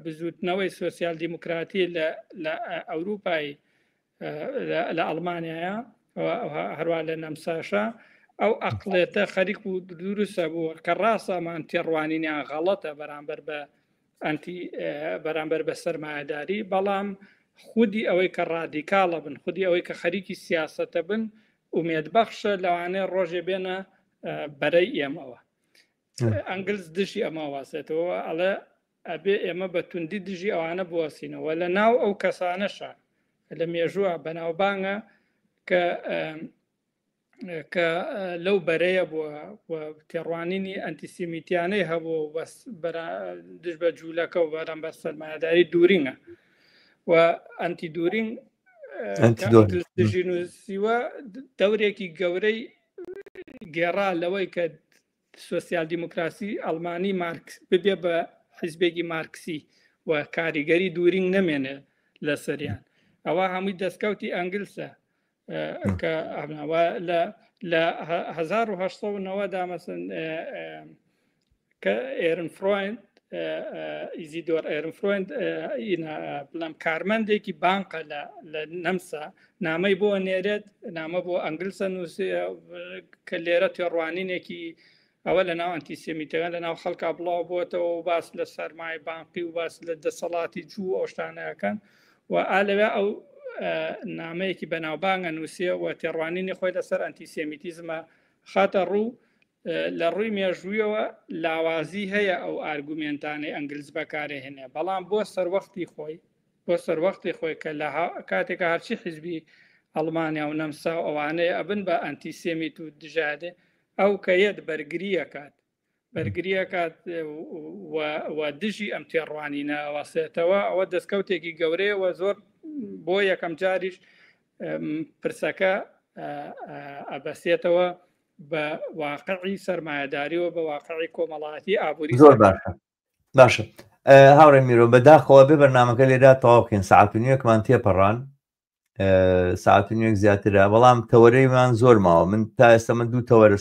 بزوتنەوەی سۆسیال دیموکراتی لە ئەوروپای لە ئەڵمانیایە هەروە لە نەمساشە ئەو ئەقلێتە خەریک و دروستە بوو کە ڕاستەمان تێڕوانینیان غەڵەتە بەرامبەر بە ئەنتی بەرامبەر بە سەرمایەداری بەڵام خودی ئەوەی کە ڕادیکاڵە بن خودی ئەوەی کە خەریکی سیاسەتە بن ئومێد بەخشە لەوانەیە ڕۆژێ بێنە بەرەی ئێمەوە ئەنگلز دژی ئەمە واسێتەوە ئەڵێ ئەبێ ئێمە بە توندی دژی ئەوانە بوەسینەوە لە ناو ئەو کەسانەشە لە مێژووە بەناوبانگە کە کە لەو بەرەیە بووە و تێڕوانینی ئەنتیسیمیتیانەی هەبوو و بەس دژ بە جوولەکە و بەرامبەر سەرمایەداری دوورینە و ئەنتی دوورین دژی نووسیوە دەورێکی گەورەی گێڕا لەوەی کە سۆسیال دیموکراسی ئەڵمانی مارکس ببێ بە حیزبێکی مارکسی و کاریگەری دوورینگ نەمێنێ لەسەریان ئەوە هەمووی دەستکەوتی ئەنگلسە کە ئەمەوە لە لە 1990 دا مەسن کە ئێرن فرۆیند ئیزیدۆر ئێرن فرۆیند بڵام کارمەندێکی بانقە لە لە نەمسا نامەی بۆ نێرێت نامە بۆ ئەنگلسە نووسێ کە لێرە تێڕوانینێکی ئەوە لە ناو ئەنتیسێمیتەکان لە ناو خەڵکا بڵاو بۆتەوە و باس لە سەرمای بانقی و باس لە دەسەڵاتی جوو ئەو شتانەکەن و ئا لەوێ ئەو نامەیەکی بەناوبانگە نووسێ و تێڕوانینی خۆی لەسەر ئەنتیسێمیتیزمە خاتە ڕوو لە ڕووی مێژوویەوە لاوازی هەیە ئەو ئارگومێنتانەی ئەنگلز بەکارێهێنێ بەڵام بۆ سەروەختی خۆی بۆ سەروەختی خۆی کە لە کاتێکە هەرچی حیزبی ئەڵمانیا و نەمسا و ئەوانەیە ئەبن بە ئەنتیسێمیت و دژادێ ئەو کە یەت بەرگری ئەکات بەرگری ئەکات و دژی ئەم تێڕوانینە ئەوەسێتەوە ئەوە دەستکەوتێکی گەورەیە و زۆر بۆ یەکەم جاریش پرسەکە ئەبەسێتەوە بە واقعی سەرمایەداری و بە واقعی کۆمەڵاتی ئابووری زۆر باشە باشە هاوڕێ میرۆ بەداخەوە بێ بەرنمەکە لێرا تەواو بکەین ساعت و نیوێکمان تێپەڕان ساعت و نیوێک زیاترە بەڵام تەوەرەیمان زۆر ماوە من تا ئێستا من دوو تەوەرە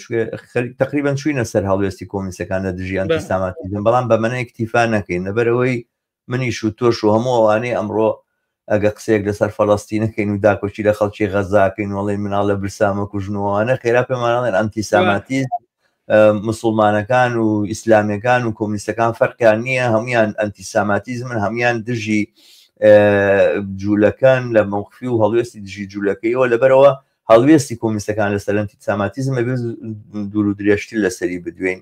تقریبا چوینە سەر هەڵوێستی کۆمیسەکان لە دژی ئەنتیساماتیزم بەڵام بە منە اکتیفا نەکەین لەبەرەوەی منیش و تۆش و هەموو ئەوانەی ئەمڕۆ ئەگە قسەیەک لەسەر فەڵەستین نەکەین و داکۆکی لە خەڵکی غەزاکەین وڵێن مناڵ لە برسا مەکوژن و ئەوانە خێرا پێمانڵێن ئەنتیساماتیزم مسلمانەکان و ئیسلامیەکان و کۆمونیستەکان فەرقیان نییە هەمویان ئەنتیساماتیزمن هەمویان دژی جوولەکان لە مەوقفی و هەڵوێستی دژی جوولەکەیەوە لەبەرەوە هەڵوێستی کۆمیستەکان لەسەر ئەنتیساماتیزم ئەبێ دوور و درێژتر لەسەری بدوێین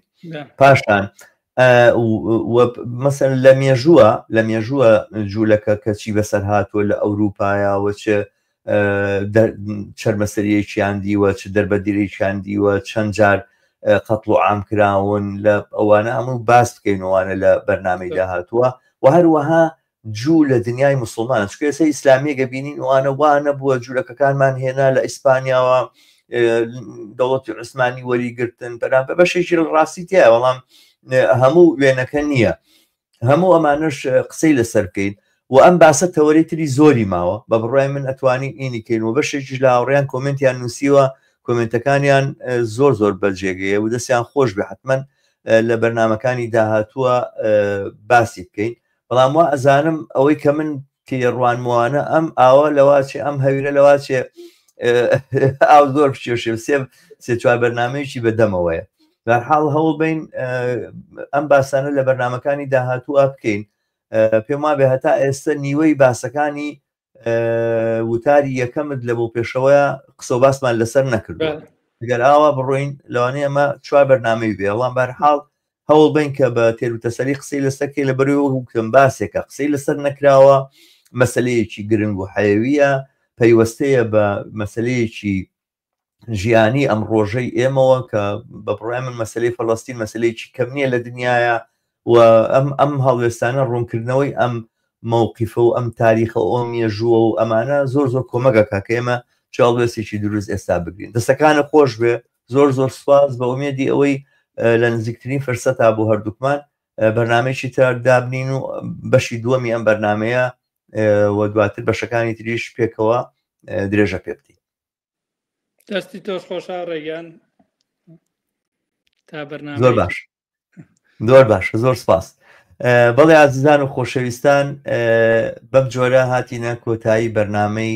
پاشان مەسەن لە مێژووە لە مێژووە جوولەکە کە چی بەسەر هاتووە لە ئەوروپایە و چ چەرمەسەریەکیان دیوە چ دەربەدیرێکیان دیوە چەند جار قەتڵ و عام کراون لە ئەوانە هەموو باس بکەین وانە لە بەرنمەی داهاتووە و هەروەها جوو لە دنیای موسڵمانە چونکە ئێستا ئیسلامیەک ئەبینین ئەوانە وا نەبووە جوولەکەکانمان هێنا لە ئیسپانیاوە دەوڵەتی عوسمانی وەری گرتن بەرام بە بەشێکی ڕاستی تایە بەڵام هەموو وێنەکە نییە هەموو ئەمانەش قسەی لەسەر بکەین و ئەم باسە تەوەری تری زۆری ماوە بە بڕای من ئەتوانین ئینی کەین و بەشێکیش لە هاوڕیان کۆمنتیان نووسیوە کۆمنتەکانیان زۆر زۆر بەجێگەیە و دەستیان خۆش بێ حتمما لە بەرنمەکانی داهاتووە باسی بکەین بەڵام وا ئەزانم ئەوەی کە من تێڕوانموانە ئەم ئاوە لەواچێ ئەم هەویرە لەواچێ ئاو زۆر بچێشێ سێ سێ چوار بەرنمەیەکی بەدەمەوەیە بەرحاڵ هەوڵ بین ئەم باسانە لە بەرنمەکانی داهاتووە بکەین پێم وابێ هەتا ئێستا نیوەی باسەکانی وتاری یەکەمت لە بۆ پێشەوەیە قسە و باسمان لەسەر نەکردو گەر ئاوا بڕۆین لەوانەیە ئەمە چوار بەرنمەی بێ بەڵام بەرحاڵ هەوڵ بین کە بە تێروتەسەلی قسەی لەسەر کەی لە بەروی وەکم باسێکە قسەی لەسەر نەکراوە مەسلەیەکی گرنگ و حەیەویە پەیوەستەیە بە مەسلەیەکی. ژیانی ئەم ڕۆژەی ئێمەوە کە بە بڕای من مەسلەی فەلەستین مەسلەیەکی کەم نییە لە دنیاە و ئەم ئەم هەڵوێستانە ڕوونکردنەوەی ئەم مەوقیفە و ئەم تاریخە و ئەم مێژووە و ئەمانە زۆر زۆر کۆمەگەکە کە ئێمە چ هەڵوێستێکی دروست ئێستا بگرین. دەستەکانت خۆش بێ زۆر زۆر سوپاس بە ئومێدی ئەوەی لە نزیکترین فرسەتا بۆ هەردووکمان بەرنامەیەکی تر دابنین و بەشی دووەمی ئەم بەرنمەیە و دواتر بەشەکانی تریش پێکەوە درێژە پێ بدەین. دەستی تۆش خۆش هاوڕێ گیان تا بەرنامەی زۆر باش زۆر باش زۆر سپاس بەڵێ ئازیزان و خۆشەویستان بەم جۆرە هاتینە کۆتایی بەرنمەی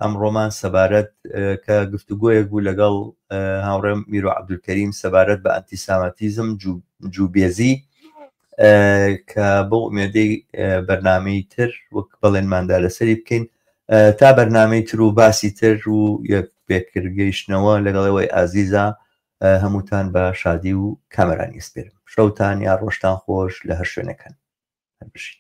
ئەمڕۆمان سەبارەت کە گفتوگۆیەک بوو لەگەڵ هاوڕێم میرۆ عەبدولکەریم سەبارەت بە ئەنتیسامەتیزم جوبێزی کە بۆ ئومێدەی بەرنمەی تر وەک بەڵێنماندا لەسەری بکەین تا بەرنمەی تر و باسی تر و یەک پێکردگەیشتنەوە لەگەڵەوەی ئازیزە هەمووتان بە شادی و کامەرانی ئەسپێرم. شەوتان یا ڕۆژتان خۆش لە هەر شوێنێکن. هەر بژین.